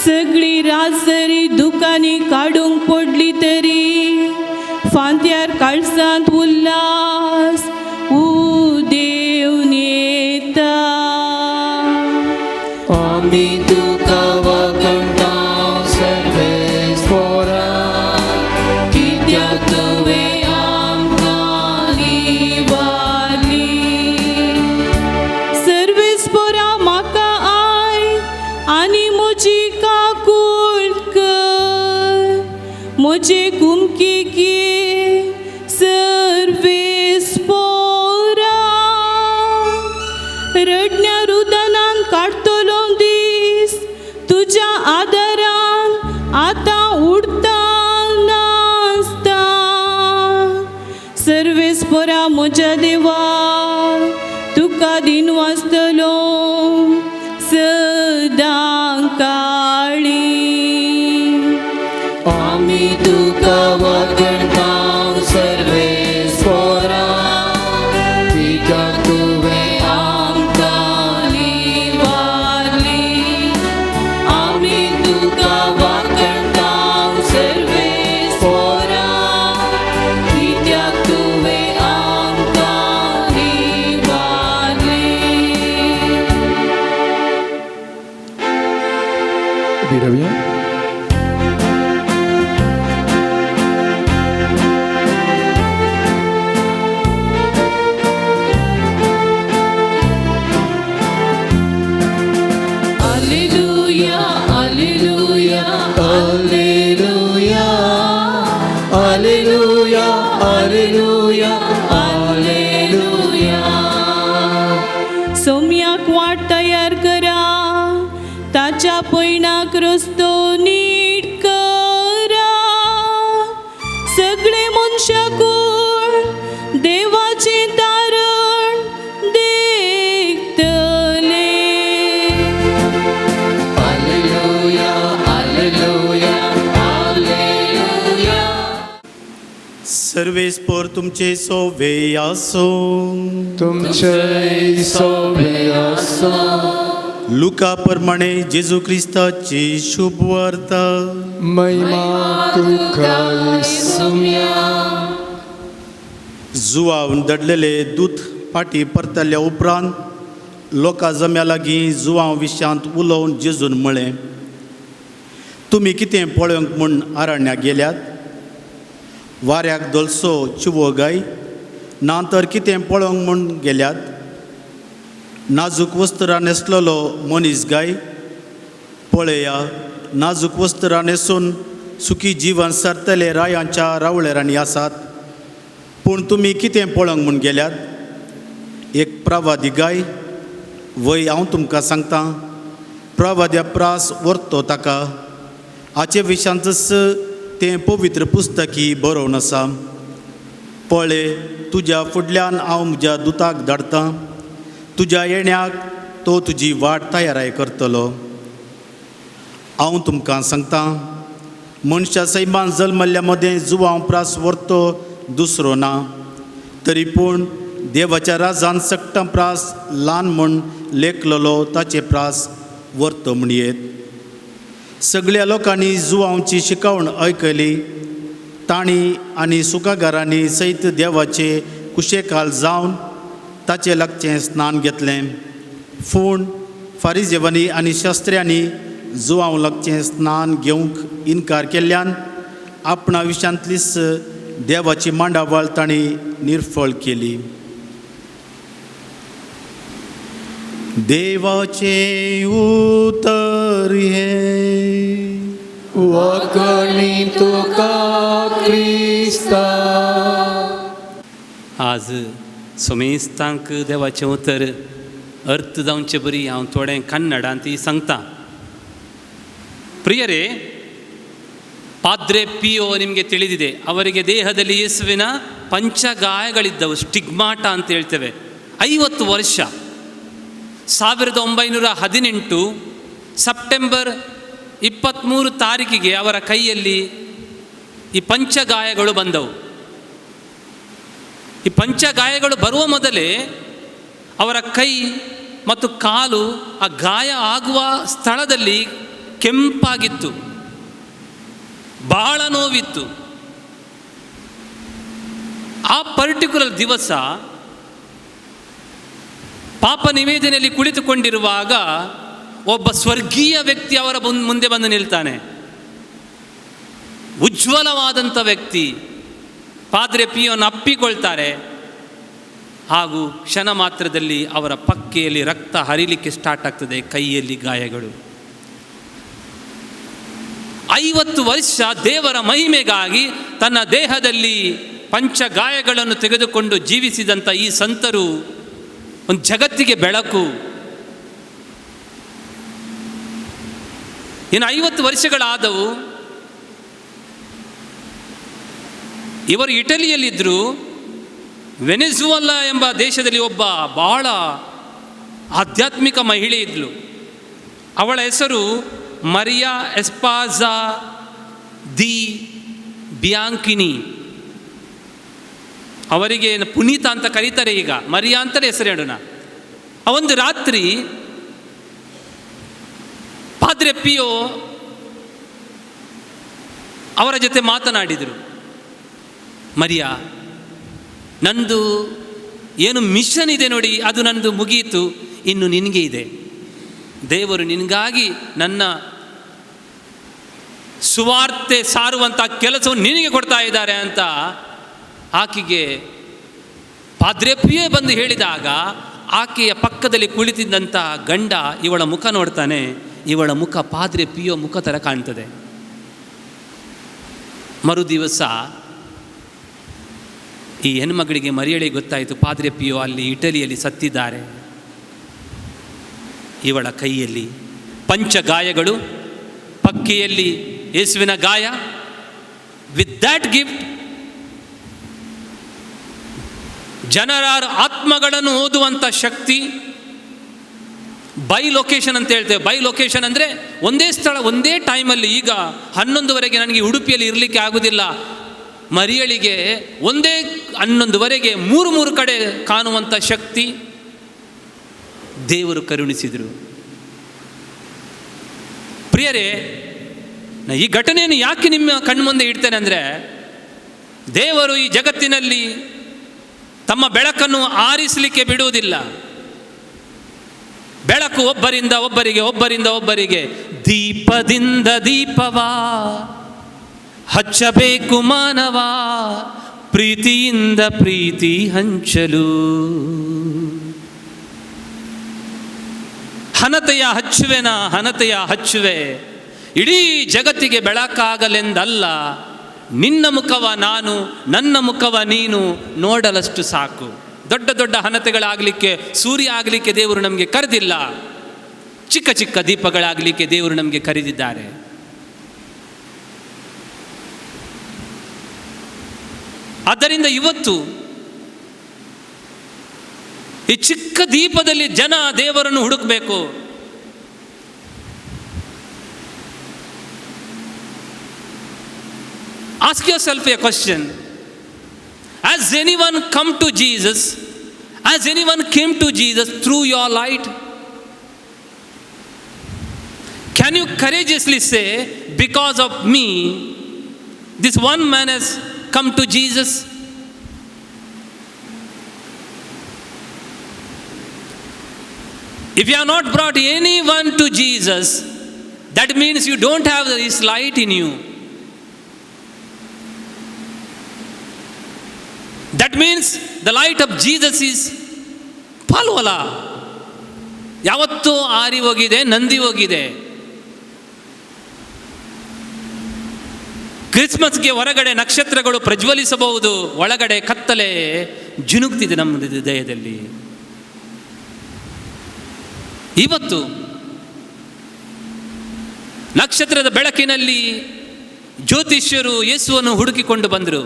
सगळी रात जरी दुकांनी काडूंक पडली तरी फांत्यार काळजांत उल्हास उदेवन येता. आमी तुका वाखणटा सर्वेस्पोरा, कित्याक तुवें आमकां निवारली. सर्वेस्पोरा म्हाका आयक आनी म्हजी काकूळ कर, म्हजे कुमकेक ये सर्वेस्पोरा. रडण्या रुदनान काडटलो दीस तुज्या आदारान आतां उडता नासता. सर्वेस्पोरा म्हज्या देवा तुका दिनवासतलो सदां काळी. आमी तुका वाखणटा सर्वेस्पोरा, कित्याक तुवें आमकां निवारली. आमी तुका वाखणटा सर्वेस्पोरा, कित्याक तुवें आमकां निवारली. रस्तो नीट करा, सगळे मनशाकूळ देवाचें तारण देखतले. Alleluia, alleluia, alleluia. सर्वेस्पर तुमचे सोवे आसो. तुमचे सोबे आसो. लुका प्रमाणे जेजू क्रिस्ताची शुभ वार्ता. महिमा तुका येसुम्या. जुवावन दडलेले दूत फाटी परतल्या उपरांत लोकां जम्या लागीं जुवांव विशयांत उलोवन जेजून म्हळें, तुमी कितें पळोवंक म्हूण आरण्याक गेल्यात? वाऱ्याक धोलसो चिवो गाय? ना तर कितें पळोवंक म्हूण गेल्यात? नाजूक वस्त्रां न्हेसलेलो मनीस गाय? पळया, नाजूक वस्त्रां न्हेसून सुखी जिवन सारतले रायांच्या रावळेरांनी आसात. पूण तुमी कितें पळोवंक म्हूण गेल्यात? एक प्रवादी गाय? वय, हांव तुमकां सांगता, प्रवाद्या प्रास व्हरतो ताका. हाचे विशांतच तें पवित्र पुस्तकी बरोवन आसा, पळय, तुज्या फुडल्यान हांव म्हज्या दुताक धाडटा, तुज्या येण्याक तो तुजी वाट तयाराय करतलो. हांव तुमकां सांगता, मनशा सैमान जल्मल्ल्या मदें जुवांव प्रास व्हरतो दुसरो ना, तरी पूण देवाच्या राजान सगटां प्रास ल्हान म्हूण लेखलेलो ताचे प्रास व्हरतो म्हणयेत. सगळ्या लोकांनी जुवांवची शिकवण आयकली. तांणी आनी सुखागारांनी सयत देवाचे कुशेकाल जावन ताचे लागचें स्नान घेतलें. पूण फारिजेवांनी आनी शास्त्र्यांनी जुवांव लागचें स्नान घेवंक इनकार केल्ल्यान आपणा विशांतलीच देवाची मांडावळ तांणी निर्फळ केली. देवाचें उतर हें. वखणी तुका क्रिस्ता. आज सोमेस्तांक देवाचें उतर अर्थ जावचे बरी हांव थोडें कन्नडांत सांगता. ಪ್ರಿಯರೇ, ಪಾದ್ರೆ ಪಿಯೋ ನಿಮಗೆ ತಿಳಿದಿದೆ, ಅವರಿಗೆ ದೇಹದಲ್ಲಿ ಯೇಸುವಿನ ಪಂಚಗಾಯಗಳಿದ್ದವು, ಸ್ಟಿಗ್ಮಾಟ ಅಂತ ಹೇಳ್ತೇವೆ. 50 ವರ್ಷ, 1918 ಸೆಪ್ಟೆಂಬರ್ 23 ತಾರೀಕಿಗೆ ಅವರ ಕೈಯಲ್ಲಿ ಈ ಪಂಚಗಾಯಗಳು ಬಂದವು. ಈ ಪಂಚಗಾಯಗಳು ಬರುವ ಮೊದಲೇ ಅವರ ಕೈ ಮತ್ತು ಕಾಲು ಆ ಗಾಯ ಆಗುವ ಸ್ಥಳದಲ್ಲಿ ಕೆಂಪಾಗಿತ್ತು, ಬಹಳ ನೋವಿತ್ತು. ಆ ಪರ್ಟಿಕ್ಯುಲರ್ ದಿವಸ ಪಾಪ ನಿವೇದನೆಯಲ್ಲಿ ಕುಳಿತುಕೊಂಡಿರುವಾಗ ಒಬ್ಬ ಸ್ವರ್ಗೀಯ ವ್ಯಕ್ತಿ ಅವರ ಮುಂದೆ ಬಂದು ನಿಲ್ತಾನೆ. ಉಜ್ವಲವಾದಂಥ ವ್ಯಕ್ತಿ. ಪಾದ್ರೆ ಪಿಯೋನ ಅಪ್ಪಿಕೊಳ್ತಾರೆ ಹಾಗೂ ಕ್ಷಣ ಮಾತ್ರದಲ್ಲಿ ಅವರ ಪಕ್ಕೆಯಲ್ಲಿ ರಕ್ತ ಹರಿಲಿಕ್ಕೆ ಸ್ಟಾರ್ಟ್ ಆಗ್ತದೆ, ಕೈಯಲ್ಲಿ ಗಾಯಗಳು. 50 ವರ್ಷ ದೇವರ ಮಹಿಮೆಗಾಗಿ ತನ್ನ ದೇಹದಲ್ಲಿ ಪಂಚ ಗಾಯಗಳನ್ನು ತೆಗೆದುಕೊಂಡು ಜೀವಿಸಿದಂಥ ಈ ಸಂತರು ಒಂದು ಜಗತ್ತಿಗೆ ಬೆಳಕು. ಇನ್ನು 50 ವರ್ಷಗಳಾದವು. ಇವರು ಇಟಲಿಯಲ್ಲಿದ್ದರು. ವೆನೆಜುವೆಲಾ ಎಂಬ ದೇಶದಲ್ಲಿ ಒಬ್ಬ ಬಹಳ ಆಧ್ಯಾತ್ಮಿಕ ಮಹಿಳೆ ಇದ್ಲು. ಅವಳ ಹೆಸರು ಮರಿಯಾ ಎಸ್ಪಾಜಾ the ಬಿಯಾಂಕಿನಿ. ಅವರಿಗೆ ಪುನೀತ ಅಂತ ಕರೀತಾರೆ ಈಗ, ಮರಿಯಾ ಅಂತಲೇ ಹೆಸರು ಹೇಳೋಣ. ಆ ಒಂದು ರಾತ್ರಿ ಪಾದ್ರೆ ಪಿಯೋ ಅವರ ಜೊತೆ ಮಾತನಾಡಿದರು. ಮರಿಯಾ, ನಂದು ಏನು ಮಿಷನ್ ಇದೆ ನೋಡಿ, ಅದು ನಂದು ಮುಗಿಯಿತು, ಇನ್ನು ನಿನಗೆ ಇದೆ. ದೇವರು ನಿನಗಾಗಿ ನನ್ನ ಸುವಾರ್ತೆ ಸಾರುವಂಥ ಕೆಲಸವನ್ನು ನಿನಗೆ ಕೊಡ್ತಾ ಇದ್ದಾರೆ ಅಂತ ಆಕೆಗೆ ಪಾದ್ರೆ ಪಿಯೋ ಬಂದು ಹೇಳಿದಾಗ ಆಕೆಯ ಪಕ್ಕದಲ್ಲಿ ಕುಳಿತಿದ್ದಂಥ ಗಂಡ ಇವಳ ಮುಖ ನೋಡ್ತಾನೆ. ಇವಳ ಮುಖ ಪಾದ್ರೆ ಪಿಯೋ ಮುಖ ಥರ ಕಾಣ್ತದೆ. ಮರುದಿವಸ ಈ ಹೆಣ್ಮಗಳಿಗೆ ಮರಿಯಳಿಗೆ ಗೊತ್ತಾಯಿತು, ಪಾದ್ರೆ ಪಿಯೋ ಅಲ್ಲಿ ಇಟಲಿಯಲ್ಲಿ ಸತ್ತಿದ್ದಾರೆ. ಇವಳ ಕೈಯಲ್ಲಿ ಪಂಚಗಾಯಗಳು, ಪಕ್ಕೆಯಲ್ಲಿ ಯೇಸುವಿನ ಗಾಯ. ವಿತ್ that gift ಜನರ ಆತ್ಮಗಳನ್ನು ಓದುವಂಥ ಶಕ್ತಿ. ಬೈ ಲೊಕೇಶನ್ ಅಂತ ಹೇಳ್ತೇವೆ. ಬೈ ಲೊಕೇಶನ್ ಅಂದರೆ ಒಂದೇ ಸ್ಥಳ ಒಂದೇ ಟೈಮಲ್ಲಿ. ಈಗ 11ವರೆಗೆ ನನಗೆ ಉಡುಪಿಯಲ್ಲಿ ಇರಲಿಕ್ಕೆ ಆಗುವುದಿಲ್ಲ, ಮರಿಯಳಿಗೆ ಒಂದೇ 11ವರೆಗೆ 3 ಕಡೆ ಕಾಣುವಂಥ ಶಕ್ತಿ ದೇವರು ಕರುಣಿಸಿದರು. ಪ್ರಿಯರೇ, ಈ ಘಟನೆಯನ್ನು ಯಾಕೆ ನಿಮ್ಮ ಕಣ್ಮುಂದೆ ಇಡ್ತೇನೆ ಅಂದರೆ, ದೇವರು ಈ ಜಗತ್ತಿನಲ್ಲಿ ತಮ್ಮ ಬೆಳಕನ್ನು ಆರಿಸಲಿಕ್ಕೆ ಬಿಡುವುದಿಲ್ಲ. ಬೆಳಕು ಒಬ್ಬರಿಂದ ಒಬ್ಬರಿಗೆ, ಒಬ್ಬರಿಂದ ಒಬ್ಬರಿಗೆ, ದೀಪದಿಂದ ದೀಪವಾ ಹಚ್ಚಬೇಕು ಮಾನವ, ಪ್ರೀತಿಯಿಂದ ಪ್ರೀತಿ ಹಂಚಲು. ಹನತೆಯ ಹಚ್ಚುವೆನ, ಹನತೆಯ ಹಚ್ಚುವೆ, ಇಡೀ ಜಗತ್ತಿಗೆ ಬೆಳಕಾಗಲೆಂದಲ್ಲ, ನಿನ್ನ ಮುಖವ ನಾನು, ನನ್ನ ಮುಖವ ನೀನು ನೋಡಲಷ್ಟು ಸಾಕು. ದೊಡ್ಡ ದೊಡ್ಡ ಹನತೆಗಳಾಗಲಿಕ್ಕೆ, ಸೂರ್ಯ ಆಗಲಿಕ್ಕೆ ದೇವರು ನಮಗೆ ಕರೆದಿಲ್ಲ, ಚಿಕ್ಕ ಚಿಕ್ಕ ದೀಪಗಳಾಗಲಿಕ್ಕೆ ದೇವರು ನಮಗೆ ಕರೆದಿದ್ದಾರೆ. ಆದ್ದರಿಂದ ಇವತ್ತು ಈ ಚಿಕ್ಕ ದೀಪದಲ್ಲಿ ಜನ ದೇವರನ್ನು ಹುಡುಕಬೇಕು. Ask yourself a question. Has anyone come to Jesus? Has anyone came to Jesus through your light? Can you courageously say, because of me, this one man has come to Jesus? If you have not brought anyone to Jesus, that means you don't have His light in you. That means the light of Jesus is ಪಾಲ್ವಲ, ಯಾವತ್ತೂ ಆರಿ ಹೋಗಿದೆ, ನಂದಿ ಹೋಗಿದೆ. ಕ್ರಿಸ್ಮಸ್ಗೆ ಹೊರಗಡೆ ನಕ್ಷತ್ರಗಳು ಪ್ರಜ್ವಲಿಸಬಹುದು, ಒಳಗಡೆ ಕತ್ತಲೆ ಜಿನುಗ್ತಿದೆ ನಮ್ಮ ಹೃದಯದಲ್ಲಿ. ಇವತ್ತು ನಕ್ಷತ್ರದ ಬೆಳಕಿನಲ್ಲಿ ಜ್ಯೋತಿಷ್ಯರು ಯೇಸುವನ್ನು ಹುಡುಕಿಕೊಂಡು ಬಂದರು.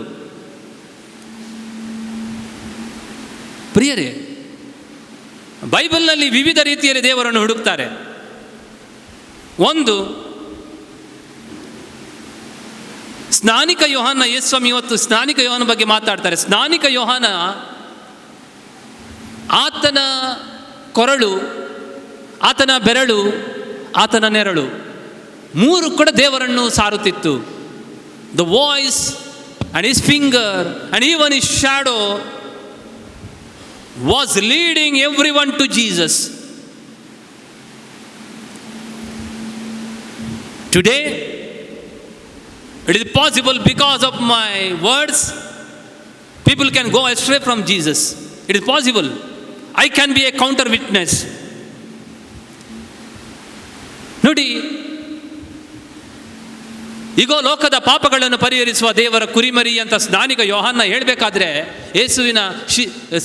ಪ್ರಿಯರೇ, ಬೈಬಲ್ನಲ್ಲಿ ವಿವಿಧ ರೀತಿಯಲ್ಲಿ ದೇವರನ್ನು ಹುಡುಕ್ತಾರೆ. ಒಂದು, ಸ್ನಾನಿಕ ಯೋಹಾನ. ಯೇಸುಸ್ವಾಮಿ ಇವತ್ತು ಸ್ನಾನಿಕ ಯೋಹಾನ ಬಗ್ಗೆ ಮಾತಾಡ್ತಾರೆ. ಸ್ನಾನಿಕ ಯೋಹಾನ ಆತನ ಕೊರಳು, ಆತನ ಬೆರಳು, ಆತನ ನೆರಳು ಮೂರು ಕೂಡ ದೇವರನ್ನು ಸಾರುತ್ತಿತ್ತು. The voice and his finger and even his shadow was leading everyone to Jesus. Today it is possible because of my words people can go astray from Jesus. It is possible. I can be a counter witness. ನೋಡಿ, ಈಗೋ ಲೋಕದ ಪಾಪಗಳನ್ನು ಪರಿಹರಿಸುವ ದೇವರ ಕುರಿಮರಿ ಅಂತ ಸ್ನಾನಿಕ ಯೋಹಾನ ಹೇಳಬೇಕಾದ್ರೆ, ಯೇಸುವಿನ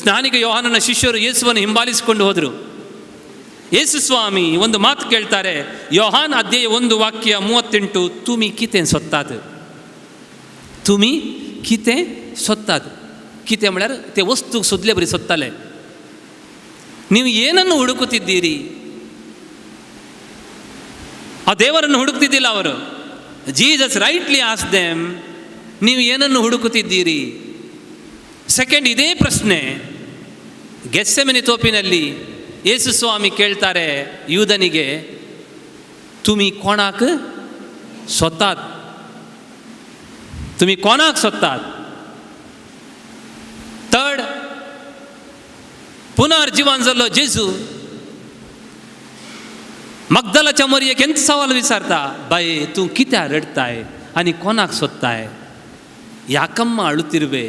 ಸ್ನಾನಿಕ ಯೋಹಾನನ ಶಿಷ್ಯರು ಯೇಸುವನ್ನು ಹಿಂಬಾಲಿಸಿಕೊಂಡು ಹೋದರು. ಯೇಸು ಸ್ವಾಮಿ ಒಂದು ಮಾತು ಕೇಳ್ತಾರೆ. ಯೋಹಾನ್ ಅಧ್ಯಾಯ 1 ವಾಕ್ಯ 38, ತುಮಿ ಕಿತೆ ಸೊತ್ತಾದ, ತುಮಿ ಕಿತೆ ಸೊತ್ತಾದ. ಕಿತೆ म्हळ्यार ते ವಸ್ತು ಸೊದ್ಲೆ ಬರೀ ಸೊತ್ತಲೆ. ನೀವು ಏನನ್ನು ಹುಡುಕುತ್ತಿದ್ದೀರಿ? ಆ ದೇವರನ್ನು ಹುಡುಕ್ತಿದ್ದಿಲ್ಲ ಅವರು. ಜೀಸಸ್ ರೈಟ್ಲಿ ಆಸ್ ದೆಮ್, ನೀವು ಏನನ್ನು ಹುಡುಕುತ್ತಿದ್ದೀರಿ? ಸೆಕೆಂಡ್, ಇದೇ ಪ್ರಶ್ನೆ ಗೆತ್ಸೆಮನೆ ತೋಪಿನಲ್ಲಿ ಯೇಸು ಸ್ವಾಮಿ ಕೇಳ್ತಾರೆ ಯೂದನಿಗೆ, ತುಮಿ ಕೋಣಾಕ್ ಸೊತ್ತಾತ್, ತುಮಿ ಕೋಣಾಕ್ ಸೊತ್ತಾತ್. ಥರ್ಡ್, ಪುನರ್ಜೀವನ್ जाल्लो जेजू मगदलाच्या मरियेक केन्ना सवाल विचारता, बाये तूं कित्याक रडताय आनी कोणाक सोदताय? ಯಾಕಮ್ಮ ಅಳುತ್ತಿರುವೆ?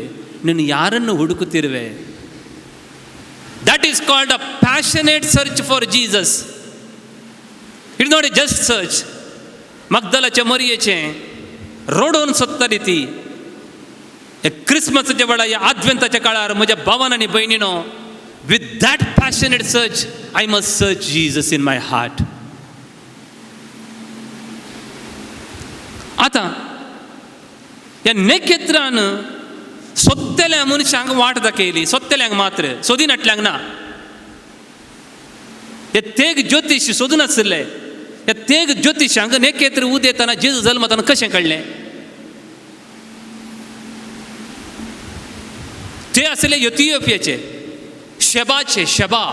ನೀನು ಯಾರನ್ನು ಹುಡುಕುತ್ತಿರುವೆ? That is called a passionate search for Jesus. It not a just search. मगदलाच्या मरियेचें रडोवन सोदताली ती. क्रिसमसाच्या वेळार, ह्या आद्वेंताच्या काळार म्हज्या भावान आनी भयणीनो, with that passionate search I must search Jesus in my heart. आतां ह्या नेखेत्रान सोदतल्या मनशांक वाट दाखयली, सोदतल्यांक मात्र, सोदिनाटल्यांक ना. हे तेग ज्योतिश सोदून आशिल्ले, ह्या तेग ज्योतिशांक नेखेत्र उदेतना जेजू जल्मताना कशें कळ्ळें? ते आशिल्ले इथियोपियाचे, शेबाचे, शेबा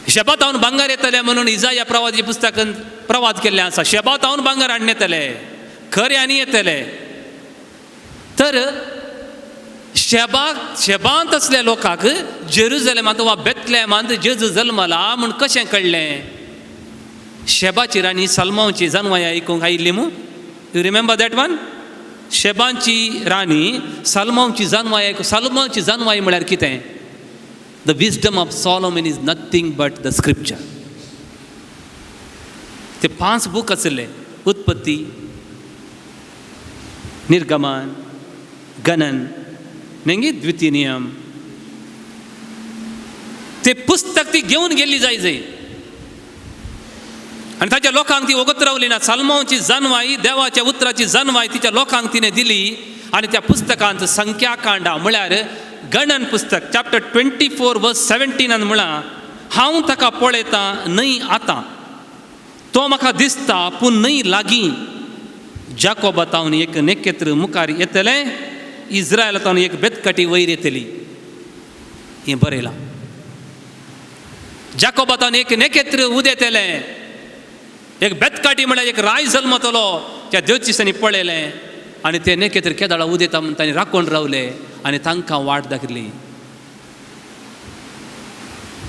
शेबातावन भांगर येतले म्हणून इजाया प्रवादाच्या पुस्तकांत प्रवाद केल्लें आसा. शेबातावन भांगर हाडून येतले, खरें आनी येतले. तर शेबांत आसल्या लोकांक जेरुजलेमांत वा बेतलेमांत जेजू जल्मला म्हूण कशें कळ्ळें? शेबाची राणी सलमावची जानवाय आयकूंक आयिल्ली मू, you remember that one? शेबांची राणी सलमावची जानवाय आयकूंक, सलमावची जानवाय म्हळ्यार कितें? The wisdom of Solomon is nothing but the scripture. ते 5 बूक आशिल्ले, उत्पत्ती, निर्गमन, गणन, मागीर द्वितीय नियम. ते पुस्तक ती घेवन गेल्ली जाय जाय आनी ताच्या लोकांक ती वगत रावली ना. सालमांवची जानवाय, देवाच्या उतराची जानवाय तिच्या लोकांक तिणें दिली. आनी त्या पुस्तकांत संख्याकांडा म्हळ्यार गणन पुस्तक चॅप्टर 24 वर्स 17 म्हळां, हांव ताका पळयतां न्हय आतां, तो म्हाका दिसता पूण न्हय लागीं. जाकोबातावन एक नेकेत्र मुखार येतलें, इस्रायलातावन एक बेतकाटी वयर येतली. हें बरयलां. जाकोबातावन एक नेकेत्र उदेतलें, एक बेतकाटी म्हळ्यार एक राय जल्मतलो. त्या देवचिसांनी पळयलें आनी ते नेकेत्र केदाळा उदेता म्हूण तांणी राखून रावले आनी तांकां वाट दाखयली.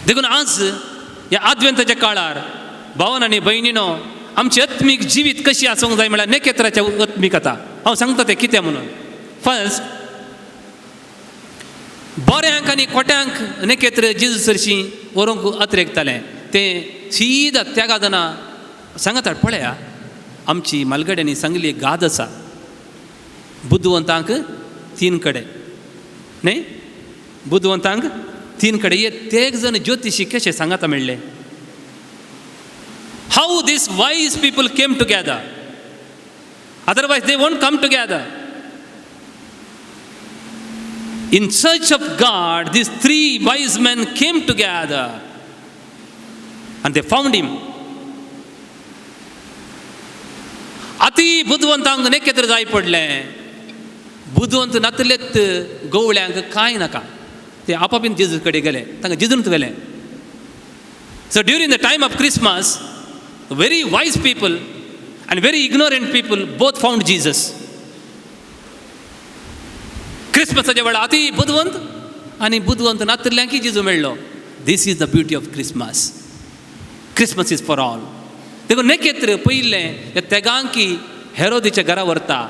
देखून आज ह्या आदवेंताच्या काळार भावन आनी भयणीनो, आमची आत्मीक जिवीत कशी आसूंक जाय म्हळ्यार नेकेत्राच्या आत्मीक. आतां हांव सांगता तें कितें म्हणून. फर्स्ट, बऱ्यांक आनी खोट्यांक नेकेत्र जेजू सरशीं व्हरूंक अत्रेकतालें. तें सीदा त्यागादना सांगता, पळया आमची मालगड्यांनी सांगली एक गाद आसा, बुदवंतांक 3 कडेन न्हय, बुदवंतांक 3 कडेन. हे तेग जण ज्योतिशी कशें सांगता मेळ्ळें? How these wise people came together? Otherwise they won't come together. In search of God, these 3 wise men came together and they found him. अति बुदवंतांक नेकेत्र जाय पडलें, बुदवंत नातलेत गवळ्यांक कांय नाका. ते आपापीन जेजू कडेन गेले, तांकां जेजूनच व्हेलें. So during the time of Christmas, very wise people and very ignorant people both found Jesus. क्रिसमसाच्या वेळार अति बुदवंत आनी बुदवंत नातल्यांकय जेजू मेळ्ळो. This is the beauty of Christmas. Christmas is for all. देखून नेकेत्र पयलें ह्या तेगांकी हेरोदीच्या घरा व्हरता.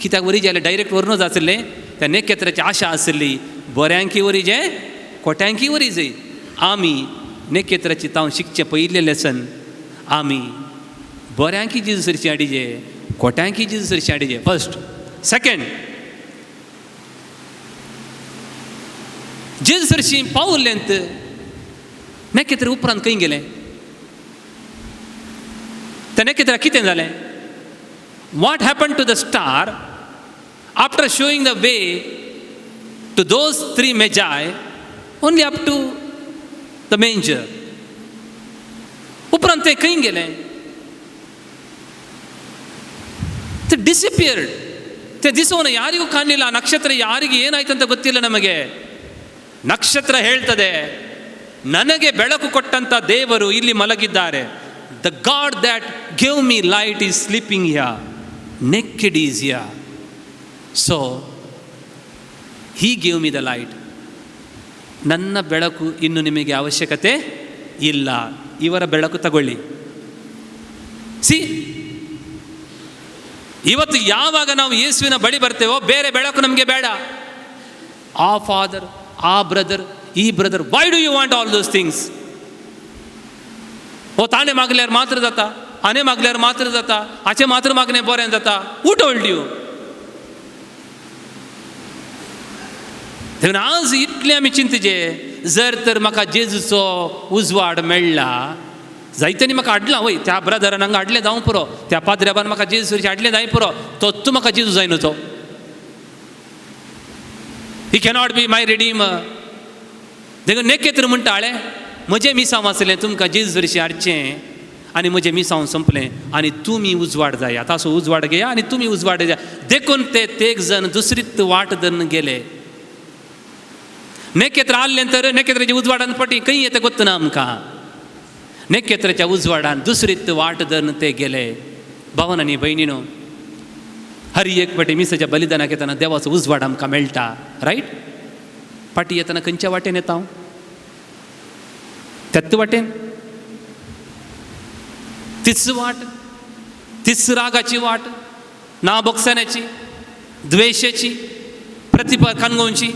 कित्याक वरी जाल्यार डायरेक्ट व्हरूनच आशिल्लें. त्या नेकेत्राची आशा आशिल्ली बऱ्यांकी वरी जे खोट्यांकी वरी जय. आमी नेकेत्राची तांव शिकचें पयलें लेसन, आमी बऱ्यांकी जेजू सरशी हाडिजे, खोट्यांकी जेजू सरशी हाडिजे. फर्स्ट. सेकेंड, जेजू सरशी पावलेंत नेकेत्र उपरांत खंय गेलें? त्या नेकेत्राक कितें जालें? What happened to the star after showing the way to those 3 magi only up to the manger? उपरांत तें खंय गेलें? ते ಡಿಸಪಿಯರ್ಡ್. ते ದಿಸವನ್ನು ಯಾರಿಗೂ ಕಾಣಲಿಲ್ಲ. ನಕ್ಷತ್ರ ಯಾರಿಗೆ ಏನಾಯ್ತು ಅಂತ ಗೊತ್ತಿಲ್ಲ ನಮಗೆ. ನಕ್ಷತ್ರ ಹೇಳ್ತದೆ, ನನಗೆ ಬೆಳಕು ಕೊಟ್ಟಂಥ ದೇವರು ಇಲ್ಲಿ ಮಲಗಿದ್ದಾರೆ. The God that gave me light is sleeping here, naked is here. So he gave me the light. ನನ್ನ ಬೆಳಕು ಇನ್ನು ನಿಮಗೆ ಅವಶ್ಯಕತೆ ಇಲ್ಲ, ಇವರ ಬೆಳಕು ತಗೊಳ್ಳಿ. ಸಿ, ಇವತ್ತು ಯಾವಾಗ ನಾವು ಯೇಸುವಿನ ಬಳಿ ಬರ್ತೇವೋ ಬೇರೆ ಬೆಳಕು ನಮಗೆ ಬೇಡ. ಆ ಫಾದರ್, ಆ ಬ್ರದರ್, ಈ brother, why do you want all those things? ओ ताणें मागल्यार मात्र जाता, हाणें मागल्यार मात्र जाता, हाचें मात्र मागणें बरें जाता. Who told you? देखून आज इतलें आमी चिंतचे, जर तर म्हाका जेजूचो उजवाड मेळ्ळा जायत्यांनी म्हाका हाडलां वय, त्या ब्रदरान हांगा हाडलें जावं पुरो, त्या पाद्र्याबान म्हाका जेजू सरशी हाडलें जाय पुरो, तो तूं म्हाका जेजू जाय न्हू तो. He cannot be my redeemer. देखून नेकेत्र म्हणटा हाळें म्हजें मिसांव आसलें तुमकां जेजू सरशी हाडचें आनी म्हजें मिसांव संपलें आनी तुमी उजवाड जाय, आतां असो उजवाड घेया आनी तुमी उजवाड जाय. देखून ते तेग जण दुसरीत वाट धरून गेले. नेकेत्र आहलें तर नेकेत्राच्या उजवाडान पटी खंय येता गोत्त ना आमकां. नेकेत्राच्या उजवाडान दुसरीत वाट धरून ते गेले. भावन आनी भयणीनो, हर एक पटी मिसाच्या बलिदानाक येतना देवाचो उजवाड आमकां मेळटा, रायट? पाटी येतना खंयच्या वाटेन येता हांव? त्याच वाटेन, तीच वाट, तीच रागाची वाट, ना बोगसण्याची, द्वेशाची, प्रतिभा खानगोवची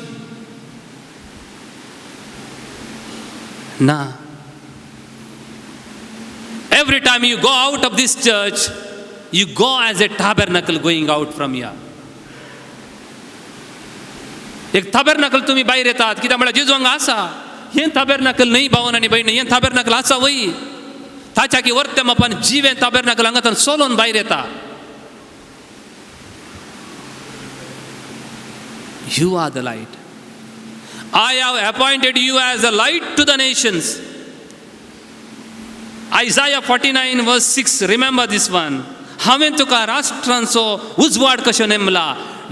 ना. Every time you go out of this church, you go as a tabernacle going out from here. एक tabernacle तुम्ही भायर येतात कित्याक म्हळ्यार जेजू हांगा आसा. हें tabernacle न्हय भावन आनी भयणी, हें tabernacle आसा वय, ताच्या की वर्ते मापान जिवें tabernacle हांगा सोलोन भायर येता. You are the light. I have appointed you as a light to the nations. Isaiah 49 verse 6, remember this one. हांवें तुका ರಾಷ್ಟ್ರಾಂಚೋ ಉಜ್ವಾಡ್ ಕಶೋ ನೆಮ್ಮಲ,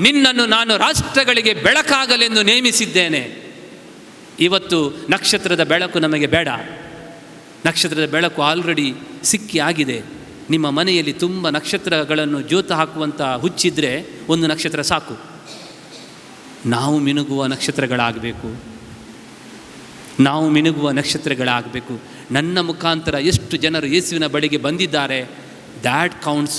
ನಿನ್ನನ್ನು ನಾನು ರಾಷ್ಟ್ರಗಳಿಗೆ ಬೆಳಕಾಗಲೆಂದು ನೇಮಿಸಿದ್ದೇನೆ. ಇವತ್ತು ನಕ್ಷತ್ರದ ಬೆಳಕು ನಮಗೆ ಬೇಡ. ನಕ್ಷತ್ರದ ಬೆಳಕು ಆಲ್ರೆಡಿ ಸಿಕ್ಕಿ ಆಗಿದೆ. ನಿಮ್ಮ ಮನೆಯಲ್ಲಿ ತುಂಬ ನಕ್ಷತ್ರಗಳನ್ನು ಜೋತ ಹಾಕುವಂಥ ಹುಚ್ಚಿದ್ರೆ ಒಂದು ನಕ್ಷತ್ರ ಸಾಕು. ನಾವು ಮಿನುಗುವ ನಕ್ಷತ್ರಗಳಾಗಬೇಕು, ನಾವು ಮಿನುಗುವ ನಕ್ಷತ್ರಗಳಾಗಬೇಕು. ನನ್ನ ಮುಖಾಂತರ ಎಷ್ಟು ಜನರು ಯೇಸುವಿನ ಬಳಿಗೆ ಬಂದಿದ್ದಾರೆ, that counts,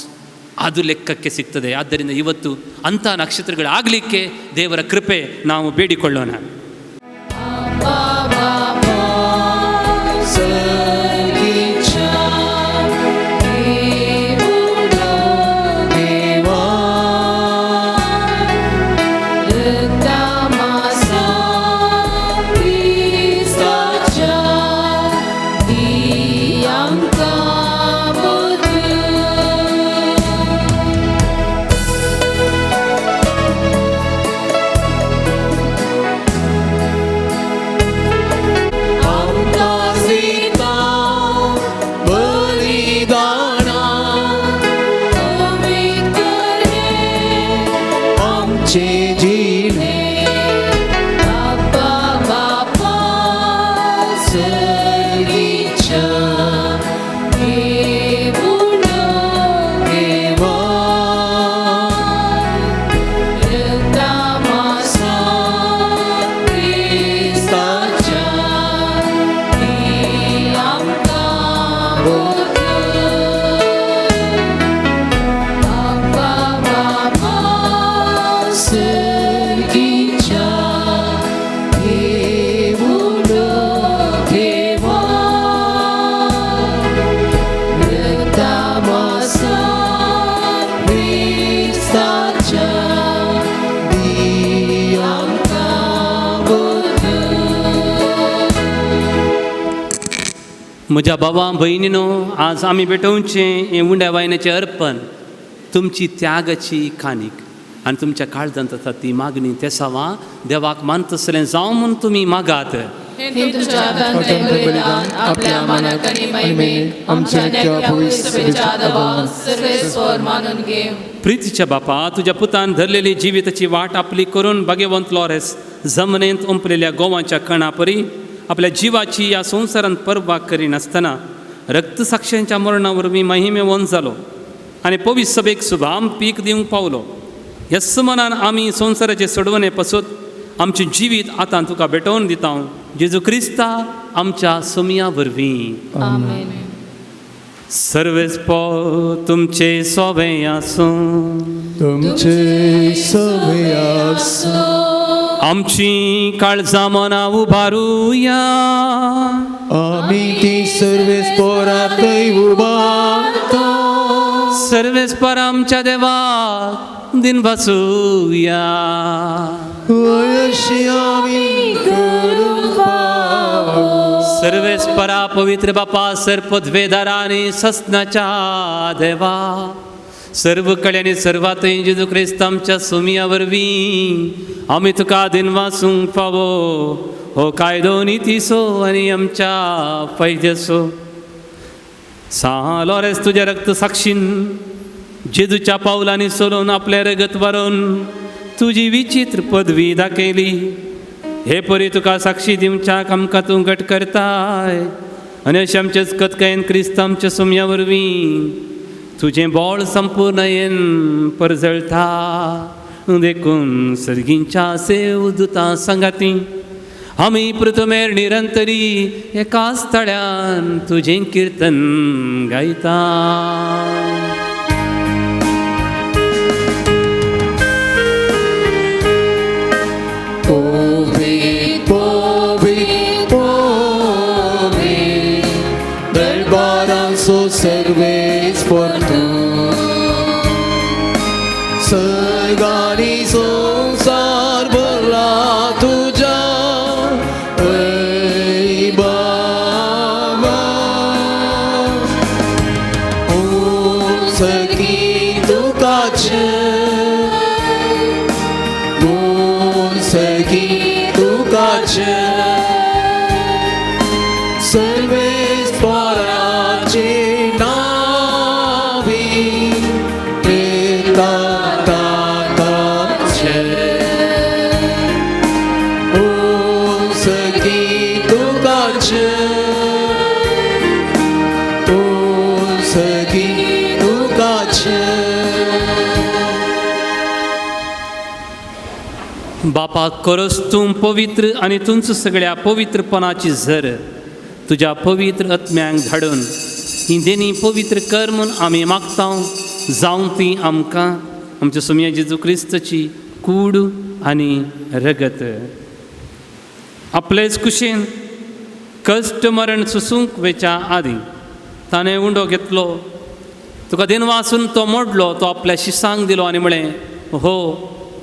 ಅದು ಲೆಕ್ಕಕ್ಕೆ ಸಿಗ್ತದೆ. ಆದ್ದರಿಂದ ಇವತ್ತು ಅಂಥ ನಕ್ಷತ್ರಗಳಾಗಲಿಕ್ಕೆ ದೇವರ ಕೃಪೆ ನಾವು ಬೇಡಿಕೊಳ್ಳೋಣ. म्हज्या बाबा भयणीनो, आज आमी भेटोवचें हें उंड्या वायनाचें अर्पण तुमची त्यागाची काणीक आनी तुमच्या काळजांत आसा ती मागणी तेसावां देवाक मानतसलें जावं म्हूण तुमी मागात. प्रितीच्या बापा, तुज्या पुतान धरलेली जिविताची वाट आपली करून भाग्यवंत लॉरेस जमनींत उंपलेल्या गोवाच्या कणा परी आपल्या जिवाची ह्या संवसारांत पर्वा करिनासतना रक्तसाक्षांच्या मरणा वरवीं महिमेवंत जालो आनी पवित्र सभेक सुभाम पीक दिवंक पावलो. ह्याच मनान आमी संवसाराचे सोडवणे पासत आमचें जिवीत आतां तुका भेटोवन दिता, जेजू क्रिस्ता आमच्या सोमया वरवीं. सर्वेस पो तुमचे सोबें आसूं, तुमचे सोबें आसूं. आमची काळजां मनां उबारुया, आमी ती सर्वेस पोराकय उबारता. सर्वेस पोर आमच्या देवाक दिन बसुया. अशी आमी करूंक फावो. सर्वेस्परा पवित्र बापा सर्पद्वेदारा आनी ससनाच्या देवा सर्व कड्यानी सर्वांतय जेजू क्रिस्त आमच्या सुमिया वरवीं आमी तुका दिनवासूंक फावो हो कायदो नितीसो आनी आमच्या फायद्याचो. सां लॉरेन्स तुज्या रक्त साक्षीन जेजूच्या पावलांनी सोलोवन आपलें रगत वारोवन तुजी विचित्र पदवी दाखयली. हे परी तुका साक्षी दिवच्याक आमकां तूं घट करताय आनी अशें आमचेच कतकायेन क्रिस्त आमच्या सुमया वरवीं तुजें बोळ संपूर्णयेन परजळता. देखून सर्गींच्या सेवदुतां सांगाती आमी पृथमेर निरंतरी एकाच तळ्यान तुजें किर्तन गायता. सर्वेस्पर तूं सर्गानी संवसार भरला तुज्या वैभवान. ओ सखी तुकाचे, ओ सखी तुकाचे, सर्वेस्पराचे बापा करस तूं पवित्र आनी तुमचो सगळ्या पवित्रपणाची झर तुज्या पवित्र आत्म्यांक धाडून ही देणी पवित्र कर म्हूण आमी मागता. जावं ती आमकां आमच्या सोमया जेजू क्रिस्ताची कूड आनी रगत. आपलेच कुशीन कश्ट मरण सोसूंक वेच्या आदीं ताणें उंडो घेतलो, तुका दिनवासून तो मोडलो, तो आपल्या शिसांक दिलो आनी म्हळें, हो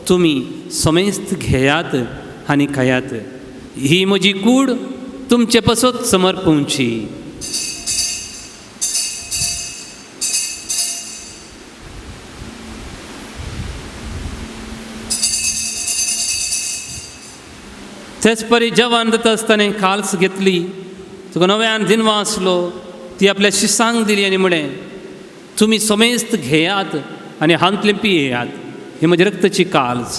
तुमी समेस्त घेयात आनी खायात, ही म्हजी कूड तुमचे पसत समर्पूंची. तेच परी जेवण जाता आसतना खाल्स घेतली, तुका नव्यान दिनवा आसलो, ती आपल्या शिसांक दिली आनी म्हळें, तुमी समेस्त घेयात आनी हांतलें पियेयात, ही म्हजी रक्ताची काल्स,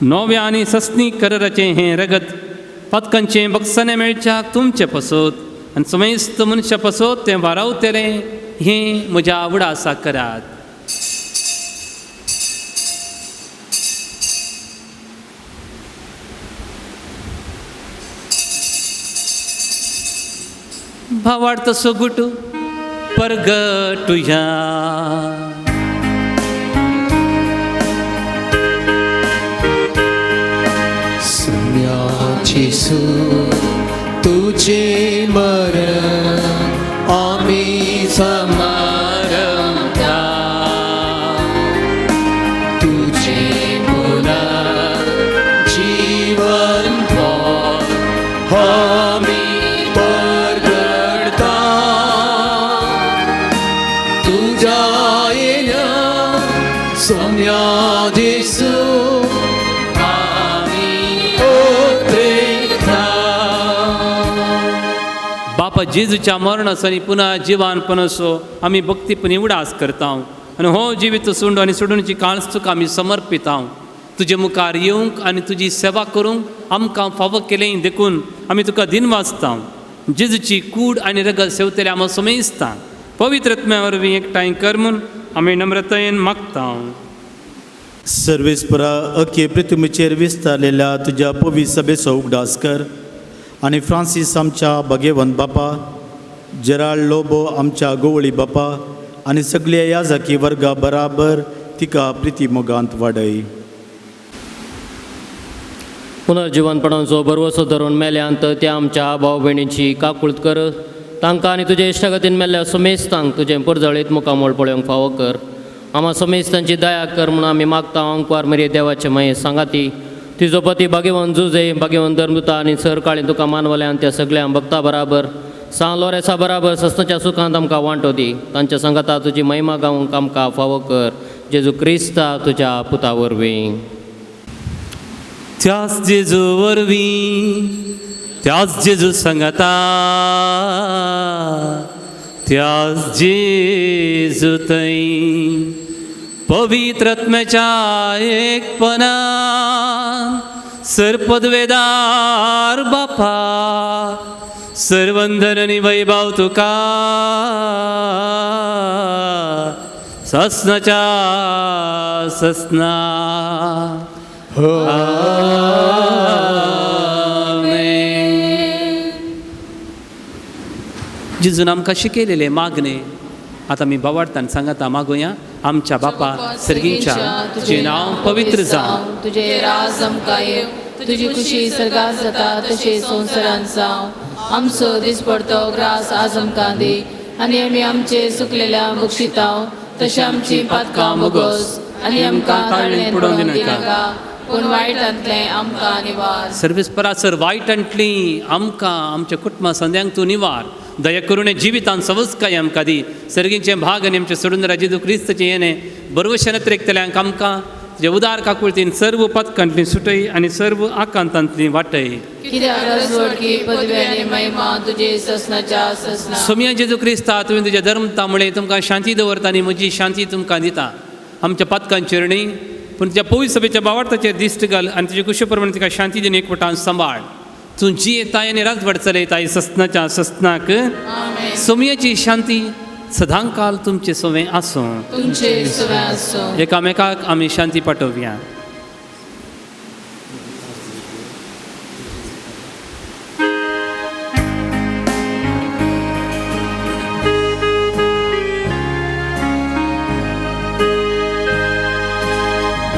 नव्या आनी सस्नी कराराचें हें रगत पातकांचें बक्षाणें मेळच्याक तुमचें पसत आनी समेस्त मनशां पसत तें वारावतलें, हें म्हज्या उडासा करात. भावार्थ सोगुट परगटुया. जेसू तुझे मरण आमी समारंभता, तुझे पुनर्जीवन आमी परगटता, तुझ्या येण्या सोम्या जेसू. बापा जेजूच्या मरणाचो आनी पुनः जिवानपणाचो आमी भक्तीपणी उडास करता आनी हो जिवीत सोंडू आनी सोडूनची काळज तुका आमी समर्पिता. तुजे मुखार येवंक आनी तुजी सेवा करूंक आमकां फावो केलें देखून आमी तुका दिनवासता. जेजूची कूड आनी रगत सेवतले आमी समेजता. पवित्र आत्म्या वरवीं एकठांय कर म्हूण आमी नम्रतायेन मागता. सर्वेस्परा अखे पृथ्वीचेर विस्तारलेल्या तुज्या पवित्र सभेचो उगडास कर आनी फ्रांसीस आमच्या भगेवंत बापा, जेराल्ड लोबो आमच्या गोवळी बापा आनी सगल्या याजकी वर्गा बराबर तिका प्रिती मोगांत वाडय. पुनर्जिवनपणाचो भरवसो धरून मेल्यांत त्या आमच्या भाव भयणीची काकूळत कर, तांकां आनी तुजे इश्टागतीन मेल्ल्या समेस्तांक तुजें परजळीत मुखामोळ पळोवंक फावो कर. आमा समेस्तांची दया कर म्हणून आमी मागता. अंकवार मरे देवाचे माये सांगाती तिजो पती भाग्यवंत जुजे भाग्यवंत धर्मदुता आनी सरकाळी तुका मानवले आनी त्या सगळ्या भक्ता बराबर सांग लोरेसा बराबर सस्नाच्या सुखांत आमकां वांटो दी. तांच्या सांगाता तुजी महिमा गावंक आमकां फावो कर जेजू क्रिस्ता तुज्या पुता वरवीं. त्याच जेजू वरवीं, त्याच जेजू सांगाता, त्याच जेजू थंय पवित्र आत्म्याच्या एकपणान सरपदवेदार बापा सर्वंदन आनी वैभव तुका ससनाच्या ससना. आमेन. जेजून आमकां शिकयलेलें मागणें आतां आमी बावाडतान सांगता मागोया. आमच्या बापा सर्गींच्या, तुजें नांव पवित्र जावं, तुजें राज आमकां येवं, तुजी खुशी सर्गात जाता तशें संवसारांत जावं. आमचो दिसपडतो ग्रास आज आमकां दी आनी आमी आमचे सुकलेल्या बक्षिताव तशें आमची पातकां मुगोस आनी आमकां ताळणेंत पडोवन दिनाका, पूण वायटांतलें आमकां निवार. सर्वीस परासर वायटांतली आमकां आमच्या कुटुंबा संद्यांक तूं निवार. दया करून जिवितान सवस्काय आमकां दी. सर्गींचें भाग आनी आमच्या सोडून जेजू क्रिस्ताचें येणें बरवशें नत्रेकतल्यांक आमकां तुज्या उदार काकुळतीन सर्व पदकांतली सुटय आनी सर्व आकांतांतली वाटय. कित्याक रजवडकी पदवी आनी महिमा तुजे ससनाच्या ससना. सोमया जेजू क्रिस्ता, तुवें तुज्या धर्मता मुळे तुमकां शांती दवरता आनी म्हजी शांती तुमकां दिता. आमच्या पातकांचेर न्ही पूण तुज्या पवित्र सभेच्या बावार्थाचेर दिश्ट घाल आनी तुजे कुशे प्रमाणे तिका शांती दिवन एकवटान सांबाळ. तूं जी येताय आनी राजवट चलयताय ससनाच्या ससनाक. सोमयाची शांती सदांकाल तुमचे सोवें आसूं. तुमचे सोवें आसूं. एकामेकाक आमी शांती पाठोवया.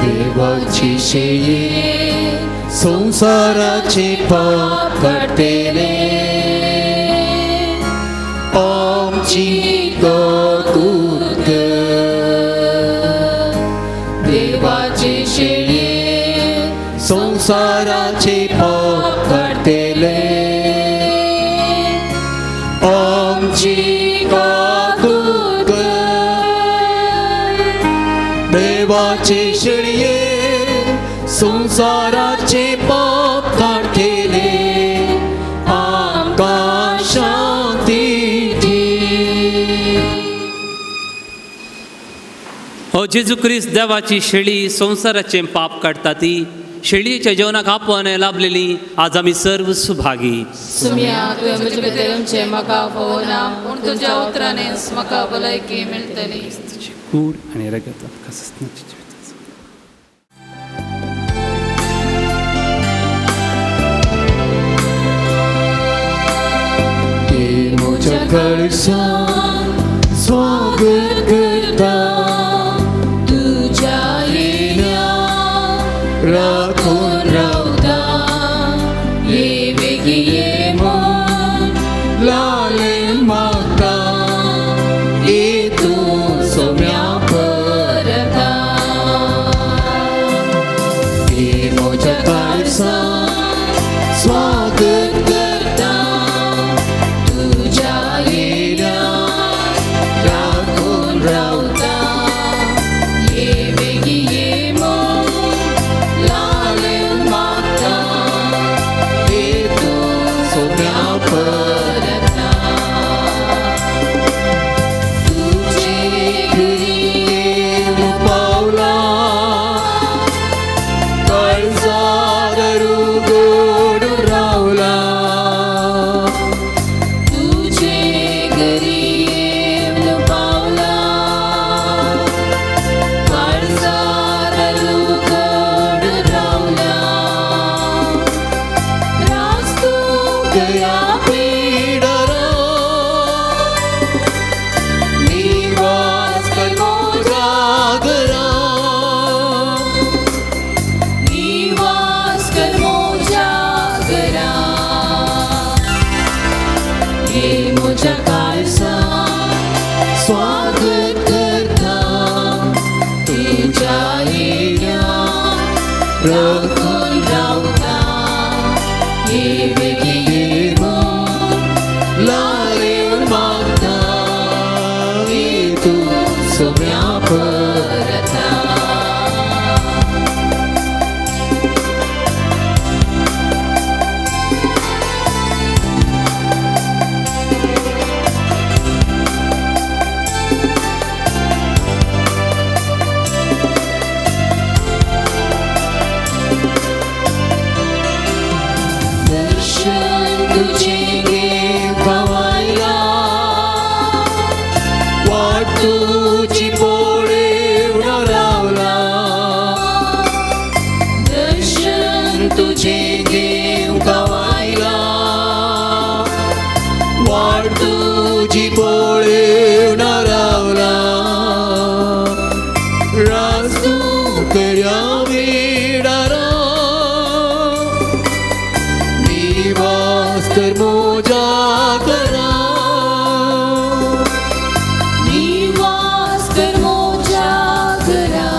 देवाची शेळी संसाराचे पाप काडटले, आमची काकूत कर. देवाची शेळी संसाराचे पाप काडटले, आमची काकूत कर. देवाची शेळये संसाराचे पाप काडटले, आमकां शांती दी. हो जेजू क्रिस्त देवाची शेळी संवसाराचें पाप काडटा ती शेळयेच्या जेवणाक आपोवन लाभलेली आज आमी सर्व सुभागी. सुम्या तुवें म्हजे भितर येवचें म्हाका फावना, पूण तुज्या उतरांनीच म्हाका भलायकी मेळटली. तुजी कूड आनी रगत आमकां ससनाचें जिवीत. म्हज्या काळजांत स्वागत करता, तुज्या येण्या राखून रावता, ये बेगी ये म्हूण लालेन मागता, ये तूं सोम्या परता. ये म्हज्या काळजांत स्वागत करता, तुज्या येण्या परता. दर्शन तुझे घेवंक वाट तुजी पळेवन रावला. दर्शन तुझे घेवंक आयला वाट तुजी पळेवन रावला. राज तूं कर्या विडारा निवास तर म्हज्या घरा. निवास कर म्हज्या घरा.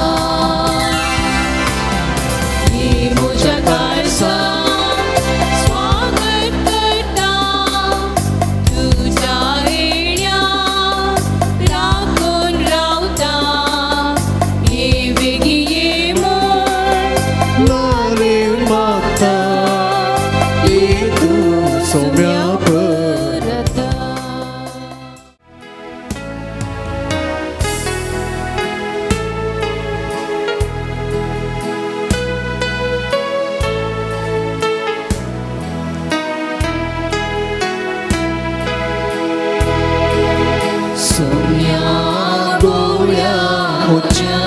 ये म्हज्या काळजांत स्वागत करता तुज्या येण्याक राखून रावता. ये बेगी ये म्हूण नारेवन मागता ये तूं सोम्या परता. सोम्या गोळ्या म्हज्या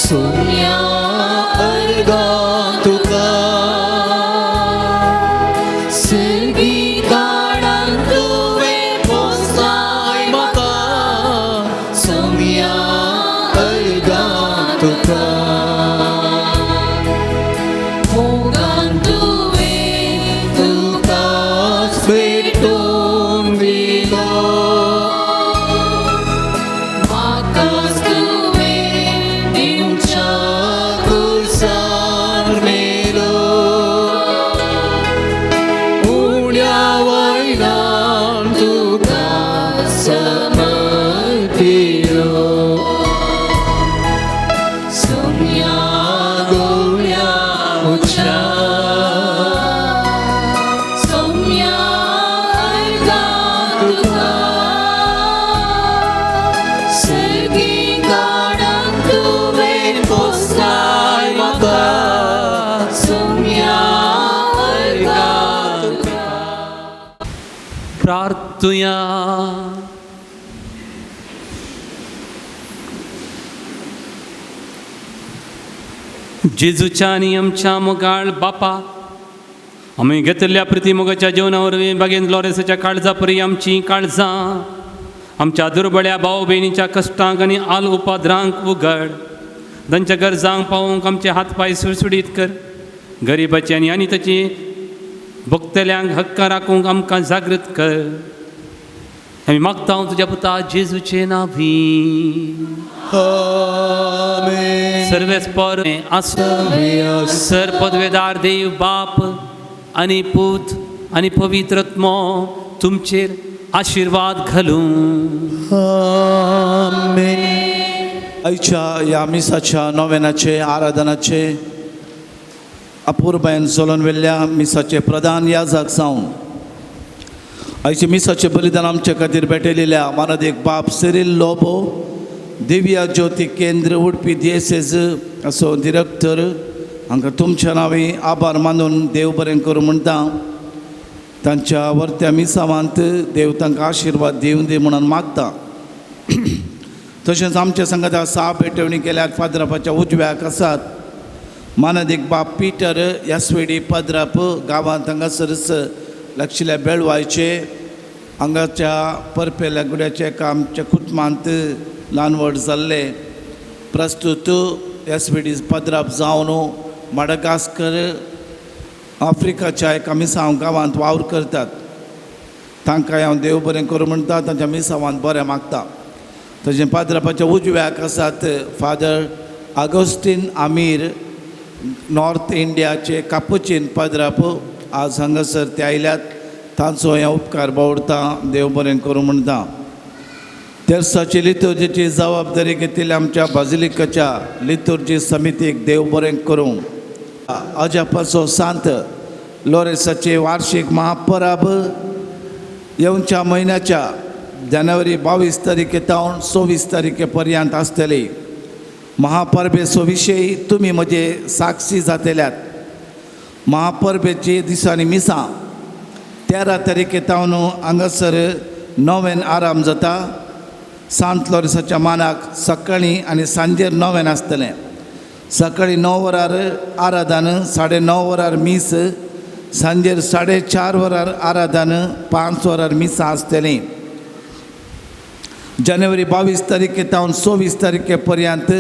सोम्या अर्गां तुका सर्गी काळान तुवें पोसलाय म्हाका सोम्या अर्गां तुका. मोगान तुवें तुकाच भेटोवन दिलो म्हाकाच तुवें दिवच्या कुर्सार मेलो. उण्या वयल्यान तुका समर्पिलो. सोम्या गोळ्या म्हज्या सोम्या अर्गां तुका सर्गी काळान तुवें पोसलाय म्हाका सोम्या अर्गां तुका. प्रार्थुया. जेजूच्या आनी आमच्या मोगाळ बापा, आमी घेतिल्ल्या प्रितीमोगाच्या जेवणा वरवीं बागेन लॉरेसाच्या काळजा परी आमचीं काळजां आमच्या दुर्बळ्या भाव भयणीच्या कश्टांक आनी आल उपाद्रांक उगड. तांच्या गरजांक पावोवंक आमचे हात पांय सुडसुडीत कर. गरिबाची आनी आनी ताची भोगतल्यांक हक्का राखूंक आमकां जागृत कर. आमी मागता तुज्या पुता जेजूचे नांवी. आमेन. सर्वेस्पर आसूं. सर पदवेदार देव बाप आनी पूत आनी पवित्र आत्मो तुमचेर आशिर्वाद घालूं. आमेन. आयच्या ह्या मिसाच्या नोवेनाचे आराधनाचे अपुरबायेन चलोवन व्हेल्ल्या मिसाचे प्रधान याजक जावन आयचे मिसाचे बलिदान आमचे खातीर भेटयलेल्या मानादीक बाप सिरील लोबो, दिव्या ज्योती केंद्र उडपी दियेसेज असो डिरेक्टर हांकां तुमच्या नांवी आभार मानून देव बरें करूं म्हणटा. तांच्या वर्त्या मिसावांत देव तांकां आशिर्वाद दिवं दी म्हणून मागता. तशेंच आमच्या संगात सा भेटवणी केल्यार फादरापाच्या उजव्याक आसात मानादीक बाप पीटर यासवेडी पद्राप गांवांत हांगासरच लागशिल्ल्या बेळवायचे हांगाच्या परपेल्या गुड्याच्या एका आमच्या कुटुंबांत ल्हान व्हड जाल्ले प्रस्तूत यासवेडी पद्राप जावन माडागास्कर आफ्रिकाच्या एका मिसांव गांवांत वावर करतात. तांकां हांव देव बरें करूं म्हणटा, तांच्या मिसांवांत बरें मागता. तशें पाद्रापाच्या उजव्याक आसात फादर आगोस्टीन आमीर नॉर्थ इंडियाचे कापुचीन पाद्राप आज हांगासर ते आयल्यात. तांचो हें उपकार बावडता, देव बरें करूं म्हणटा. तेर्साची लितुर्जीची जबाबदारी घेतिल्ल्या आमच्या बाजिलिकाच्या लितुर्जी समितीक देव बरें करूं. अजापाचो सांत लोरेसाचे वार्षिक महापराब येवच्या म्हयन्याच्या जानेवारी 22 तारखे तावन 26 तारखे पर्यंत आसतली. महापरबेचो विशय तुमी म्हजे साक्षी जातल्यात. महापरबेचे दिसांनी मिसां 13 तारखे तावन हांगासर नोवेन आराम जाता. सांत लोरेसाच्या मानाक सकाळीं आनी सांजेर नोवेन आसतलें. सकाळीं 9 वरार आराधन, 9:30 वरार मीस, सांजेर 4:30 वरार आराधन, 5 वरार मिसां आसतलीं. जानेवारी 22 तारखे तावन 26 तारखे पर्यंत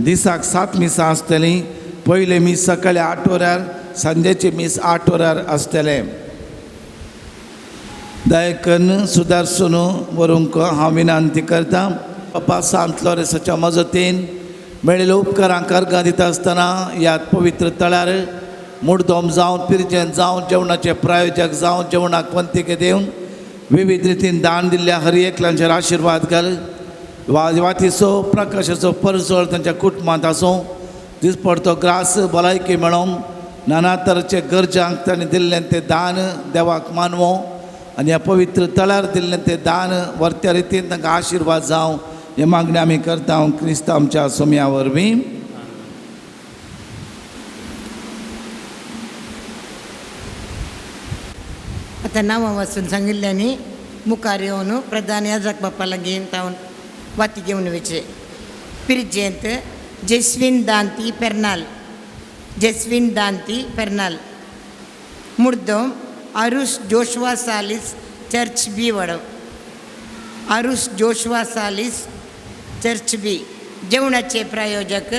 दिसाक 7 मिसां आसतलीं. पयलें मीस सकाळीं 8 वरार, सांजेचें मीस 8 वरार आसतलें. दयाकन सुदारसून व्हरूंक हांव विनंती करतां. बापा सांत लोरेसाच्या मजतीन मेळिल्ल्या उपकारांक अर्गां दिता आसतना ह्या पवित्र तळार मुडदोम जावन पिरजेन जावन जेवणाचे प्रायोजक जावन जेवणाक पंतिके दिवन विविध रितीन दान दिल्ल्या हर एकल्यांचेर आशिर्वाद घाल. वातीचो प्रकाशाचो परजळ तांच्या कुटुंबांत आसूं. दिसपडतो ग्रास भलायकी मेळोवंक नाना तरेचे गरजांक तांणी दिल्लें तें दान देवाक मानवो आनी ह्या पवित्र तळार दिल्लें तें दान वर्त्या रितीन तांकां आशिर्वाद जावं हे मागणें आमी करता क्रिस्त आमच्या सोम्या वरवीं. आतां नांवां वाचून सांगिल्ल्यांनी मुखार येवन प्रधान याजक बाप्पा लागीं तावन वाती घेवन वयचे. पिरजेंत Jeswin Danti Pernal, Jeswin Danti Pernal. मुर्दोम Arus Joshua Salis church B Vadav, Arus Joshua Salis church B. जेवणाचे प्रायोजक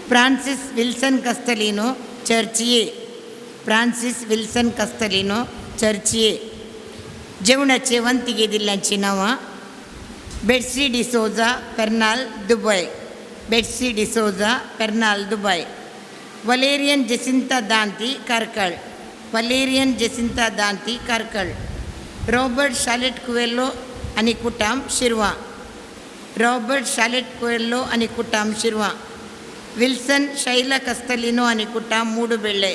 Francis Wilson Castelino church A, Francis Wilson Castelino church A. जेवणाचे वंतिगे दिल्ल्यांची नांवां Betsy D'Souza Pernal Dubai, Betsy D'Souza Pernal Dubai. Valerian Jacinta Danti Karkala, Valerian Jacinta Danti Karkala. Robert Shalet Coelho आनी कुटाम शिरवा, Robert Shalet कुएल्लो आनी कुटाम शिरवा. Wilson Shaila Castelino आनी कुटाम मूडुबेल्ले,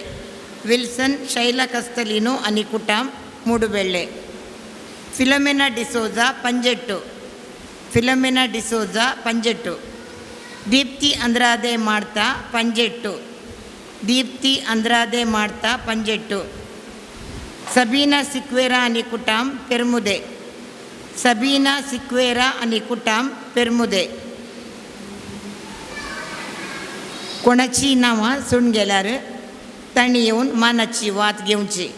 Wilson Shaila Castelino आनी कुटाम Mudubelle. Philomena D'Souza Panjettu, Philomena D'Souza Panjettu. Deepti Andrade Marta Panjettu, Deepti Andrade Marta Panjettu. Sabina Sequeira आनी कुटाम पेरमुदे, सबीना सिक्वेरा आनी कुटाम पेरमुदे. कोणाची नांवां सोडून गेल्यार तांणी येवन मानाची वात घेवची.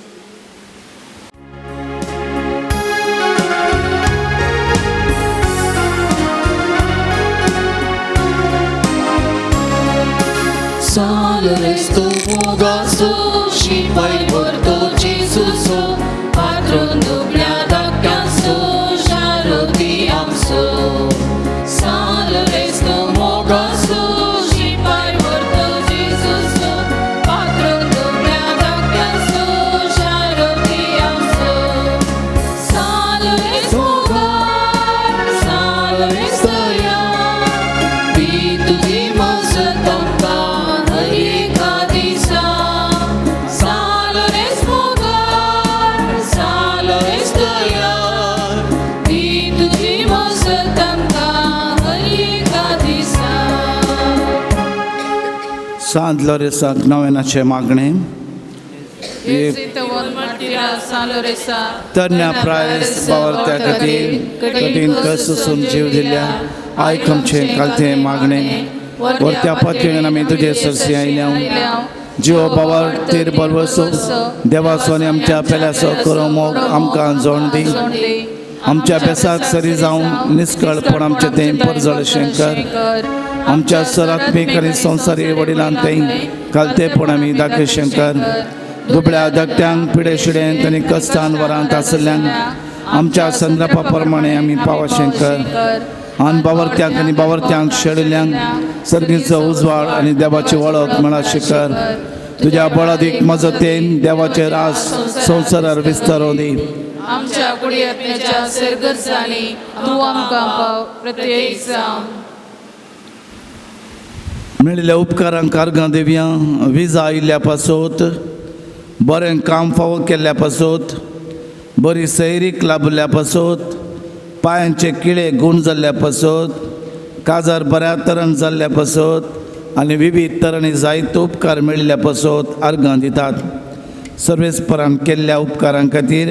Salves tu mugaso, शिपाय भरतो जेजूचो, पात्रून दुबळ्या धाकट्यांचो, शारोती आमचो. Salves tu मोगासो, शिपाय भरतो जेजूचो, पात्रून दुबळ्या धाकट्यांचो, शारोती आमचो. Salves मोगार, सालवेस दया, दी तुजी मजत आमकां हर एका दिसा. सालवेस मोगार, सालवेस दया, दी तुजी मजत आमकां हर एका दिसा. सांत लोरेसाक नवेनाचें मागणें. तरण्या प्रायस बावरत्या खातीर कठीण कश्ट सोसून जीव दिल्ल्या आयक आमचें कालतें मागणें. वरत्या पातयेन आमी तुजे सरशी आयल्या. जिवो बावर तीर बलवसो देवाचो आनी आमच्या पेल्याचो करो मोग आमकां जोण दी. आमच्या बेसाक सरी जावन निस्कळपण आमचें तें परजळशें कर. आमच्या सरात्मीक आनी संवसारी वडिलांत तें कालतेपण आमी दाखयशें कर. दुबळ्या धाकट्यांक पिडे शिड्यांत आनी कश्टान वरांत आशिल्ल्यांक आमच्या संद्रपा प्रमाणे आमी पावशें कर. आनी बावरत्यांक आनी बावरत्यांक शेळिल्ल्यांक सर्गीचो उजवाड आनी देवाची वळख मेळाशें कर. तुज्या बळादीक मजतीन देवाचे रास संवसारार विस्तारोवन दी. आमच्या कुडी आत्म्याच्या सरगर्जांनी तूं आमकां पाव प्रत्येक जावं. मेळिल्ल्या उपकारांक आर्गां दिवया. विजा आयिल्ल्या पासत, बरें काम फावो केल्ल्या पासत, बरी सैरीक लाभिल्ल्या पासत, पांयांचे किळे गूण जाल्ल्या पासत, काजार बऱ्या तरान जाल्ल्या पासत आनी विवीध तरांनी जायते उपकार मेळिल्ल्या पासत आर्गां दितात. सर्वेस्परान केल्ल्या उपकारां खातीर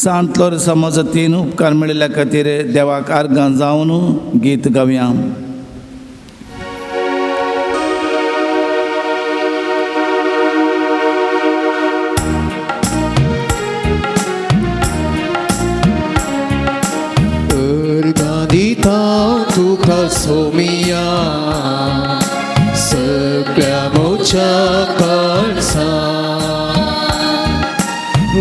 सांत लोरेंसा मजतीन उपकार मेळिल्ल्या खातीर देवाक आर्गां जावन गीत गावया. अर्गां दिता तुका सोमिया सगळ्या मोच्या काळसा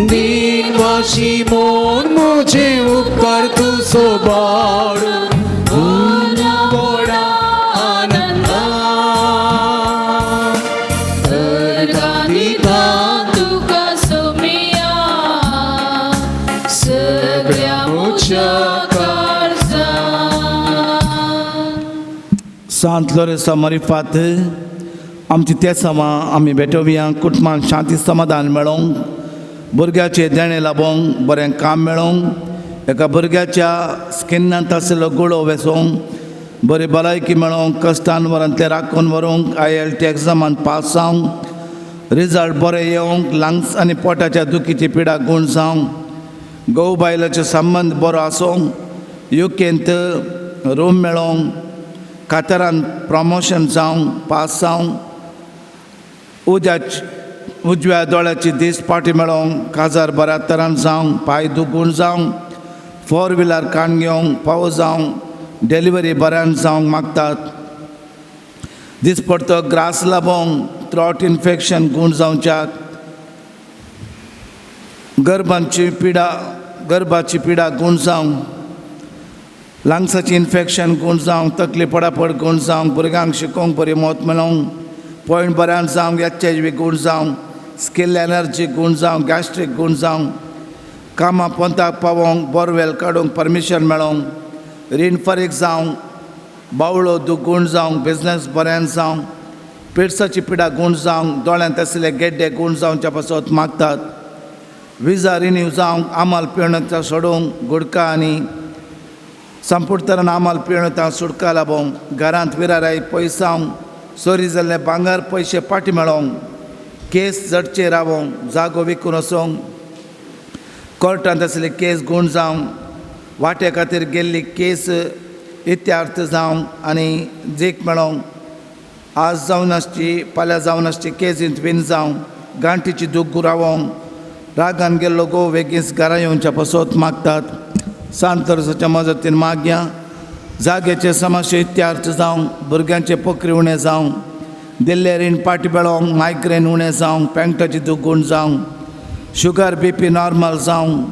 दिनवाशी मोन मुझे उपकार तूं सोबाड गोडा आनंदा अर्गां दिता तुका सोमिया सगळ्या मोच्या काळजान. सांत लोरेंसा मारिफात आमची तेसांवां आमी भेटोवया. कुटुंबान शांती समाधान मेळोवंक, भुरग्याचें देणें लाबोवंक, बरें काम मेळोवंक, एका भुरग्याच्या स्किनांत आशिल्लो गुळो वेसोवंक, बरी भलायकी मेळोवंक, कश्टान वरांतलें राखून व्हरूंक, IELTS एग्जामान पास जावंक, रिजल्ट बरें येवंक, लंग्स आनी पोटाच्या दुखीची पिडा गूण जावंक, घोव बायलाचो संबंद बरो आसूंक, युकेंत रूम मेळोवंक, कातरान प्रमोशन जावंक, पास जावंक, उजव्या दोळ्याची दीस पाटी मेळोवंक, काजार बऱ्या तरान जावंक, पांय दुखून जावंक, फोर व्हिलर काण घेवंक पावस जावंक, डिलिव्हरी बऱ्यान जावंक मागतात. दिसपडतो ग्रास लाबोवंक, थ्रॉट इन्फेक्शन गूण जावच्याक, गर्भाची पिडा गूण जावंक, लंग्साची इन्फेक्शन गूण जावंक, तकली पडापड गूण जावंक, भुरग्यांक शिकोवंक बरी मत मेळोवंक, पॉयंट बऱ्यान जावंक, HIV गूण जावंक, स्किल एनर्जी गूण जावंक, गॅस्ट्रीक गूण जावंक, कामां पोंताक पावोवंक, बोरवेल काडूंक परमिशन मेळोवंक, रीण फारीक जावंक, बावळो दूख गूण जावंक, बिजनस बऱ्यान जावंक, पिड्साची पिडा गूण जावंक, दोळ्यांत आशिल्ले गेड्डे गूण जावच्या पासत मागतात. विजा रिन्यू जावंक, आमाल पिवणाचा सोडूंक, गुडका आनी संपूर्तरान आमाल पिवणां सुटका लाबोवंक, घरांत विराराय पयसावंक, चोरी जाल्ले भांगर पयशे फाटी मेळोवंक, केस जडचे रावोवंक, जागो विकून वचोंक, कोर्टांत आशिल्ले केस गूण जावंक, वांट्या खातीर गेल्ली केस इत्यार्थ जावंक आनी जीक मेळोवंक, आज जावन आसची फाल्यां जावन आसची केसींत विन जावंक, गांठीची दूख रावोवंक, रागान गेल्लो घोव वेगींच घरा येवच्या पासत मागतात. सांत लोरेंसाच्या मजतीन मागया. जाग्याचे समस्या इत्यार्थ जावंक, भुरग्यांचे पोखरी उणें जावंक, दिल्ले रीण पाटी मेळोवंक, मायग्रेन उणें जावंक, पेंटाची दूख गूण जावंक, शुगर BP normal जावंक,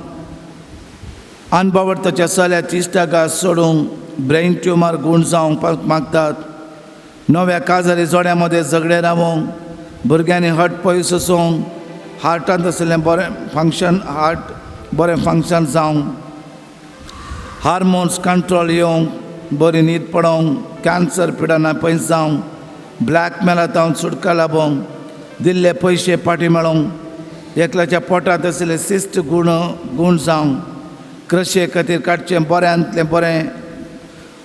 अनबावडताच्या चल्याची इश्टागात सोडूंक, ब्रेन ट्युमर गूण जावंक मागतात. नव्या काजारी जोड्या मदें झगडें रावोवंक, भुरग्यांनी हट पयस वचोंक, हार्टांत आशिल्लें बरें फंक्शन हार्ट बरें फंक्शन जावंक, हार्मोन्स कंट्रोल येवंक, बरी न्हीद पडोवंक, कॅन्सर पिडाना पयस जावंक, ब्लॅकमेलांत सुटका लाबोवंक, दिल्ले पयशे फाटी मेळोवंक, एकल्याच्या पोटांत आशिल्ले सिस्ट गूण गूण जावंक, कृशे खातीर काडचें बऱ्यांतलें बरें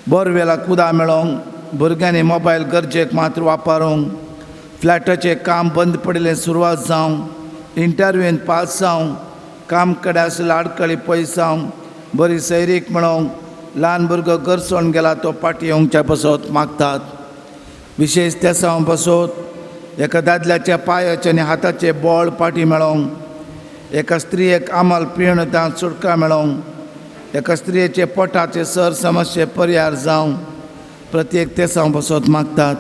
बोरवेलाक उदक मेळोवंक, भुरग्यांनी मोबायल गरजेक मात्र वापरूंक, फ्लॅटाचें काम बंद पडिल्लें सुरवात जावंक, इंटरव्यून पास जावंक, काम कडेन आशिल्ले आडखळी पयस जावंक, बरी सैरीक मेळोवंक, ल्हान भुरगो घर सोडून गेला तो फाटी येवच्या पासत मागतात. विशेश तेसांव पासत एका दादल्याच्या पांयाचें आनी हाताचें बळ फाटी मेळोवंक, एका स्त्रियेक आमल पिवण सुटका मेळोवंक, एका स्त्रियेचे पोटाचे सर समस्ये परिहार जावंक, प्रत्येक तेसांव पासत मागतात.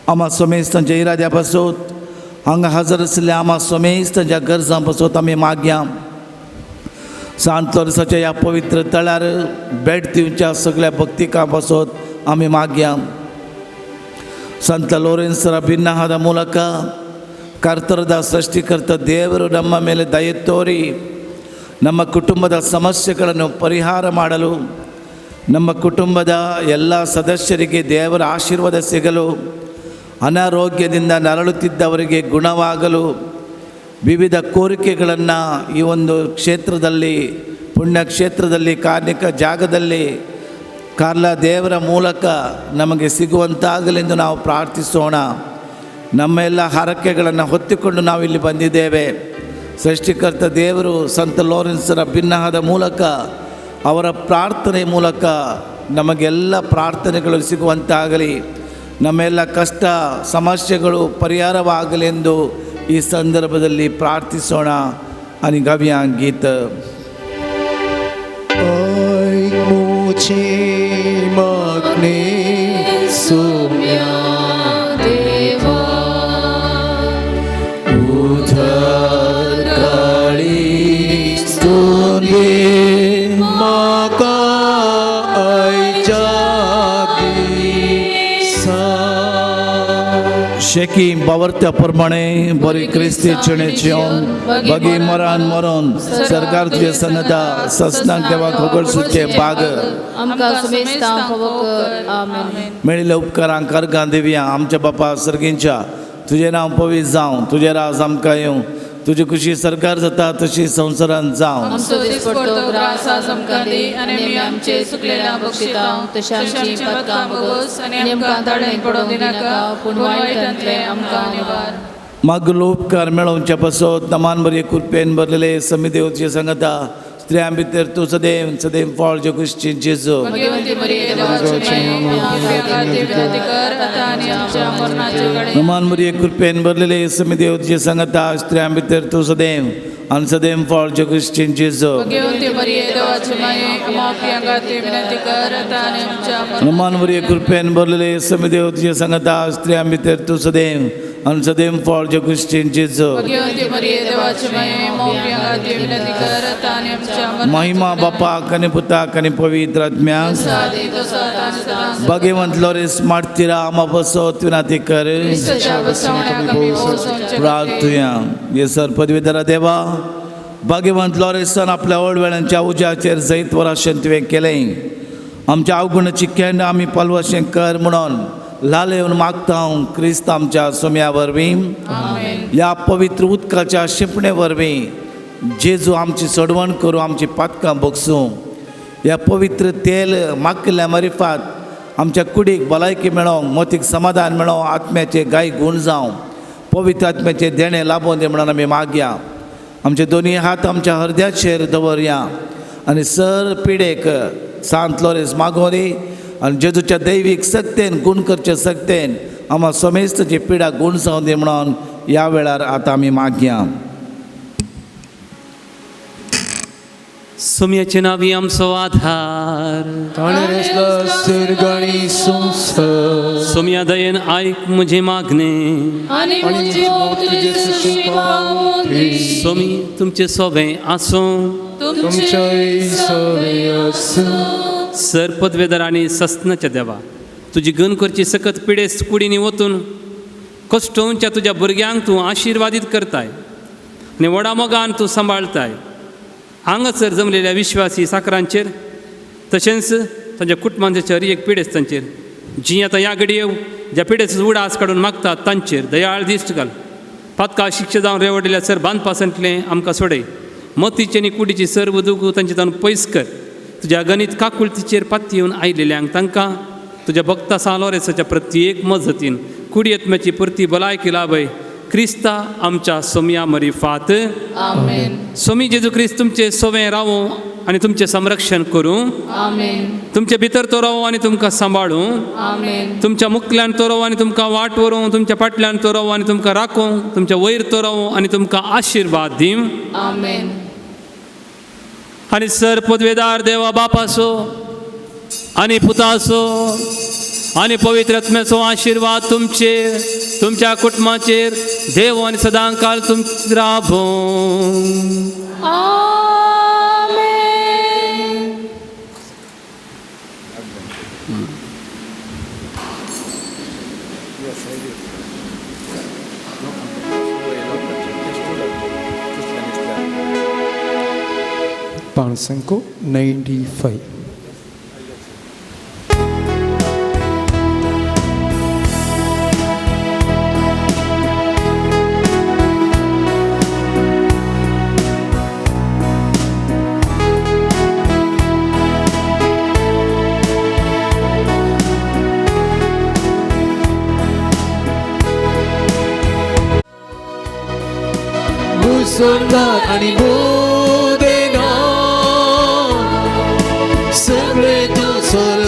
आमा समेज तांच्या इराद्या पासत हांगा हजर आशिल्ल्या आमा समेज तांच्या गरजां पासत आमी मागया. सांत लोरेंसाच्या ह्या पवित्र तळार भेट दिवच्या सगळ्या भक्तिकां पासत आमी मागया. ಸಂತ ಲೋರೆನ್ಸರ ಭಿನ್ನಹದ ಮೂಲಕ ಕರ್ತರದ ಸೃಷ್ಟಿಕರ್ತ ದೇವರು ನಮ್ಮ ಮೇಲೆ ದಯೆ ತೋರಿ ನಮ್ಮ ಕುಟುಂಬದ ಸಮಸ್ಯೆಗಳನ್ನು ಪರಿಹಾರ ಮಾಡಲು, ನಮ್ಮ ಕುಟುಂಬದ ಎಲ್ಲ ಸದಸ್ಯರಿಗೆ ದೇವರ ಆಶೀರ್ವಾದ ಸಿಗಲು, ಅನಾರೋಗ್ಯದಿಂದ ನರಳುತ್ತಿದ್ದವರಿಗೆ ಗುಣವಾಗಲು, ವಿವಿಧ ಕೋರಿಕೆಗಳನ್ನು ಈ ಒಂದು ಕ್ಷೇತ್ರದಲ್ಲಿ, ಪುಣ್ಯಕ್ಷೇತ್ರದಲ್ಲಿ, ಕಾರ್ಮಿಕ ಜಾಗದಲ್ಲಿ ಕಾರ್ಲ ದೇವರ ಮೂಲಕ ನಮಗೆ ಸಿಗುವಂತಾಗಲೆಂದು ನಾವು ಪ್ರಾರ್ಥಿಸೋಣ. ನಮ್ಮೆಲ್ಲ ಹರಕೆಗಳನ್ನು ಹೊತ್ತುಕೊಂಡು ನಾವಿಲ್ಲಿ ಬಂದಿದ್ದೇವೆ. ಸೃಷ್ಟಿಕರ್ತ ದೇವರು ಸಂತ ಲಾರೆನ್ಸರ ಭಿನ್ನಹದ ಮೂಲಕ, ಅವರ ಪ್ರಾರ್ಥನೆ ಮೂಲಕ ನಮಗೆಲ್ಲ ಪ್ರಾರ್ಥನೆಗಳು ಸಿಗುವಂತಾಗಲಿ, ನಮ್ಮೆಲ್ಲ ಕಷ್ಟ ಸಮಸ್ಯೆಗಳು ಪರಿಹಾರವಾಗಲೆಂದು ಈ ಸಂದರ್ಭದಲ್ಲಿ ಪ್ರಾರ್ಥಿಸೋಣ. आणि गाऊया गीत. ऐक मुझे मागणे सोम्या देवा, उधर काळीज तुंदे म्हाका आयच्या दिसा. शेकी बावरत्या प्रमाणे बरी क्रिस्ती चेणेची बगी मरान मरोन सरकार तुझे संगता ससनाक देवा खोगळ सुचे बाग आमकां सुमेस्तां फावो कर. आमेन. मेळिल्ल्या उपकारांक अर्गां दिवया. आमच्या बापा सर्गींच्या, तुजें नांव पवित्र जावं, तुजें राज आमकां येवं, तुजी खुशी सरकार जाता तशी संवसारांत जावं. आमचो दिसपडतो ग्रास आज आमकां दी आनी आमी आमचे चुकलेल्या बक्षितांव तशें आमची पातकां भोगोस आनी आमकां ताणें पडोवंक दिनाका, पूण वायटांतलें आमकां निवार. मागलो उपकार मेळोवच्या पासत नमान बरी कृपेन भरलेले समिदेवचे संगता, स्त्रियां भितर तूं सदैव सदैव फळ जगुश्ची जेजू. भगवंती मरिये देवाची माये, आमच्या खातीर विनंती कर आतां आनी आमच्या मरणाच्या घडये. नमान बरी कृपेन भरलेले समिदेवचे संगता, स्त्रियां भितर तूं सदैव आनी सदैव फळ जगुश्ची जेजू. भगवंती मरिये देवाची माये, आमच्या खातीर विनंती कर आतां आनी आमच्या मरणाच्या नमान बरी कृपेन भरलेले समिदेवचे संगता, स्त्रियां भितर तूं सदैव आनी सदैव फळ जगुश्ची जेजू. भगवंती मरिये देवाची माये, आमच्या खातीर विनंती कर आतां आनी आमच्या मरणाच्या महिमा बापाक आनी पुताक आनी पवित्र आत्म्याक. आदी तसो आतां आनी सदां. भगवंत लोरेस मार्तीरा आमा बसो विनंती कर. क्रिस्ताच्या बसवण्याक आमी वचोवचे. प्रार्थुया. ये सर पदवीधरा देवा, भाग्यवंत लॉरेसान आपल्या ओडवेळांच्या उज्याचेर जैत वराशें तुवें केलें. आमच्या अवगुणाची केंड आमी पालवाशें कर म्हणून लाल येवन मागता हांव क्रिस्त आमच्या सोम्या वरवीं. ह्या पवित्र उदकाच्या शिंपणे वरवीं जेजू आमची सोडवण करूं, आमची पातकां भोगसूं. ह्या पवित्र तेल माकिल्ल्या मरिफात आमच्या कुडीक भलायकी मेळोवंक, मोतीक समाधान मेळोवंक, आत्म्याचे गाय गूण जावं, पवित्र आत्म्याचे देणें लाभोवन दी म्हणून आमी मागया. आमचे दोनी हात आमच्या हरद्याचेर दवरया आनी सर पिडेक सांत लोरेस मागोरी आनी जेजूच्या दैवीक सक्तेन गूण करचे सक्तेन आम्हा समेस्तची पिडा गूण जावं दी म्हणून ह्या वेळार आतां आमी मागया. सोम्याचे नावी आमचो आधार, ताणें रचला सर्ग आनी संवसार. सोम्या दयेन आयक म्हजें मागणें. आनी म्हजी मोग तुजे सरशीं पावूं दी. सोमी तुमचें सोबें आसूं. तुमच्याय सवे आसूं. सर पदवेदार आनी सस्नाच्या देवा, तुजी गण करची सकत पिडेस्त कुडींनी वतून कश्टोवच्या तुज्या भुरग्यांक तूं आशिर्वादीत करताय आनी व्हडा मोगान तूं सांबाळताय. हांगासर जमलेल्या विश्वासी साकरांचेर तशेंच तांच्या कुटुंबांच्या हर एक पिडेस्तांचेर जीं आतां ह्या घडये ज्या पिडेस्त उडास काडून मागतात तांचेर दयाळ दिश्ट घाल. पातका शिक्षा जावन रेवडिल्ल्या सर बांदपासांतलें आमकां सोडय. मतीची आनी कुडीची सर्व दुखू तांचे तांकां पयस कर. तुज्या गणीत काकुळतीचेर पातयेवन आयिल्ल्यांक तांकां तुज्या भक्ता सान लोरेसाच्या प्रत्येक मजतीन कुडी आत्म्याची परती भलायकी लाभय. क्रिस्ता आमच्या सोम्या मरिफात. आमेन. सोमी जेजू क्रिस्त तुमचे सोवें रावूं आनी तुमचें संरक्षण करूं. आमेन. तुमचे भितर तो रावूं आनी तुमकां सांबाळूं. आमेन. तुमच्या मुखल्यान तो रावूं आनी तुमकां वाट व्हरूं. तुमच्या फाटल्यान तो रावूं आनी तुमकां राखूं. तुमच्या वयर तो रावूं आनी तुमकां आशिर्वाद दिवं. आमेन. आनी सर पदवेदार देवा बापाचो आनी पुताचो आनी पवित्र आत्म्याचो आशिर्वाद तुमचेर, तुमच्या कुटुंबाचेर देव आनी सदांकाल तुमचेर राबों. आमेन. Masanko 95. भूसोंदार आनी भूदेना सगळे तूं सोल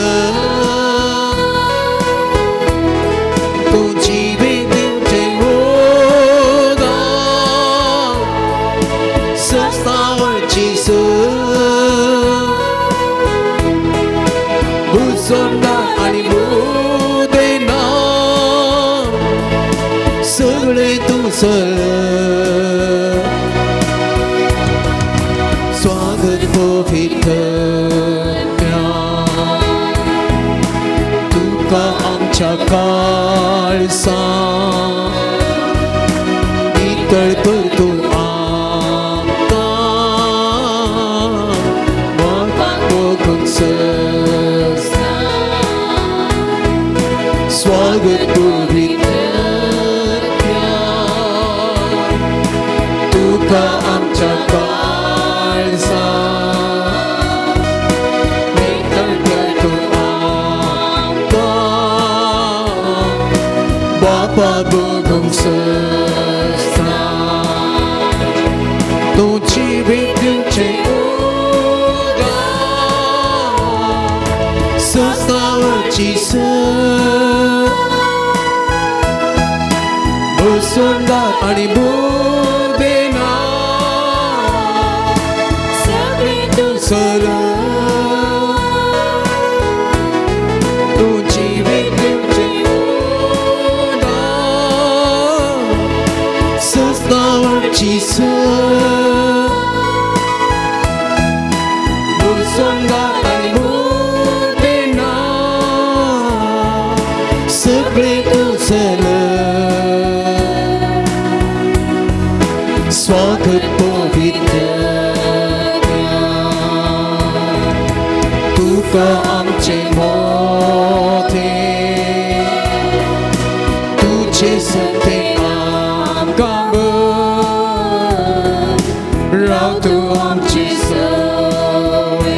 तुजी दिवचें उदक सस्तावची स भूसोंदार आनी भूदेना सगळे तूं सोल स्वागत पवित्र तुका आमच्या काळसा नितळ कर तूं आमकां बघूंक सस्ता स्वागत पवित्र तुका आमच्या काळसा नितळ कर तूं आमकां बापा बघूंक सस्ता तूं जिवीत दिवचें उदक सस्तावची स भूसोंदार आनी भूदेना सगळे तूं सोल तूं जिवीत दिवचें उदक सस्तावची स भूसोंदार आनी भूदेना सगळे तूं सोल स्वागत पवित्र तुका आमचे मोते तुझे सते आमकां राव तूं आमचे सवे.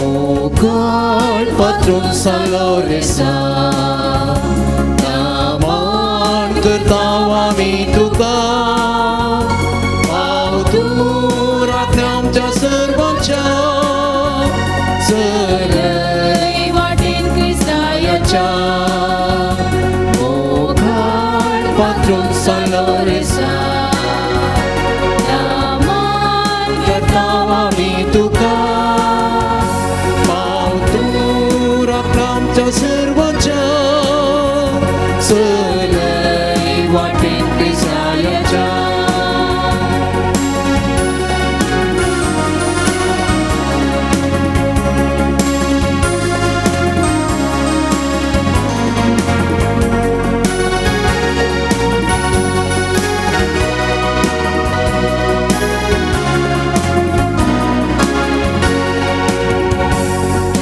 O God, patron San Lorenzo, naman करताव आमी तुका पाव तूं राखणे आमच्या सर्वांच्या चलय वाटेन क्रिस्तायाच्या O God, patron San Lorenzo, Naaman करताव आमी तुका पाव तूं राखणे आमच्या सर्वांच्या चलय वाटेन क्रिस्तायाच्या.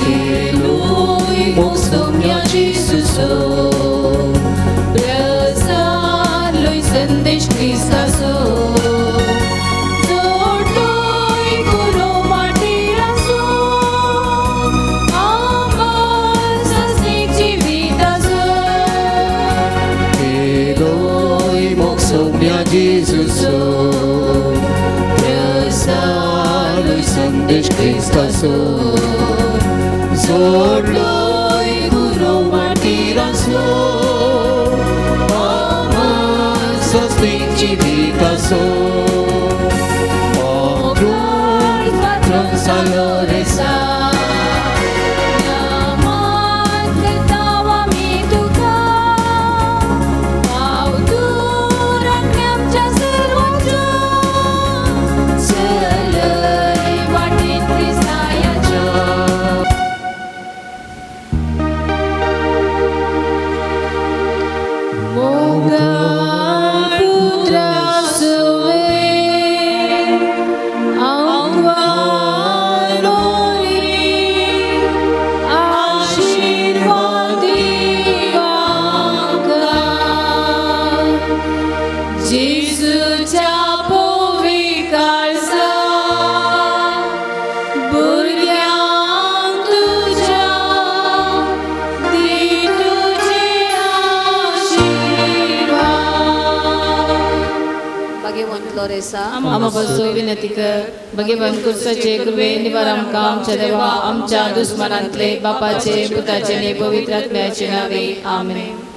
Eloi, मोक्षम्या जेसूसो, प्रसारलोय संदेश क्रिस्ताचो. जोडलोय गुरो माटिराचो, आमकां सस्नीक जिविताचो. Eloi, मोक्षम्या जेसूसो, प्रसारलोय संदेश क्रिस्ताचो. जोडलोय गुरो माटिराचो, आमकां सस्नीक जिविताचो. मोगून पात्रोन सान भाग्यवंत लोरेसा, आमा पासून विनंती कर. भगवान कुर्साचे कृपे निवार आमकां आमच्या देवा आमच्या दुस्मनांतले बापाचे पुताचे आनी पवित्र आत्म्याचे नावे. आमेन.